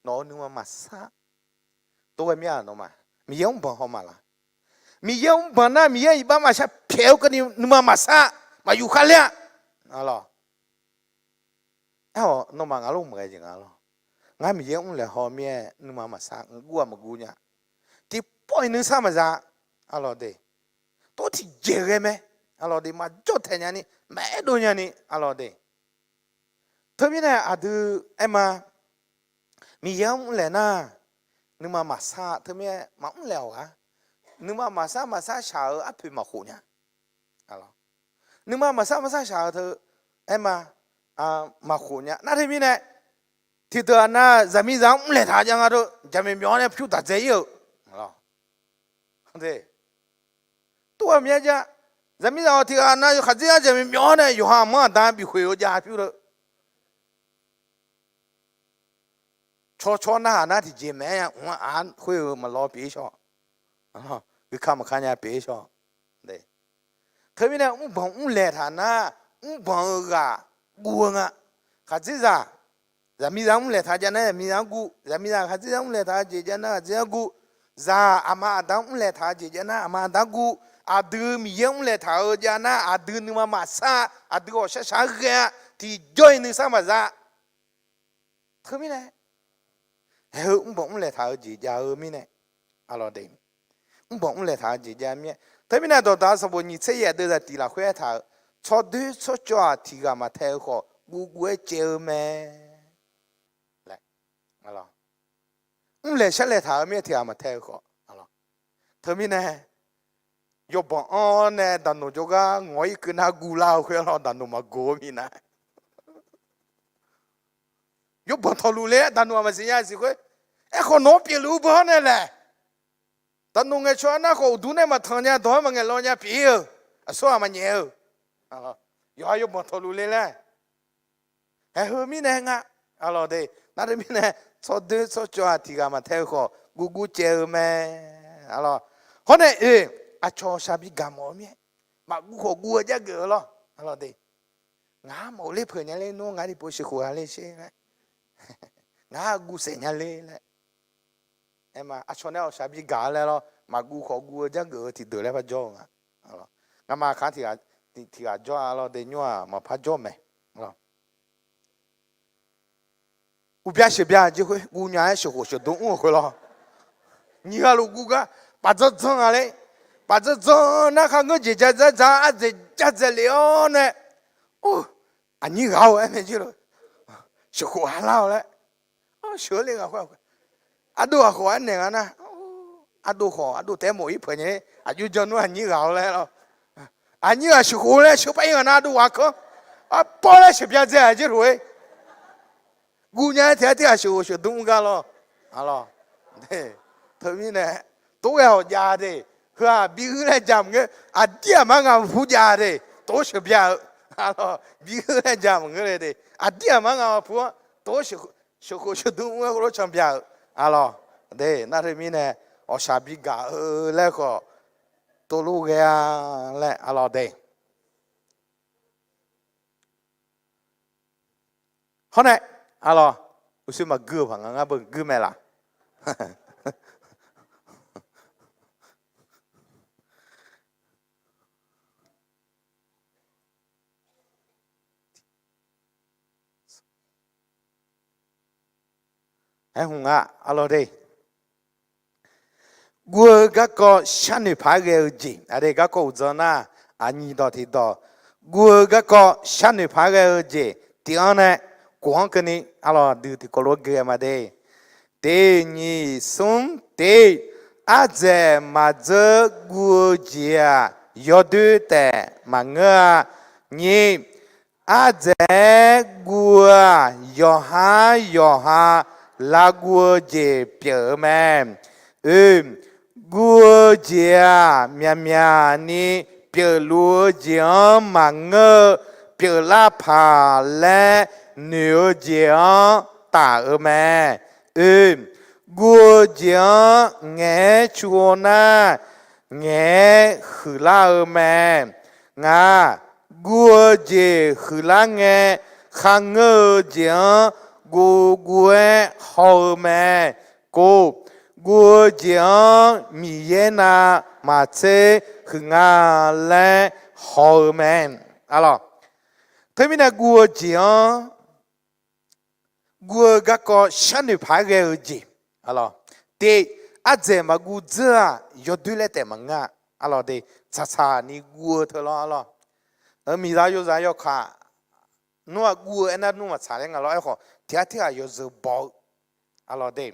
Nawq-euq nuima maqsar. Tov ghae mir-a nawq ma. Miqyaer mrbanq haw maqlaq. Miqyaer mrbanq nar Miqyaer iqbax maqshar pyaeq-eu keuvni nuima maqsar, maqyuf khar ler-a. Alawq. Aer-awq, nawmaf ngaq lof maqghae jeq nga lawr. Ngar Miqyaer mrlaeq haw mir-aer nuima maqsar, mqguv-aq maqguv nya. Tiqpawf-iq nuisar maqza. Alawq de. Tov tiqjeq ghae mae. Alawq de, maqjawr taeq nyani, maqaer dov nyani. Alawq de. Teumirnae aqdui aer ma, Miqyaer-anr mrlaeq nar, nuima maqsar, teumirnae maqmr laeq-awq ghaq. Nuima maqsar maqsar shaq-eu arpoeq maqkhof nya. Nuima maqsar maqsar shaq-eu teu aer ma, maqkhof nya. Nar teumirnae, tiqdeuq aqnav zaqmiqzaq-anr mrlaeq taq jav nga deuq, jaqmyawf myawf-awr nae pyur daq dzae ir-euq. Tov-aer myav ja. Zaqmiqzaq-awq tiqghaq aqnav yawkhaq dzer-anr jaqmyawf myawf-awr nae yawqha aqmanr aqda-anr bif khoeq-eu jav pyur deuq. Tsawrtsawr narhaq nar tiqjeq maeq-aer nya, mq-anr aq khoer-eu maqlawr pyeuf-ir shaw. Guika maqka nya pyeuf-ir shaw. Teumirnae mrbanq mrlaeq taq nar, mrbanq-eu ghaq guv-eu nga. Khaqdzerzaq, zaqmiqzaq-anr mrlaeq taq jav nar zaqmiqzaq-anr guv, zaqmiqzaq khaqdzerzaq-anr mrlaeq taq-eu jeq jav nar khaqdzerzaq-anr guv, zaq aqma aqda-anr mrlaeq taq-eu jeq jav nar aqma aqda-anr guv, aqdui Miqyaer-anr mrlaeq taq-eu jav nar aqdui nuima maqsar, aqdui ghawqshaq shaq-anr ghae-a, tiqjawr-iq nuisar maqza. Teumirnae, haeq-eu mrbanq mrlaeq taq-eu jeq jav-eu mirnae, aqlawq de, mrbanq mrlaeq taq-eu jeq jav mir-aer. Teumirnae dawqdaq-eu sanqbof nyiq tser yaef deuvzaq tiq lafkhoer aertaq-euq, tsawrdoer tsawrcawv-aq tiqghaq maqtae-eu khawf, guvguv-aer caev-eu mae. Mrlaeq sharlaeq taq-eu mir-aer tiqghaq maqtae-eu khawf. Teumirnae, yawbanq anr-awr nae daqnoq jawrgar ngawq-ir keuv nar guvlar-eu khoer-anr lawr daqnoq maqgov-eu mirnae, yawbanq tawqluf le-aer daqnoq-aq maqsiq nya siq khoer. Aerkhawf nawq-anr pyeufluf-eu beu-awr nae laeq, daqnoq ngaeqcawq-a nar khawf uqduq nae maqtanq nya dawq-aer maqngaeq law nya pyeuf-ir-euq, aqsur-aq maqnyaef-eu. Yawqha yawbanq tawqluf le laer, haeq heu mirnae nga. Aqlawq de, nar teumirnae, tsawrdoer tsawrcawv-aq tiqghaq maqtae-eu khawf guvguv caev-eu mae. Aqlawq, hawr nae oe, aqcawq shaqbi gaq mawf-eu mir-aer, maqguv khawf guv-eu jar geuf-eu lawr. Aqlawq de, ngaq-anr maqghov ler peuq nya ler nmr, ngaq-anr tiqpov sheuqkhof gha ler sher laer, ngaq-anr guv saef nya ler laer. Aer ma, aqcawq nae awqshaq bi gaq-eu laer lawr, maqguv khawf guv-eu jar geuf-eu tiqdeuq laer par jawr-eu nga. Ngamaf aqkar tiqghaq jawr-a lawr de, nymr-aq maqpar jawr mae. Uqbya sheuqbya jeq khoer guv nya-aer sheuqkhof sheuqdmr mr-eu khoer lawr. Nyiq ghaq luf guv gar, paf dzanr dzanr nga ler. Paf dzanr dzanr nar kharngeur jeq ja dzar dzar ardzaeq ja dzaeq lef-awr nae, aqnyir ghaq-or aer mae jir lor. Sheuqkhof ha lar-awq laer. Sheuq-eu le ghaq khoer, ardov ghaq khawf aernaeq nga nar, ardov khawf ardov taef-aer mawf-ir peuq nya-ir aqjox jan nmr aqnyir ghaq-awr laer lawr. Aqnyir ghaq sheuqkhof laer sheuq par-ir nga nar ardov ghaq keuv, arpawr laer sheuqbya dzae-aq jir luf-ir. Guv nya-aer tiq ghaq tiq ghaq sheuqkhof sheuqdmr mr gar lawr. Teumirnae, tov ghae hawq jav de. Heu-aq bi huir laer ja maqngeur, aqdir aqmar ngaq maqpur jav de. Tov sheuqbya-eu, bi huir laer ja maqngeur le de. Aqdir aqmar ngaq maqpur-anr tov sheuqkhof sheuqdmr mr-aer khoerlof canbya-eu. Aqlawq de, nar teumirnae, awqshaq bi gaq-eu laer khawf, tov lof ghae-a laer aqlawq de. Hawr nae, aqlawq, uqshoe maqgui-euq paq nga, ngar beu guir mae laq. Aerhmq nga, aqlawq de. Guv-eu garkawv sharnoeq paq-aer ghae-eu jeq, aqdui garkawv uqdzan nar, aqnyiq dawq tiqdawq. Guv-eu garkawv sharnoeq paq-aer ghae-eu jeq tiq-anr nae, kof-anr keuvni, aqlawq dui tiqkawv lof-aer ghae ma de. Tiq nyiq smr tiq, ardzaeq maqdzeur guv-eu jeq-aq, yawdoer taef maqngeur-a. Nyiq, ardzaeq-aer guv-eu-aq, yawqhar yawqha lavguv-eu jeq pyeuf-eu mae. Oe, guv-eu jeq-aq, myaqmyaq ni pyeufluf-eu jeq-anr maqngeur-eu pyeuflar paq laer noeq-eu jeq-anr taf-eu mae. Oe, guv-eu jeq-anr ngaeq-aer cu-eu nar, ngaeq-aer huiqlar-eu mae. Ngaq, guv-eu jeq huiqlar ngae, kharngeur-eu jeq-anr guvguv-aer haw-eu mae. Kov, Guv-eu jeq-anr Miqyaer navmaqtser huiq nga laer haw-eu mae. Arlawq, teumirnae guv-eu jeq-anr guv-eu garkawv sharnoeq paq-aer ghae-eu jeq. Arlawq, te, ardzaeq maqguv dzeur-aq yawdoer laer taef maqngeur-a. Arlawq de, tsaqtsaq ni guv-eu teu lawr. Arlawq, miqzaq yozaq yawkaq nmr-aq guv-eu aernar nmr maqtsaq laer nga lawr. Aerkhawf tiq ghaq tirghaq yawzeu baw-eu. Arlawq de,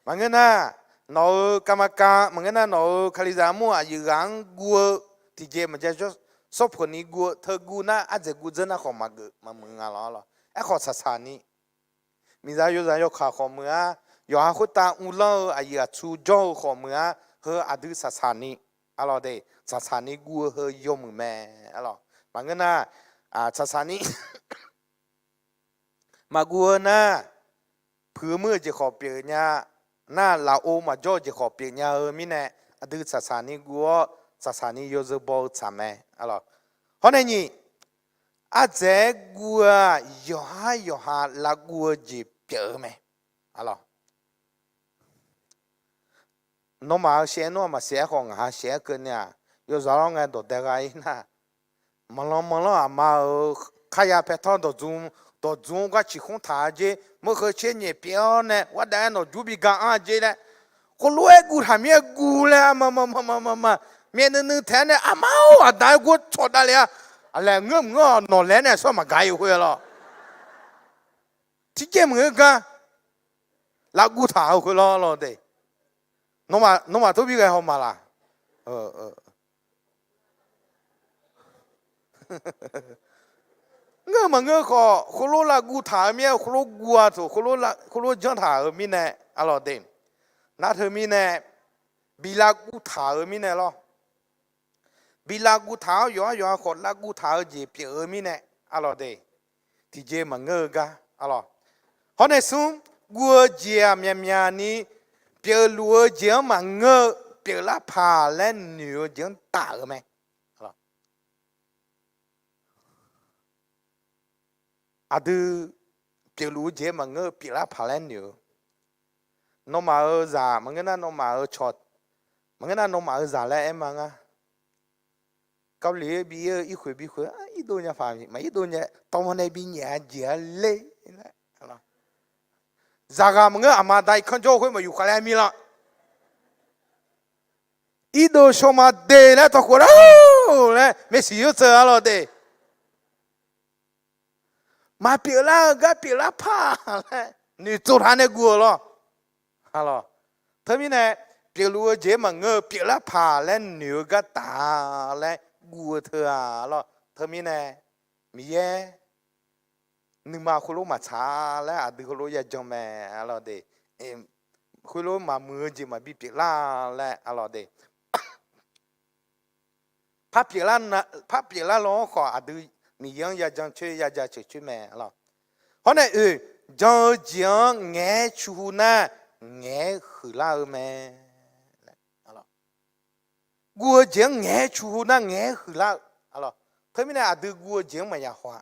maqngeur nar, nawq-euq kavmaqkav maqngeur nar, nawq-euq Kalizaq armur aqyuif ghaq-anr guv-eu tiqjeq maqjav, sawrpeuq ni guv-eu teu guv nar ardzaeq guv dzeur nar khawf maqgeuf maqmuiq nga lawr. Arlawq, aerkhawf tsaqtsaq ni, miqzaq yozaq yawkaq khawf meuq-ar, yawqha khoertav uvlanr-eu aqyuif aqtsu jawr-eu khawf meuq-ar, heu aqdui tsaqtsaq ni, arlawq de, tsaqtsaq ni guv-eu heu yawmuiq mae. Arlawq, maqngeur nar, tsaqtsaq ni maqguv-eu nar, puiq-eu muir-eu jeq khawf pyeuf nya nar, lafov maqjawr-eu jeq khawf pyeuf nya-eu mirnae, aqdui tsaqtsaq ni guv-awr tsaqtsaq ni yawzeu baw-eu tsaq mae. Arlawq, hawr nae nyiq, ardzaeq-aer guv-eu-aq yawqhar yawqha lavguv-eu jeq pyeuf-eu mae. Arlawq, nawmaf-euq shaev-aer nmr-aq maqsiq-aer khawf ngaq ha shaev-aer keuvni-aq, yawzaq lawr ngae dawqdae gha-ir nar, maqlanr maqlanr aqma-euq kharya paetanr dawqdzm, dawqdzm gar ciqkhanr taq-a jer, meuq heu caer nyaef pyeuf-awr nae ghardav-aer nawqjur bi ga anr-a jer laer, khoerlof-aer guv taq mir-aer guv laer, aqma ma ma ma ma ma, myaev nuiv nuiv taef-aer nae aqma-or aqda-aer gor cawq davle-a. Aqlaeq ngeur mq ngeur-awq, nawq laer nae aqsur maqgaq-ir khoer-a lawr. Tiqjeq maqngeur gar lavguv taq-eu khoer lawr lawr de. Nawmaf tov bi ghae haw ma laq? Ngeur maqngeur khawf, khoerlof lavguv taq-eu mir-aer khoerlof guv-a taq, khoerlof janr taq-euq mirnae, arlawq de, nar teumirnae bi lavguv taq-euq mirnae lawr. Bi lavguv taq-awr yawqhar yawqha khawf lavguv taq-eu jeq pyeuf-eu mirnae, arlawq de, tiqjeq maqngeur-eu gar, arlawq. Hawr nae smr, guv-eu jeq-aq myaqmyaq ni pyeufluf-eu jeq-anr maqngeur-eu, pyeuflar paq laer noeq-eu jeq-anr taf-euq mae. Aqdui pyeufluf-eu jeq-aer maqngeur-eu pyeuflar paq laer noeq-eu, nawmaf-euq zaq maqngeur nar, nawmaf-euq cawq maqngeur nar, nawmaf-euq zaq laer aer ma ngar. Kavliq-aer bi ir-eu irkhoeq bi khoeq, irdov nya paq maq irdov nya, tawv ma nae bi nyaef-a jeq-a ler. Zaqghaq maqngeur, aqma da irkanr jawr-eu khoer maqyuf khav laer mir la. Irdov shaw ma de laer tawqkhof lar laer maeqsiq yawtseuv-a lawr de. Maqpyeuf lar-eu gar pyeuflar paq laer noeqtsov taq nae guv-eu lawr. Arlawq, teumirnae pyeufluf-eu jeq-aer maqngeur-eu pyeuflar paq laer noeq-eu gar taf laer guv-eu teu-a lawr. Teumirnae Miqyaer nuima khoerlof maqtsaq laer aqdui heulof yajan mae, arlawq de. Khoerlof maqmuiq-eu jeq maqbi pyeuflar laer, arlawq de. Par pyeuflar law-anr khawf aqdui Miqyaer-anr yajan coer yaja ceuq coer mae, arlawq. Hawr nae oe, jan-eu jeq-anr ngaeq-aer cu hu nar, ngaeq-aer huiqlar-eu mae. Guv-eu jeq-anr ngaeq-aer cu hu nar ngaeq-aer huiqlar-eu, arlawq. Teumirnae aqdui guv-eu jeq-anr maqya haw-a.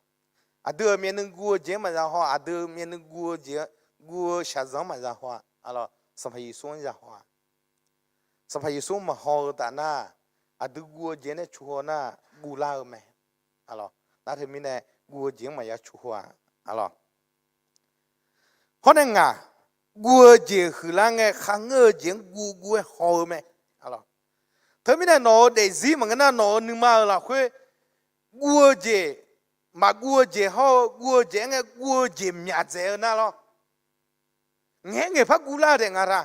Aqdui-euq myavnuiv guv-eu jeq-anr maqya haw, aqdui-euq myavnuiv guv-eu jeq-anr, guv-eu shaqzanq-anr maqya haw-a, arlawq. Sanqpaq Yeqsur-anr ya haw-a. Sanqpaq Yeqsur maqhaw-eu taf nar, aqdui guv-eu jeq nae cu haw nar, guvlar-eu mae. Arlawq, nar teumirnae guv-eu jeq-anr maqya cu haw-a, arlawq. Hawr nae ngaq, guv-eu jeq huiqlar ngae kharngeur-eu jeq-anr guv guv-aer haw-eu mae. Teumirnae nawq-euq daefzir maqngeur nar, nawq-euq nuima-euq lafkhoer guv-eu jeq, maqguv-eu jeq hawr-eu guv-eu jeq-aer ngae guv-eu jeq myaq dzaeq-eu nar lawr. Ngaeq-aer ngaeq par guvlar-eu taef nga ta.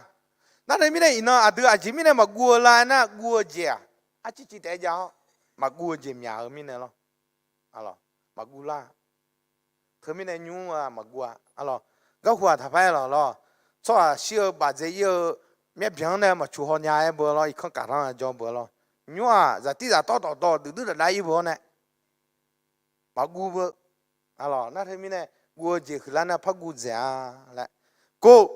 Nar teumirnae iqnan aqdui aqjeq mirnae maqguv-eu la aernar, guv-eu jeq-aq arciv civ taef-aer jav-awr maqguv-eu jeq myaq-eu mirnae lawr. Maqguvlar. Teumirnae nymr-aq maqguv-a, arlawq. Garhu-aq taqpar-aer lawq lawr. Tsawrhaq shir-eu bafdzae ir-eu myavbyan-anr nae maqcuq haw nya-aer beu lawr, irkanr kaqlanr-a jawr beu lawr. Nymr-aq zaqtir zaqtawr dawqdawq duidui daqdar ir beu-awr nae maqguv beu. Arlawq, nar teumirnae guv-eu jeq huiqlar nar par guv dzaeq-a laer. Kov,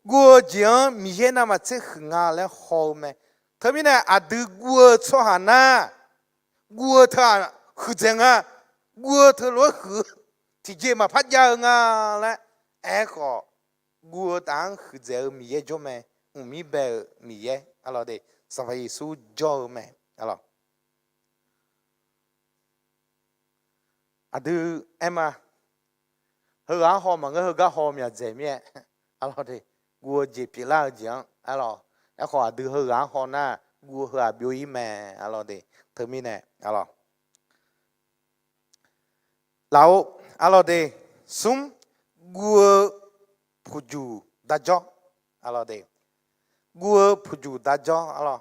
guv-eu jeq-anr Miqyaer navmaqtser huiq nga laer haw-eu mae. Teumirnae aqdui guv-eu tsawrhaq nar, guv-eu teu-aq huiqdzaeq nga, guv-eu teulof-aer huiq-eu tiqjeq maqpar jav-eu nga laer aerkhawf, guv-eu taf-anr huiqdzaeq-eu Miqyaer jawr mae. mqmir bae-euq Miqyaer arlawr de, Sanqpaq Yeqsur jawr-eu mae arlawr. Aqdui aer ma, heughaq-anr haw maqngeur, heugar haw myaq dzaeq mir-aer arlawr de, guv-eu jeq pyeuflar-eu jeq-anr arlawr. Aerkhawf aqdui heughaq-anr haw nar, guv-eu heu-aq byov-ir mae arlawr de. Teumirnae arlawr, laf-or arlawr de, smr, guv-eu puqjuq darjawr arlawr de, guv-eu puqjuq darjawr arlawr.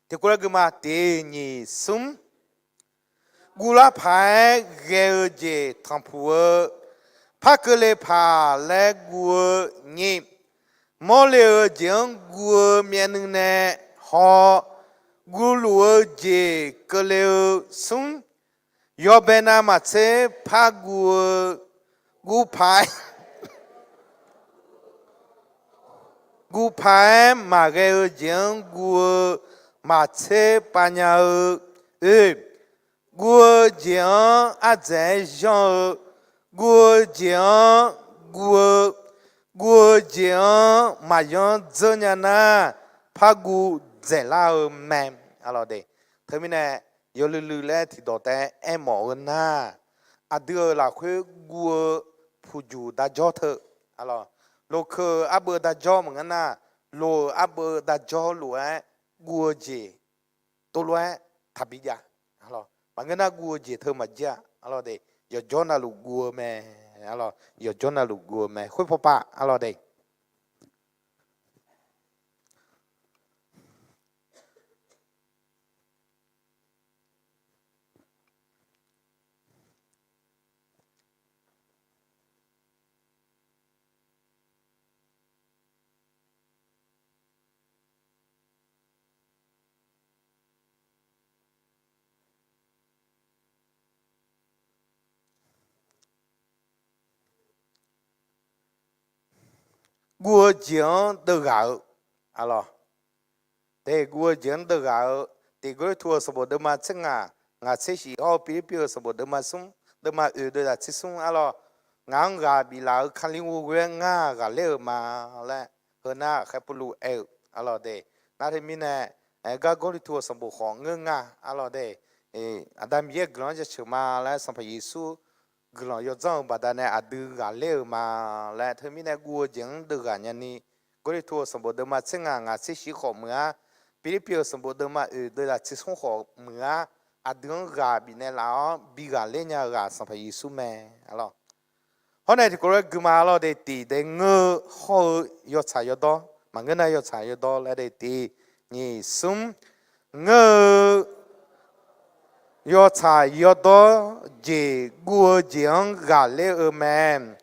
Tiqkawv laer guima tiq nyiq smr, guvlar paq-aer ghae-eu jeq tanqpuq-eu, par keuvle paq laer guv-eu nyir, mawrle-eu jeq-anr guv-eu myavnuiv nae haw, guvluf-eu jeq keuvle-eu smr, yawbae navmaqtser par guv-eu, guv paq-aer guv paq-aer maqghae-eu jeq-anr guv-eu maqtser pav nya-eu, oe, guv-eu jeq-anr ardzaeq-aer yanr-eu, guv-eu jeq-anr guv-eu, guv-eu jeq-anr maqyanr dzeur nya nar, par guv dzaeqlar-eu mae arlawr de. Teumirnae yawluiv luiv laer tiqdawq taef-aer aermawf-eu nar, aqdui-euq lafkhoer guv-eu puqjuq darjawr teu arlawr, loqkeuv-eu arbeuv darjawr maqngeur nar, loq-euq arbeuv darjawr lof-aer guv-eu jeq tov lof-aer taqbi jav. Maqngeur nar guv-eu jeq teu maqjir-a arlawr de, yawqjawr navluf guv-eu mae arlawr, yawqjawr navluf guv-eu mae. Khoer pawpav arlawr de. Guv-eu jeq-anr deuvghaq-eu arlawr, de, guv-eu jeq-anr deuvghaq-eu, tiq Gawrliqtu-euq sanqbof deuvma tser ngaq, ngaq tser shif hawr-eu Pirlirpiv-euq sanqbof deuvma smr, deuvma oeq deuvzaq tser smr arlawr, ngaq-anr ghaq biflaf-eu Kali ghoer-aer ngar ghaqler-euq ma laer, heu nar khaer Pawrluv aer-eu arlawr de. Nar teumirnae, gar Gawrliqtu-euq sanqbof khawf ngeur nga arlawr de. Aqda Miqyaer-euq guiqlanq-anr jaceuq ma laer, Sanqpaq Yeqsur guiqlanq yawdzanr-eu baqdanae aqdui ghaqler-euq ma laer, teumirnae guv-eu jeq-anr deuvghaq nyani, Gawrliqtu-euq sanqbof deuvma tser ngaq, ngaq tser shif khawf meuq-ar, Pirlirpiv-euq sanqbof deuvma oeq deuvzaq tser smr khawf meuq-ar, aqdui-anr ghaq bifnaeq laf-awr bi ghaqler nya-eu ghaq Sanqpaq Yeqsur mae arlawr. Hawr nae tiqkawv lof-aer guima arlawr de, tiq dae ngeur-eu hawr-eu yawtsaq yawdawr, maqngeur nar yawtsaq yawdawr laer de, tiq nyiq smr, ngeur-eu yawtsaq yawdawr jeq guv-eu jeq-anr ghaqler-eu mae.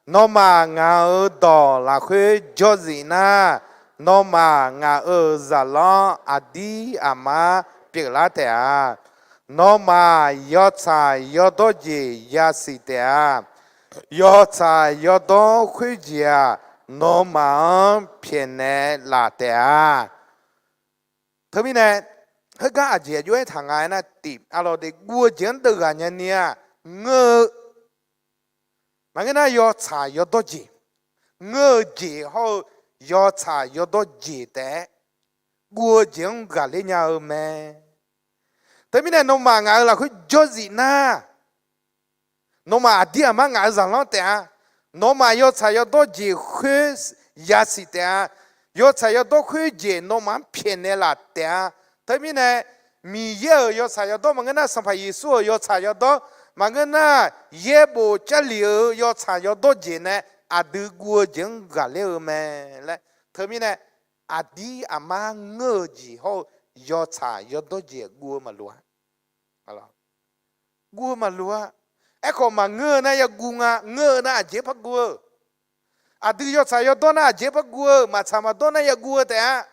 Nawmaf ngaq-euq dawq lafkhoer jawrzif nar, nawmaf ngaq-euq zaqlanr aqdir aqmar pyeuflar taef-a. Nawmaf yawtsaq yawdawr jeq yasiq taef-a. Yawtsaq yawdawr khoerjeq-aq, nawmaf-anr pyaeqnaeq laf taef-a. Teumirnae, heugar aqjeq aqjox-aer taq nga aernar, tiq arlawr de, guv-eu jeq-anr deuvghaq nyani-aq, ngeur-eu, maqngeur nar yawtsaq yawdawr jeq, ngeur-eu jeq hawr-eu yawtsaq yawdawr jeq taef-aer guv-eu jeq-anr ghaqler nya-eu mae. Teumirnae nawmaf ngaq-euq lafkhoer jawrzif nar, nawmaf aqdir aqmar ngaq-euq zaqlanr taef-a. Nawmaf yawtsaq yawdawr jeq khoer yasiq taef-a. Yawtsaq yawdawr khoerjeq nawmaf-anr pyaeqnaeq laf taef-a. Teumirnae, Miqyaer-euq yawtsaq yawdawr maqngeur nar, Sanqpaq Yeqsur-euq yawtsaq yawdawr maqngeur nar, yaerbof Jarlif-euq yawtsaq yawdawr jeq nae aqdui guv-eu jeq-anr ghaqler-eu mae laer. Teumirnae, aqdir aqmar ngeur-eu jeq hawr-eu yawtsaq yawdawr jeq guv-eu maqloq-a. Guv-eu maqloq-a. Aerkhawf maqngeur-eu nar yaguv nga, ngeur-eu nar aqjeq par guv-eu. Aqdui yawtsaq yawdawr nar aqjeq par guv-eu, maqtsaq maqdawr nar yaguv-eu taef-a.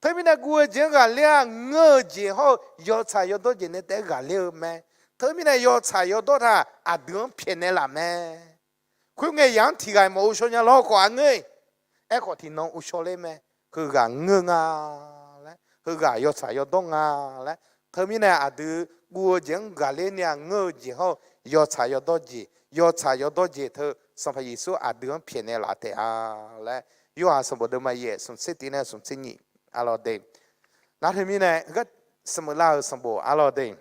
Teumirnae guv-eu jeq-anr ghaqler-a, ngeur-eu jeq hawr-eu yawtsaq yawdawr jeq nae taef-aer ghaqler-eu mae. Teumirnae yawtsaq yawdawr taq aqdui-anr pyaeqnaeq laf mae. Khoerngae yaq-anr tiq ghaq maqghov shaw nya lawr khawf-a ngeur-iq. Aerkhawf tiqnan ghovshaw ler mae. Heughaq ngeur nga laer, heughaq yawtsaq yawdawr nga laer. Teumirnae aqdui guv-eu jeq-anr ghaqler ni-aq, ngeur-eu jeq hawr-eu yawtsaq yawdawr jeq yawtsaq yawdawr jeq teu Sanqpaq Yeqsur aqdui-anr pyaeqnaeq laf taef-a laer, Yorhaq sanqbof deuvma yaef smq tser tiq nae smq tser nyiq, arlawr de. Nar teumirnae, Saqmeuqlav-euq sanqbof, arlawr de.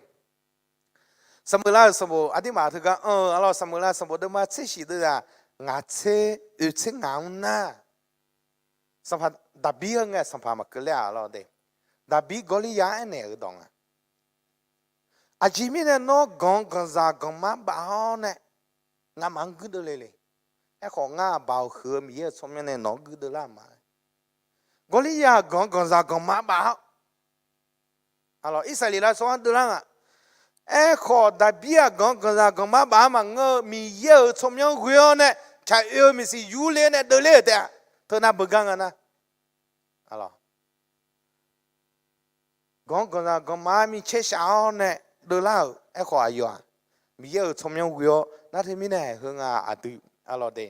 Saqmeuqlav-euq sanqbof aqdirmaf teugar anr-eu, arlawr, Saqmeuqlav sanqbof deuvma tser shif deuvzaq ngaq tser oeq tser ngaq-anr nar, Sanqpaq Daqbir-anr ngae sanqpaq maqkeuv ler-aq, arlawr de. Daqbir Gawrlirya aernaeq-euq dawq nga. Aqjeq mirnae nawr ganq-eu ganqzaq ganqmar baf-awr nae, ngamaf-anr guirdeuv le le. Aerkhawf ngar aqbaq-euq huiq-eu Miqyaer-euq tsawrmyanr nae nawq-anr guirdeuv lar-euq ma. Gawrlirya-aq ganq-eu ganqzaq ganqmar baf-awr, arlawr, Irsaqleqlav tsawrhaq-anr deuvlar nga. Aerkhawf Daqbir-aq ganq-eu ganqzaq ganqmar baf-awr maqngeur-eu Miqyaer-euq tsawrmyanr ghoe-awr nae, tsaq oe-eu maeqsiq yurler nae deuvler-euq taef-a. Teunav beugar nga nar, arlawr, ganq-eu ganqzaq ganqmar micaer shaf-awr nae deuvlar-euq. Aerkhawf aqyawf-aq, Miqyaer-euq tsawrmyanr ghoe-awr nar teumirnae heu nga aqdui, arlawr de.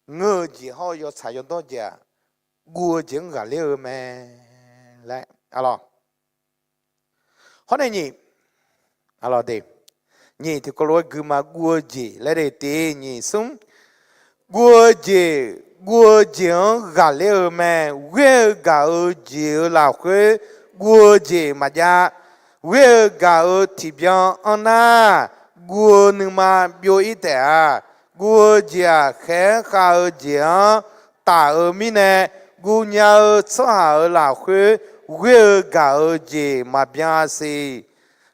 Ngeur-eu jeq hawr-eu yawtsaq yawdawr jeq-aq, guv-eu jeq-anr ghaqler-eu mae laer, arlawr. Hawr nae nyiq, arlawr de, nyiq tiqkawv lof-aer guima guv-eu jeq laer de tiq nyiq smr, guv-eu jeq, guv-eu jeq-anr ghaqler-eu mae. Ghoer-eu gaq-eu jeq-euq lafkhoer guv-eu jeq maqjav. Ghoer-eu gaq-eu tiqbyan anr nar, guv-eu nuima byov-ir taef-a. Guv-eu jeq-aq, khaeq-aer khav-eu jeq-anr taf-eu mirnae, guvnya-eu tsawrhaq-euq lafkhoer ghoer-eu gaq-eu jeq maqbyan-a siq.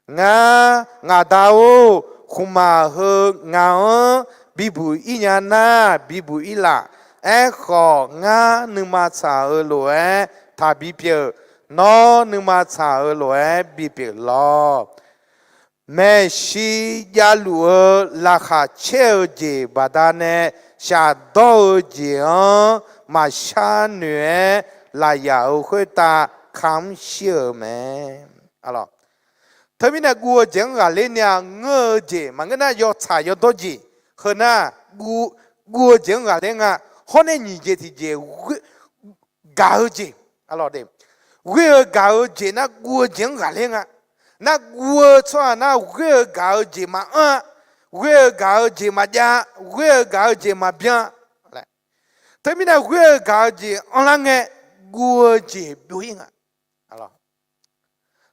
Ngar, ngaq Da-or, khmqmaq heu ngaq-anr bibuq-ir nya nar, bibuq-ir laf. Aerkhawf, ngar nuima tsaq-euq lof-aer taqbi pyeuf. Nawr nuima tsaq-euq lof-aer bipyeuf lawq. Maeqshi javluf-eu laqkhaq caer-eu jeq baqdanae shafdawr-eu jeq-anr maqshar noeq-aer laf yaf-euq khoertav kamr shir-euq mae. Teumirnae guv-eu jeq-anr ghaqler ni-a, ngeur-eu jeq maqngeur nar yawtsaq yawdawr jeq, heu nar, guv-eu jeq-anr ghaqler nga. Hawr nae nyiq jeq tiqjeq gaq-eu jeq, ghoer-eu gaq-eu jeq nar guv-eu jeq-anr ghaqler nga. Nar guv-eu tsawrhaq nar ghoer-eu gaq-eu jeq maqanr-a. Ghoer-eu gaq-eu jeq maqjav-a. Ghoer-eu gaq-eu jeq maqbyan-a. Teumirnae ghoer-eu gaq-eu jeq anrlar ngae, guv-eu jeq byov-ir nga.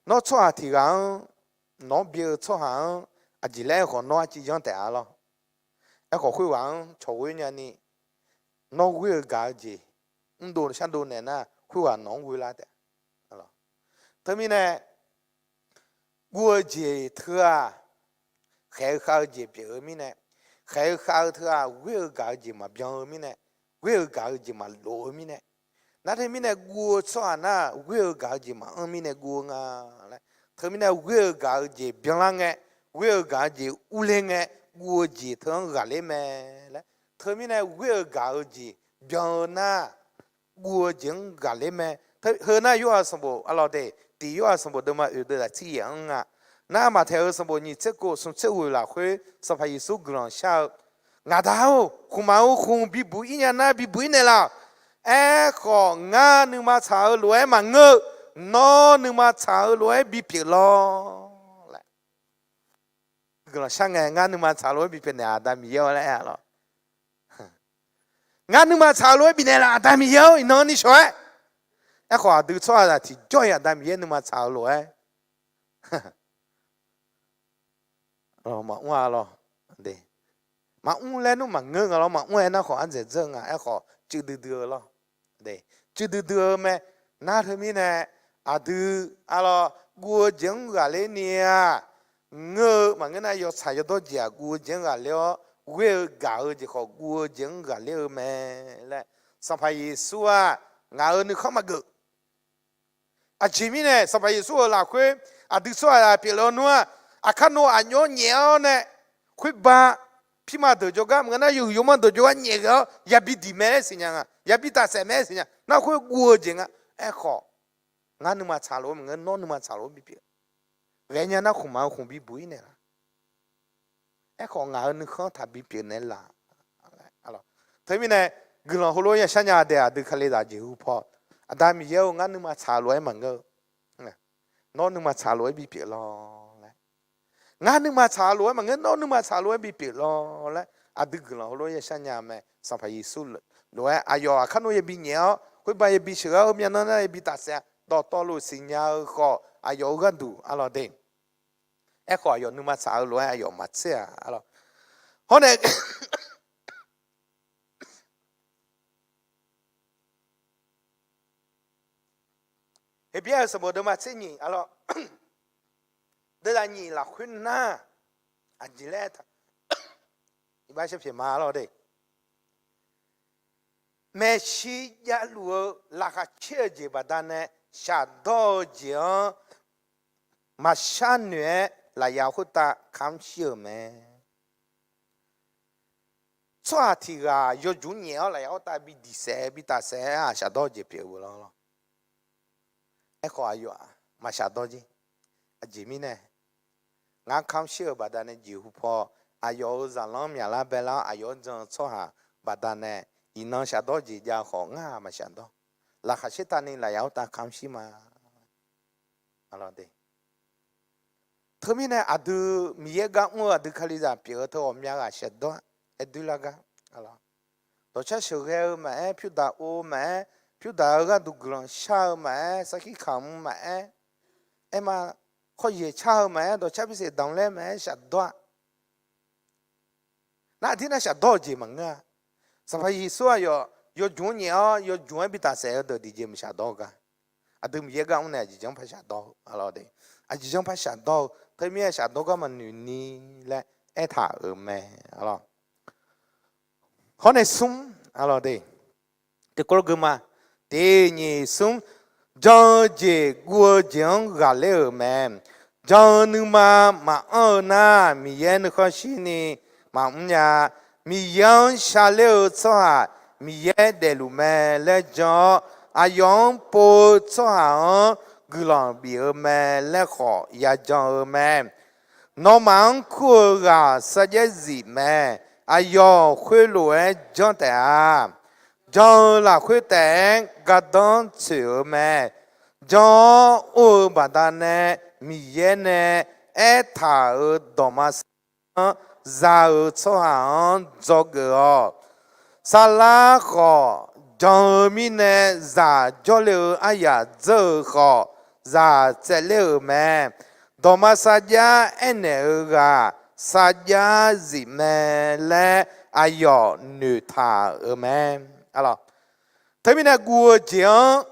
Nawr tsawrhaq tiq ghaq-anr, nawq-anr byae-eu tsawrhaq-anr aqjeq laer aerkhawf nawr arciv yanr taef-a lawr. Aerkhawf khoerghaq-anr cawq ghoer nyani, nawr ghoer-eu gaq-eu jeq, mrdov shardov naeq nar khoerghaq nawq-anr ghoe lar taef. Teumirnae guv-eu jeq teu-aq, khaeq-eu khav-eu jeq pyeuf-eu mirnae, khaeq-eu khav-eu teu-aq ghoer-eu gaq-eu jeq maqbyan-eu mirnae, ghoer-eu gaq-eu jeq maqlof-eu mirnae, nar teumirnae guv-eu tsawrhaq nar ghoer-eu gaq-eu jeq maqanr mirnae guv-eu nga laer. Teumirnae ghoer-eu gaq-eu jeq byanlar ngae, ghoer-eu gaq-eu jeq urler ngae, guv-eu jeq teu-anr ghaqler mae laer. Teumirnae ghoer-eu gaq-eu jeq byan-eu nar, guv-eu jeq-anr ghaqler mae. Heu nar Yorhaq sanqbof, arlawr de, tiq Yorhaq sanqbof deuvma oeq deuvzaq tsir yaef-anr nga. Nar Maqtaeq-euq sanqbof nyiq tser kov smq tser ghoeq lafkhoer Sanqpaq Yeqsur guiqlanq shar-eu, Ngaq Da-or, khmqmaq-eu khmq bibuq-ir nya nar bibuq-ir naeqlaf. Aerkhawf, ngar nuima tsaq-eu lof-aer maqngeur-eu, nawr nuima tsaq-eu lof-aer bipyeuf lawr laer. Guiqlanq shar ngae, ngar nuima tsaq-eu lof-aer bipyeuf naeq-a, Aqda Miqyaer-or laer aer-a lawr. Ngar nuima tsaq-eu lof-aer bifnaeq laf, Aqda Miqyaer-or, iqnan ni shawq-aer. Aerkhawf, aqdui tsawrhaqzaq tiqjawr-iq Aqda Miqyaer nuima tsaq-eu lof-aer maqmr-a lawr. Maqmr laer nmr maqngeur nga lawr, maqmr-aer nar khawf ardzaeq dzeur-eu nga, aerkhawf cuiv duidui-eu lawr. Cuiv duidui-eu mae. Nar teumirnae aqdui, arlawr, guv-eu jeq-anr ghaqler ni-aq, ngeur-eu maqngeur nar yawtsaq yawdawr jeq-aq guv-eu jeq-anr ghaqler-awr, ghoer-eu gaq-eu jeq khawf guv-eu jeq-anr ghaqler-eu mae laer Sanqpaq Yeqsur-aq ngaq-euq nuikhanr maqgeuf. Aqjeq mirnae Sanqpaq Yeqsur-euq lafkhoer aqdui tsawrhaqzaq pyeufle-awr nmr-aq, aqkar nawr aqnymr nyaef-awr nae, khoerba pirma deuq jawrgar maqngeur nar yawhuiq yawmanr deuq jawrgar nyaef ghae-awr yabi diq mae laer siqnya nga, yabi tafsaef mae laer siqnya. Nar khoer guv-eu jeq nga. Aerkhawf, ngar nuima tsaq lof-aer maqngeur, nawr nuima tsaq lof-aer bipyeuf. Ghaenya nar khmqmaq-eu khmq bibuq-ir naeqlaf. Aerkhawf ngaq-euq nuikhanr taqbi pyeuf naeqlaf. Teumirnae guiqlanq heulof-aer yashar nya dae aqdui Kalizaq jeqhu paw, Aqda Miqyaer-or, ngar nuima tsaq lof-aer maqngeur-eu, nawr nuima tsaq lof-aer bipyeuf lawr laer. Ngar nuima tsaq-eu lof-aer maqngeur, nawr nuima tsaq-eu lof-aer bipyeuf lawr laer aqdui guiqlanq heulof-aer yashar nya-eu mae. Sanqpaq Yeqsur lof-aer aqyawf aqkar nawr yabi nyaef-awr, khoerbav yabi sheuqghae-awr, myavnan nar yabi tafsaef-a. Dawqtawvluf siqnya-eu khawf, aqyawf-euq gharduq arlawq de. Aerkhawf, aqyawf nuima tsaq-eu lof-aer aqyawf maqtser-aq arlawq. Hawr nae Heqbyaer-euq sanqbof deuvma tser nyiq arlawq, deuvzaq nyiq lafkhoer nar, aqjeq laer aertaq, iqbax shar pyaeq ma arlawq de. Maeqshi javluf-eu laqkhaq caer-eu jeq baqdanae shafdawr-eu jeq-anr maqshar noeq-aer lafyaq khoertav kamq shir-euq mae. Tsawrhaq tiq ghaq yawjmq nyaef-awr lafyaq khoertav bi diq saef bi taf saef-aer-aq, shafdawr-eu jeq pyeuf-eu lawr. Aerkhawf, aqyawf maqshafdawr jer. Aqjeq mirnae, ngar kamq shir-euq baqdanae jeqhu paw, aqyawf-euq zaqlanr myaqlar baelar-awr aqyawf-anr jan-eu tsawrhaq baqdanae, iqnan shafdawr jeq jav khawf, ngar-aq maqshafdawr. Laqkhaq caer tavni lafyaq khoertav kamq shir ma. Teumirnae aqdui Miqyaer gar mr-eu aqdui Kalizaq pyeuf-eu teu ghawqmya ghaq shafdawr-a, aer doerlar gar. Dawqcar sheuqghae-eu maqaer, pyurdaq ov-eu maqaer, pyurdaq-eu gharduq guiqlanq shar-eu maqaer, sarkir kamq maqaer, aerma khawf yaeq car-eu maqaer, dawqcar bisiq damq laer maqaer shafdawr-a. Nar aqdir nar shafdawr-eu jeq maqngeur-a. Sanqpaq Yeqsur aqyawf yawjmq-anr nyaef-awr yawjmq-aer bi taf saef-eu deuq tiqjeq maqshafdawr-eu gar. Aqdui Miqyaer gar mr nae aqjeq janr par shafdawr-eu arlawq de. Aqjeq janr par shafdawr-eu teumirnae shafdawr gar maqnoeq ni laer aertaq-euq mae arlawq. Hawr nae smr arlawq de. Tiqkawv geuma, tiq nyiq smr, jan-eu jeq guv-eu jeq-anr ghaqler-euq mae. Jan-eu nuima maqanr-eu nar, Miqyaer nuikhanr shirni maqmr nya. Miqyaer-anr sharler-eu tsawrhaq Miqyaer daefluf mae laer jan-awr, aqyawf-anr pov-eu tsawrhaq-anr guiqlanq bif-eu mae laer khawf yajan-eu mae. Nawmaf-anr kur-eu ghaq sarjax zif mae. Aqyawf khoerlof-aer janr taef-a. Jan-eu lafkhoer taef-aer gardanr tsoeq-eu mae. Jan-awr or-eu baqdanae Miqyaer nae aertaq-euq dawqma sar-anr za-eu tsawrhaq-anr dzawgeuf-awq. Saflar khawf, jan-eu mirnae zaq jawrle-eu aryaq dzeur-eu khawf, zaq tsaevler-euq mae. Dawqma sarjax aernaeq-eu ghaq sarjax zif mae laer aqyawf noeqtaq-euq mae. Teumirnae guv-eu jeq-anr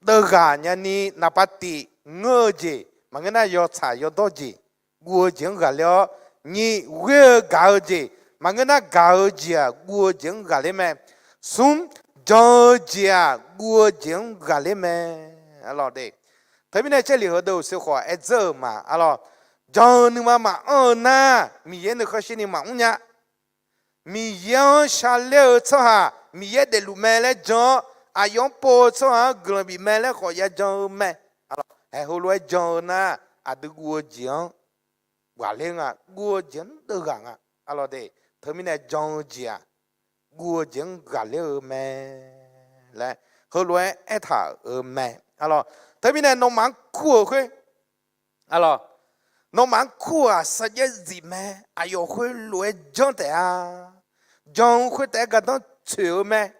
deuvghaq nyani naqpav tif ngeur-eu jeq maqngeur nar, yawtsaq yawdawr jeq guv-eu jeq-anr ghaqler-awr, nyiq ghoer-eu gaq-eu jeq maqngeur nar, gaq-eu jeq-aq guv-eu jeq-anr ghaqler mae. Smr, jan-eu jeq-aq guv-eu jeq-anr ghaqler mae arlawq de. Teumirnae Jarlif heudeuq-euq sheuq khawf aer dzeur-euq ma arlawq. Jan-eu nuima maqanr-eu nar, Miqyaer nuikhanr shirni maqmr nya. Miqyaer-anr sharler-eu tsawrhaq Miqyaer daefluf mae laer jan-awr, aqyawf-anr pov-eu tsawrhaq-anr guiqlanq bif mae laer khawf yajan-eu mae. Aer heulof-aer jan-eu nar, aqdui guv-eu jeq-anr ghaqler nga, guv-eu jeq-anr deuvghaq nga arlawq de. Teumirnae jan-eu jeq-aq guv-eu jeq-anr ghaqler-eu mae laer heulof-aer aertaq-euq mae arlawq. Teumirnae nawmaf-anr kur-euq khoer arlawq, nawmaf-anr kur-euq aqsar jaerzif mae. Aqyawf khoerlof-aer janr taef-a. Jan-eu khoertaef-aer gardanr tsoeq-eu mae.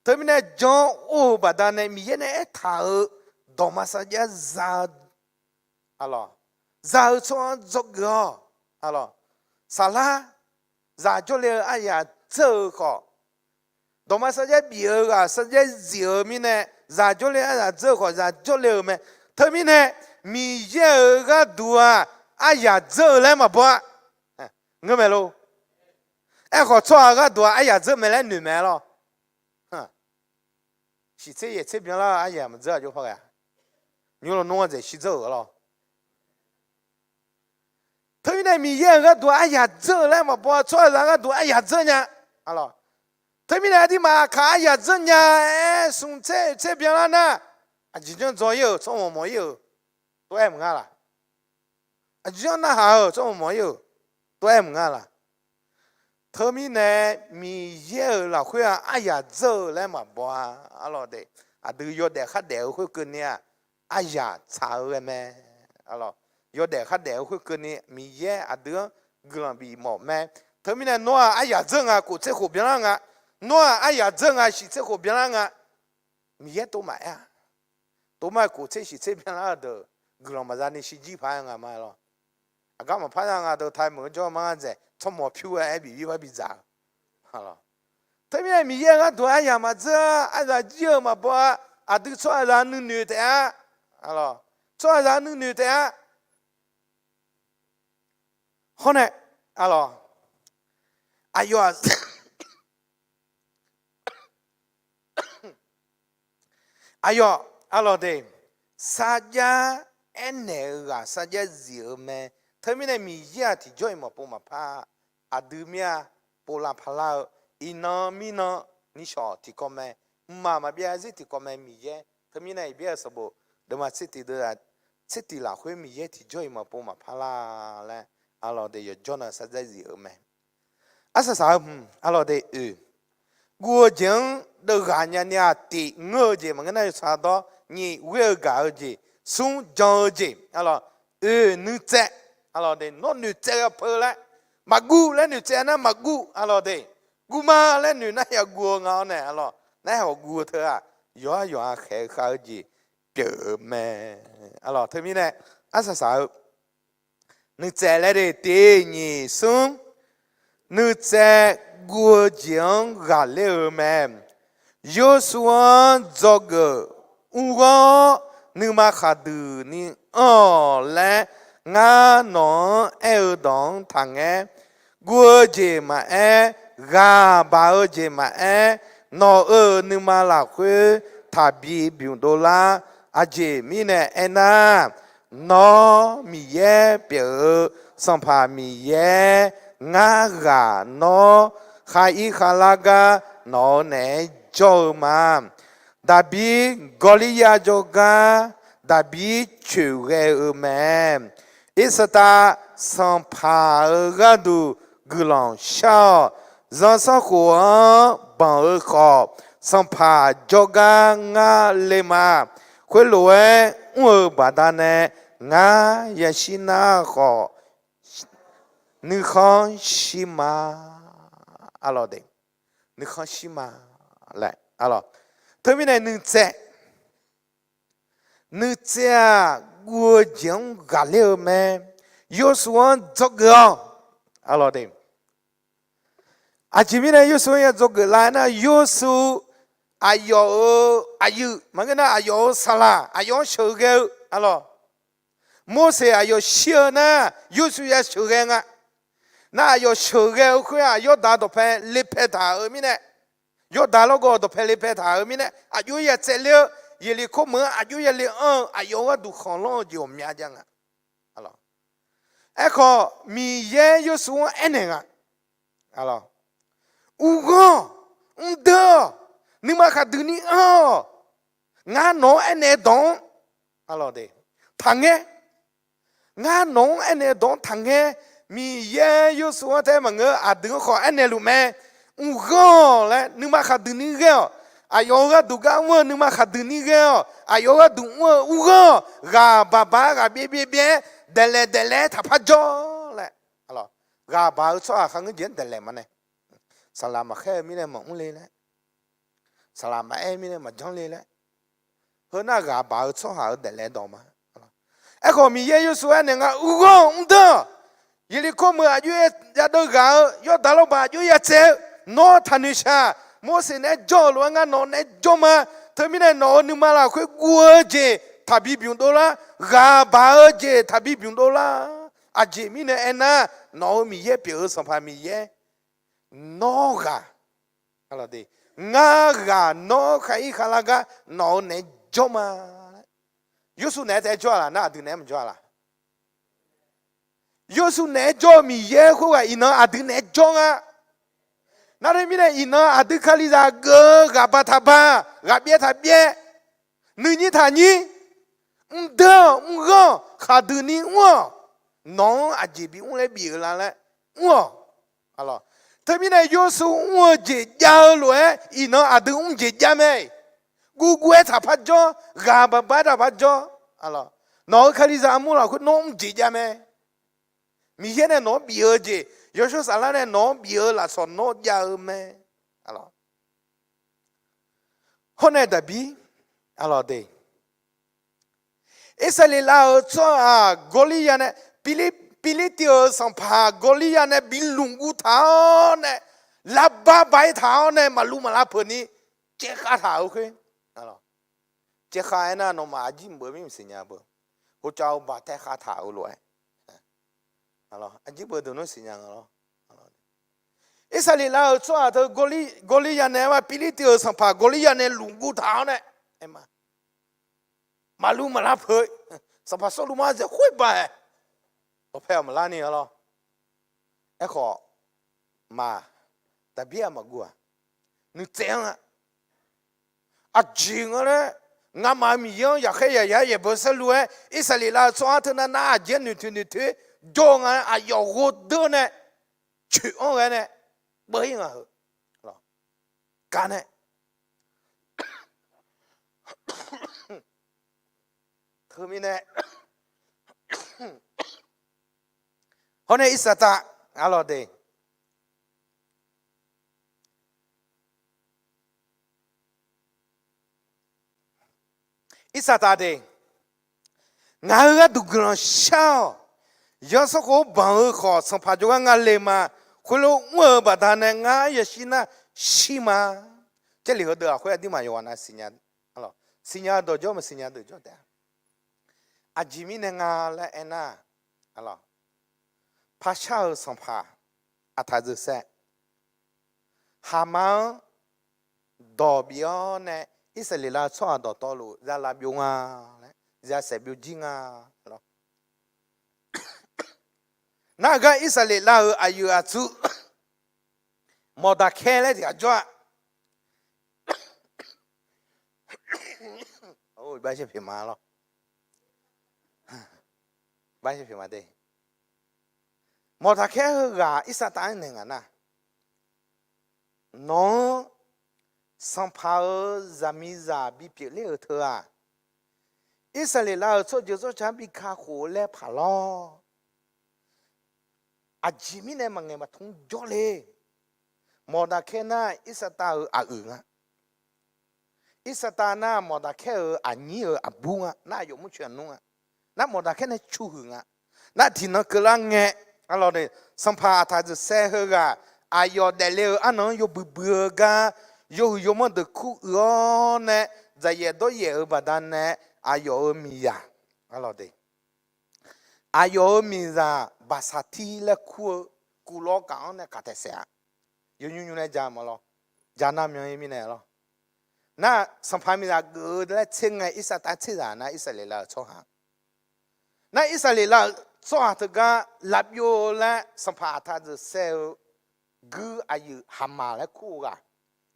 Teumirnae jan-awr or-eu baqdanae Miqyaer nae aertaq-euq dawqma sarjax za-eu, za-eu tsawrhaq-anr dzawgeuf-awq. Saflar, zaq jawrle-eu aryaq dzeur-eu khawf, dawqma sarjax bif-eu ghaq sarjax zif-eu mirnae, zaq jawrle aryaq dzeur-eu khawf zaq jawrle-euq mae. Teumirnae Miqyaer-euq gharduq-aq aryaq dzeur-eu laer maqbaw-a. Ngeur mae lor. Aerkhawf tsawrhaq gharduq-aq aryaq dzeur mae laer noeq mae lawr. Shiqtser yaeqtser byanlar-eu aryaq maqdzeur-a jawr par ghae-a. Nymr lawnmr-anr dzaeq shirdzeur-euq lawr. Teumirnae Miqyaer-euq gharduq aryaq dzeur-eu laer maqbaw-a, tsawrhaqzaq gharduq aryaq dzeur nya. Teumirnae aqdirmaf aqkaq aryaq dzeur nya-aer smq tser oeq tser byanlar nar, aqjeq janr dzaw ir-euq tsawrmawq mawq ir-euq tov-aer maqnga laq? Aqjeq janr narhaq-euq tsawrmawq mawq ir-euq tov-aer maqnga laq? Teumirnae Miqyaer-euq lafkhoer-aq aryaq dzeur-eu laer maqbaw-a. Arlawq de, aqdui yawdaef khardaef-eu khoerkeuvni-aq, aryaq tsaq-eu ghae mae. Arlawq, yawdaef khardaef-eu khoerkeuvni Miqyaer aqdui-anr guiqlanq bif mawf mae. Teumirnae nawr-aq aryaq dzeur nga, kof tser khof byanlar nga. Nawr-aq aryaq dzeur nga, shiq tser khof byanlar nga. Miqyaer tov maqaer-a. Tov ma kof tser shiq tser byanlar-eu deuq guiqlanq maqza ni shirjir paq-aer nga ma lawr. Aqgar maqpar za nga deuq taemeuq-anr jawr ma ngar dzaeq tsawrmawq pyur-aer bif bir bar bidzaq-eu. Teumirnae Miqyaer-eu gharduq aryaq maqdzeur-a, aryaq jir-eu maqbaw-a. Aqdui tsawrhaqzaq nuinoeq taef-a. Tsawrhaqzaq nuinoeq taef-a. Hawr nae, arlawq, aqyawf-aq, aqyawf, arlawq de, sarjax aernaeq-eu ghaq sarjax zif-eu mae. Teumirnae Miqyaer-aq tiqjawr-iq maqpov maqpar, aqdui mir-a, pov lavpaq lar-eu, iqnan mirnan nishawq tiqkawv mae, mqmaq maqbyav zir tiqkawv mae Miqyaer. Teumirnae Iqbyaer-euq sanqbof deuvma tser tiq deuv-aq, tser tiq lafkhoer Miqyaer tiqjawr-iq maqpov maqpar lar laer, arlawq de, yawqjawr nan sarjax zif-eu mae. Arsaq saq-eu hmq, arlawq de, oeq, guv-eu jeq-anr deuvghaq nyani-aq, tiq ngeur-eu jeq maqngeur nar yawtsaq dawr, nyiq ghoer-eu gaq-eu jeq, smr jan-eu jeq, arlawq, oeq, nuitsaev, arlawq de, nawr noeqtsaev-eu peu laer, maqguv laer noeqtsaev nar maqguv, arlawq de, guvma laer noeq nar yaguv-eu nga-awr nae, arlawq, nar hawq guv-eu teu-aq, yawqha yawqha khaeq-eu khav-eu jeq pyeuf-eu mae. Arlawq, teumirnae arsaq saq-eu nuitsaev laer de, tiq nyiq smr, nuitsaev guv-eu jeq-anr ghaqler-eu mae. Yawrsuv-anr dzawgeuf mrghanr-awr, nuima khaqduq ni anr-awq laer, ngar nawq-anr aer-eu dawq-anr taqngaer. Guv-eu jeq maqaer, ghaq baq-eu jeq maqaer, nawq-euq nuima lafkhoer taqbi bymq dovlar. Aqjeq mirnae aernar, nawr Miqyaer pyeuf-eu Sanqpaq Miqyaer, ngar ghaq nawr khar ir khavlar gar nawq-euq naeq-aer jawr-eu ma. Daqbir Gawrliryar jawrgar Daqbir coeqghae-eu mae. Irsaqtav sanqpaq-euq gharduq guiqlanq shar-awq. Zanrsanrkhof-anr banq-eu khawf, sanqpaq jawrgar ngar le ma. Khoerlof-aer mr-eu baqdanae ngar yashir nar khawf, nuikhanr shir ma. Arlawq de, nuikhanr shir ma laer, arlawq. Teumirnae nuitsaev, nuitsaev-aq guv-eu jeq-anr ghaqler-eu mae. Yawrsuv-anr dzawgeuf-awq. Arlawq de, aqjeq mirnae Yawrsuv-anr ya dzawgeuf lar nar, Yawrsuv aqyawf-euq aqyuif maqngeur nar, aqyawf-euq saqlaq, aqyawf-anr sheuqghae-eu, arlawq, Morseq aqyawf shir-eu nar, Yawrsuv ya sheuqghae nga. Nar aqyawf sheuqghae-eu khoer-aq, Yawrdaq dawqpae lepae taq-euq mirnae, Yawrdaq lawrgawv dawqpae lepae taq-euq mirnae, aqjox ya tsaevler-eu, Yeqliqkor meuq-anr aqjox ya le anr-eu, aqyawf-euq gharduq khanqlanr-eu jeq ghawqmya jav nga. Aerkhawf, Miqyaer Yawrsuv-anr aernaeq nga. Arlawq, urghanr-awq, mrdeuv-awq, nuima khaqdui ni anr-awq. Ngar nawq-anr aernaeq dawq-anr, arlawq de, taqngaer. Ngar nawq-anr aernaeq dawq-anr taqngaer. Miqyaer Yawrsuv-anr taef maqngeur, aqdui-anr khawf aernaeq luf mae. Urghanr-awq laer nuima khaqdui ni ghae-awq. Aqyawf-euq gharduq gar mr-eu nuima khaqdui ni ghae-awq. Aqyawf-euq gharduq mr-eu urghanr-awq. Ghaq baq baq-aer ghaq byaev byaev byaev-aer daeqlaeq daeqlaeq-aer taqpar jawr laer. Ghaq baq-eu tsawrhaq kharngeur jeq-anr daeqlaeq ma nae. Saqlaq maqkhaer-eu mirnae maqmr le laer, saqlaq maqaer mirnae maqjanr le laer, heu nar ghaq baq-eu tsawrhaq-euq daeqlaeq dawq ma. Aerkhawf Miqyaer Yawrsuv aernaeq nga, urghanr-awq, mrdeuv-awq. Yeqliqkor meuq aqjox ya deuv ghaq-eu, Yawrdaq lawrbaq aqjox ya tsaev-eu, nawr taqnoeq shaq. Morseq naeq-aer jawr-euq lof-aer ngar nawq naeq-aer jawr ma. Teumirnae nawq-euq nuima lafkhoer guv-eu jeq taqbi bymq dovlar, ghaq baq-eu jeq taqbi bymq dovlar. Aqjeq mirnae aernar, nawq-euq Miqyaer pyeuf-eu Sanqpaq Miqyaer, nawr ghaq, ngar ghaq nawr khar ir khavlar gar nawq-euq naeq-aer jawr ma. Yawrsuv naeq-aer taef-aer jawr-a laq nar, aqdui naeq-aer maqjawr-a laq? Yawrsuv naeq-aer jawr-eu Miqyaer khoerghaq iqnan aqdui naeq-aer jawr nga. Nar teumirnae iqnan aqdui Kalizaq geuf-eu ghaq baq taq baq, ghaq byaev taq byaev, nuinyir taq nyir, mrdeuv-awq, mrghanr-awq, khaqdui ni mr-awq. Nawq-anr aqjeq bimr laer bif-eu la laer mr-awq. Teumirnae Yawrsuv mr-eu jeq jav-eu lof-aer iqnan aqdui mr jeq jav mae. Guvguv-aer taqpar jawr, ghaq baq baq-aer taqpar jawr. Nawq-euq Kalizaq armur lafkhoer nawr mrjeq jav mae. Miqyaer nae nawq-anr bif-eu jeq, Yawshawr Saflar nae nawq-anr bif-eu lafsawq nawr jav-eu mae. Hawr nae Daqbir, arlawq de, Irsaqleqlav-euq tsawrhaq Gawrlirya nae, Pirlirtiv-euq sanqpaq Gawrlirya nae bi lmqguv taq-awr nae, lavbav bav-ir taq-awr nae maqluv maqlav peuq ni caevkhav taq-euq khoer, caevkhav aernar nawmaf aqjir mq beuv mir maqsiq nya beuv, hokcav-eu baq tae khav taq-euq lof-aer, aqjir beuv deuq nar siqnya nga lawr. Irsaqleqlav-euq tsawrhaq teu Gawrlirya nae aer-a, Pirlirtiv-euq sanqpaq Gawrlirya nae lmqguv taq-awr nae, aer ma, maqluv maqlav peuq, sanqpaq Sawrluv mar zaeq khoer baq-aer, dawqpae-awq maqlar ni-a lawr. Aerkhawf, maq, Daqbir-aq maqguv-aq, nuitsaev-anr-a, aqjeq nga laer, ngamaf-euq Miqyaer-anr yaqkhaer yaqyar yaeqbawq saerlu-aer Irsaqleqlav-euq tsawrhaq teu nar nar aqjeq noeqtoeq noeqtoeq jawr-eu nga laer aqyawf ghawrdeuv nae coeq-anr ghae nae beuv-ir ngaq-euq gar nae Teumirnae, hawr nae Irsaqtav, arlawq de, Irsaqtav de, ngaq-euq gharduq guiqlanq shar-awq. Zanrsanrkhof-anr banq-eu khawf, sanqpaq jawrgar nga le ma. Khoerlof mr-eu baqdanae ngar yashir nar shir ma. Jarlif heudeuq lafkhoer aqduimaf yawqghaq nav siqnya, siqnya dawqjawr maqsiqnya deuq jawr taef-a. Aqjeq mirnae nga laer aernar, paqshar-euq sanqpaq Aqtaqzeuqsaer, Haqma-anr dawq bif-awr nae, Irsaqleqlav-eu tsawrhaq dawqtawvluf za lav byov nga laer, za saef byov jir nga lawr. Nar-eu gar Irsaqleqlav-euq aqyuif aqtsu Mawqdaqkaer laer tiq ghaq jawr-a. Mawqdaqkaer heughaq Irsaqtav-anr naeq ngaq nar, nawq-anr sanqpaq-euq zaqmiqzaq bipyeuf ler-euq teu-aq, Irsaqleqlav-euq tsawrjeuq tsawrca bi kakhof-eu laer paq lawr. Aqjeq mirnae maqngaeq maqtmr jawrle. Mawqdaqkaer nar Irsaqtav-euq aqyuif nga. Irsaqtav nar Mawqdaqkaer-euq aqnyir-euq aqbur nga. Nar aqyawf murcoeq aqnmr nga. Nar Mawqdaqkaer nae cu huiq nga. Nar tiqnan keuvlar ngae, arlawq de, sanqpaq Aqtaqzeuqsaer heughaq aqyawf daefle-eu arnan-anr yawbui bui-eu gar, yawhuiq yawmanr deuq kur uiq-awr nae, dzaqyaef dawryaef-euq baqdanae, aqyawf-euq miqzaq, arlawq de, aqyawf-euq miqzaq Baqsaqtir laer kur-eu kuvlawr kaf-anr nae kaq taeq saef-a. Yawnymr nymr nae ja ma lawr. Ja nar myan-ir mirnae lawr. Nar sanqpaq miqzaq geuf-eu laer tser ngae Irsaqtav tserzaq nar Irsaqleqlav-euq tsawrhaq. Nar Irsaqleqlav-euq tsawrhaq teugar lavbyov-eu laer sanqpaq Aqtaqzeuqsaer-eu guir aqyuif Haqmaq laer kur-eu ghaq,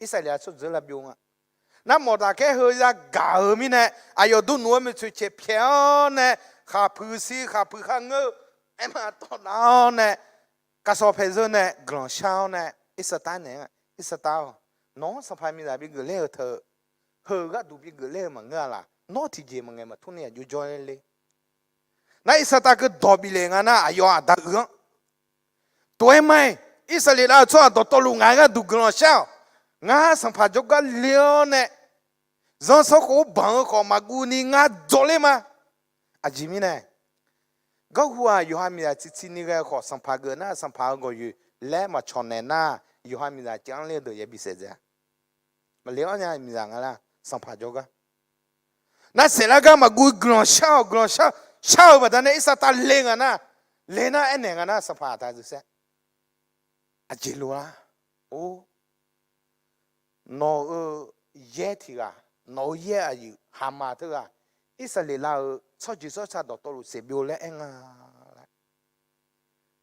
Irsaqleqlav tsawrjeuq lavbyov nga. Nar Mawqdaqkaer heu yagaq-euq mirnae, aqyawf durnmf-eu maeqtsoeq caeq pyaeq-awr nae, khaqpuiq shir khaqpuiq kharngeur-eu aerma tawv nav-awr nae, kavsawv paezeur nae guiqlanq shar-awr nae, Irsaqtav naeq-a, Irsaqtav-awq, nawq-anr sanqpaq miqzaq bigeuf ler-eu teu, heu gharduq bigeuf ler-eu maqngeur-a laq. Nawr tiqjeq maqngaeq maqtmr ni aqjox jawr ler. Nar Irsaqtav keuv dawq bif le nga nar, aqyawf aqda uiq-anr, tof-aer ma-iq, Irsaqleqlav-euq tsawrhaq dawqtawvluf ngaq-aer gharduq guiqlanq shar-awq. Ngar sanqpaq jawrgar le-awr nae, zanrsanrkhof-anr banq-eu khawf maqguv ni ngar dzawr ler ma. Aqjeq mirnae, garhu-aq yawqha miqzaq ciqciq ni ghae-eu khawf, sanqpaq geuf nar sanqpaq-euq gawqyoeq laer maqcawq naeq nar, yawqha miqzaq caev-anr ler-eu deuq yabi saef dzae-a. Maqle-awr nya miqzaq nga lar, sanqpaq jawrgar. Nar saeqlar gar maqguv guiqlanq shar-awq, guiqlanq shar-eu baqdanae Irsaqtav le nga nar, le nar aernaeq nga nar, sanqpaq Aqtaqzeuqsaer, aqjeq lof-ar, or, nawq-euq yaer tiq ghaq, nawq-euq yaer aqyuif Haqmaq teughaq, Irsaqleqlav-euq tsawrjeuq tsawrca dawqtawvluf saef byov laer aer nga laer.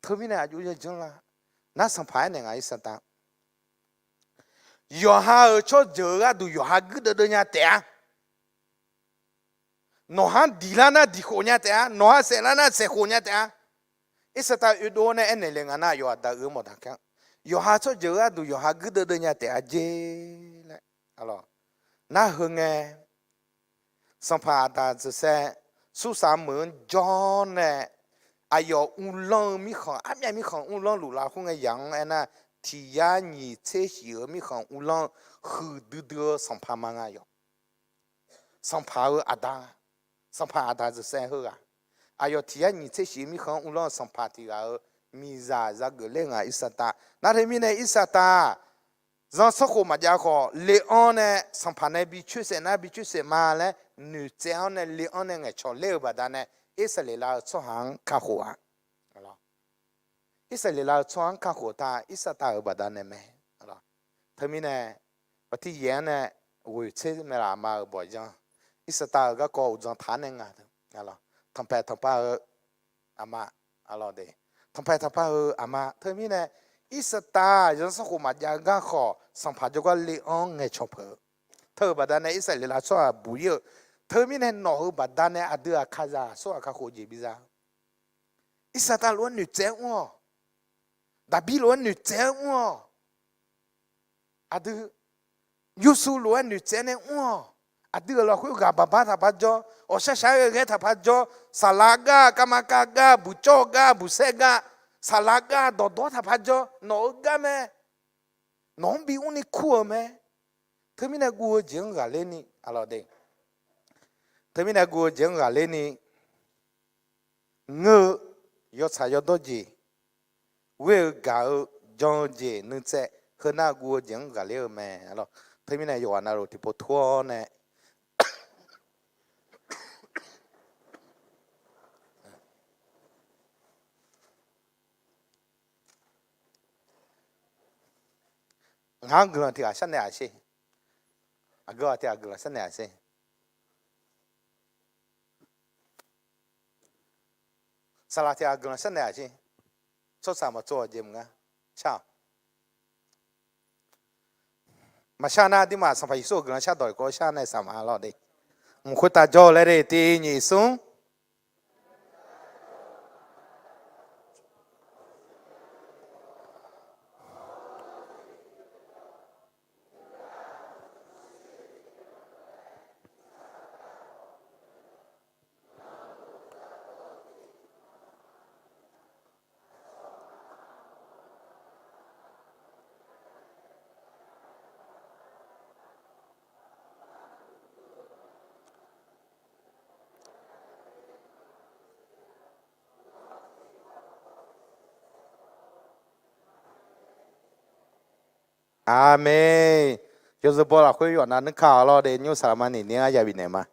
Teumirnae aqjox yajanr lar. Nar sanqpaq aernaeq nga Irsaqtav, yawqha-euq tsawrjeuq-euq gharduq yawqha guirdeuv deuv nya taef-a. Nawqha-anr diq lar nar diq khof nya taef-a. Nawqha saef lar nar saef khof nya taef-a. Irsaqtav oedov-awr nae aernaeq le nga nar, yawqha daq-eu-eu Mawqdaqkaer-anr, yawqha tsawrjeuq-eu gharduq yawqha guirdeuv deuv nya taef-a jer laer. Nar heu ngae, sanqpaq Aqtaqzeuqsaer Sursaq meuq-anr jawr nae, aqyawf uvlanr-eu mirkhanq, armyav mirkhanq uvlanr luf laf khoer ngae yaq-anr aernar, tiq yar nyiq tser shif-euq mirkhanq uvlanr-eu huiqdui dui-eu sanqpaq ma nga yawq. Sanqpaq-eu aqda, sanqpaq aqda zeuqsaev heughaq. Aqyawf tiq yar nyiq tser shif-eu mirkhanq-anr uvlanr-eu sanqpaq tiq ghaq-euq miqzaq za geuf ler nga Irsaqtav. Nar teumirnae Irsaqtav zanrsanrkhof maqjav khawf le-anr nae sanqpaq nae bi coer saef nar bi coer saef ma laer noeqtsaev-anr nae le-anr nae ngaeqcawq ler-eu baqdanae Irsaqleqlav-eu tsawrhaq-anr kakhof-a. Irsaqleqlav-eu tsawrhaq-anr kakhof ta Irsaqtav-euq baqdanae mae. Teumirnae baqtiqyaer-anr nae ghoeq tser mae laf aqma-euq bawqyanr. Irsaqtav-euq garkawv uqdzan taq-ar nae nga. Tanqpaeq tanqpav-eu aqma, tanqpaeq tanqpav-eu aqma. Teumirnae Irsaqtav zanrsanrkhof maqjav-eu gar khawf sanqpaq jawrgar le-anr ngaeqcawq peuq-eu. Teu-euq baqdanae Irsaqleqlav tsawrhaq buq-ir-eu. Teumirnae nawq-euq baqdanae aqdui aqkazaq tsawrhaq kakhof jeq biza. Irsaqtav lof-aer noeqtsaev-aer mr-awq. Daqbir lof-aer noeqtsaev-aer mr-awq. Aqdui Yursuv lof-aer noeqtsaev nae mr-awq. Aqdui-euq lafkhoer ghaq baqbar taqpar jawr, ghawqshaq shaq-aer ghae ghae taqpar jawr, saqlaq gar, kavmaqkav gar, buqcawv gar, buqsaer gar, saqlaq gar, dawqdawr taqpar jawr, nawq-eu gar mae. Nawq-anr bimr ni kur-eu mae. Teumirnae guv-eu jeq-anr ghaqler ni, aqlawq de. Teumirnae guv-eu jeq-anr ghaqler ni, ngeur-eu yawtsaq yawdawr jeq, ghoer-eu gaq-eu jan-eu jeq nuitsaev heunar guv-eu jeq-anr ghaqler-eu mae. Teumirnae yawqghaq navluf tiqpov tur-awr nae Ngaq-anr guiqlanq tiq ghaq sharnaeq-aq sher. Aqgeu ghaq tiq ghaq guiqlanq sharnaeq-aq sher. Saqlaq tiq ghaq guiqlanq sharnaeq-aq sher. Tsawrhaq maqtsov-aq jeq maqnga. Shar-awq. Maqshar nar, aqduimaf Sanqpaq Yeqsur-euq guiqlanq shardawq-iq kawv shar nae saq ma lawr de. Mq khoertav jawr-eu laer de, tiq nyiq smr. Aqmeq. Yawzeu baw lafkhoer yawf nav nuikaq-awq lawr de, nymr saqlaq ma ni ni-anr ya bifnaeq ma.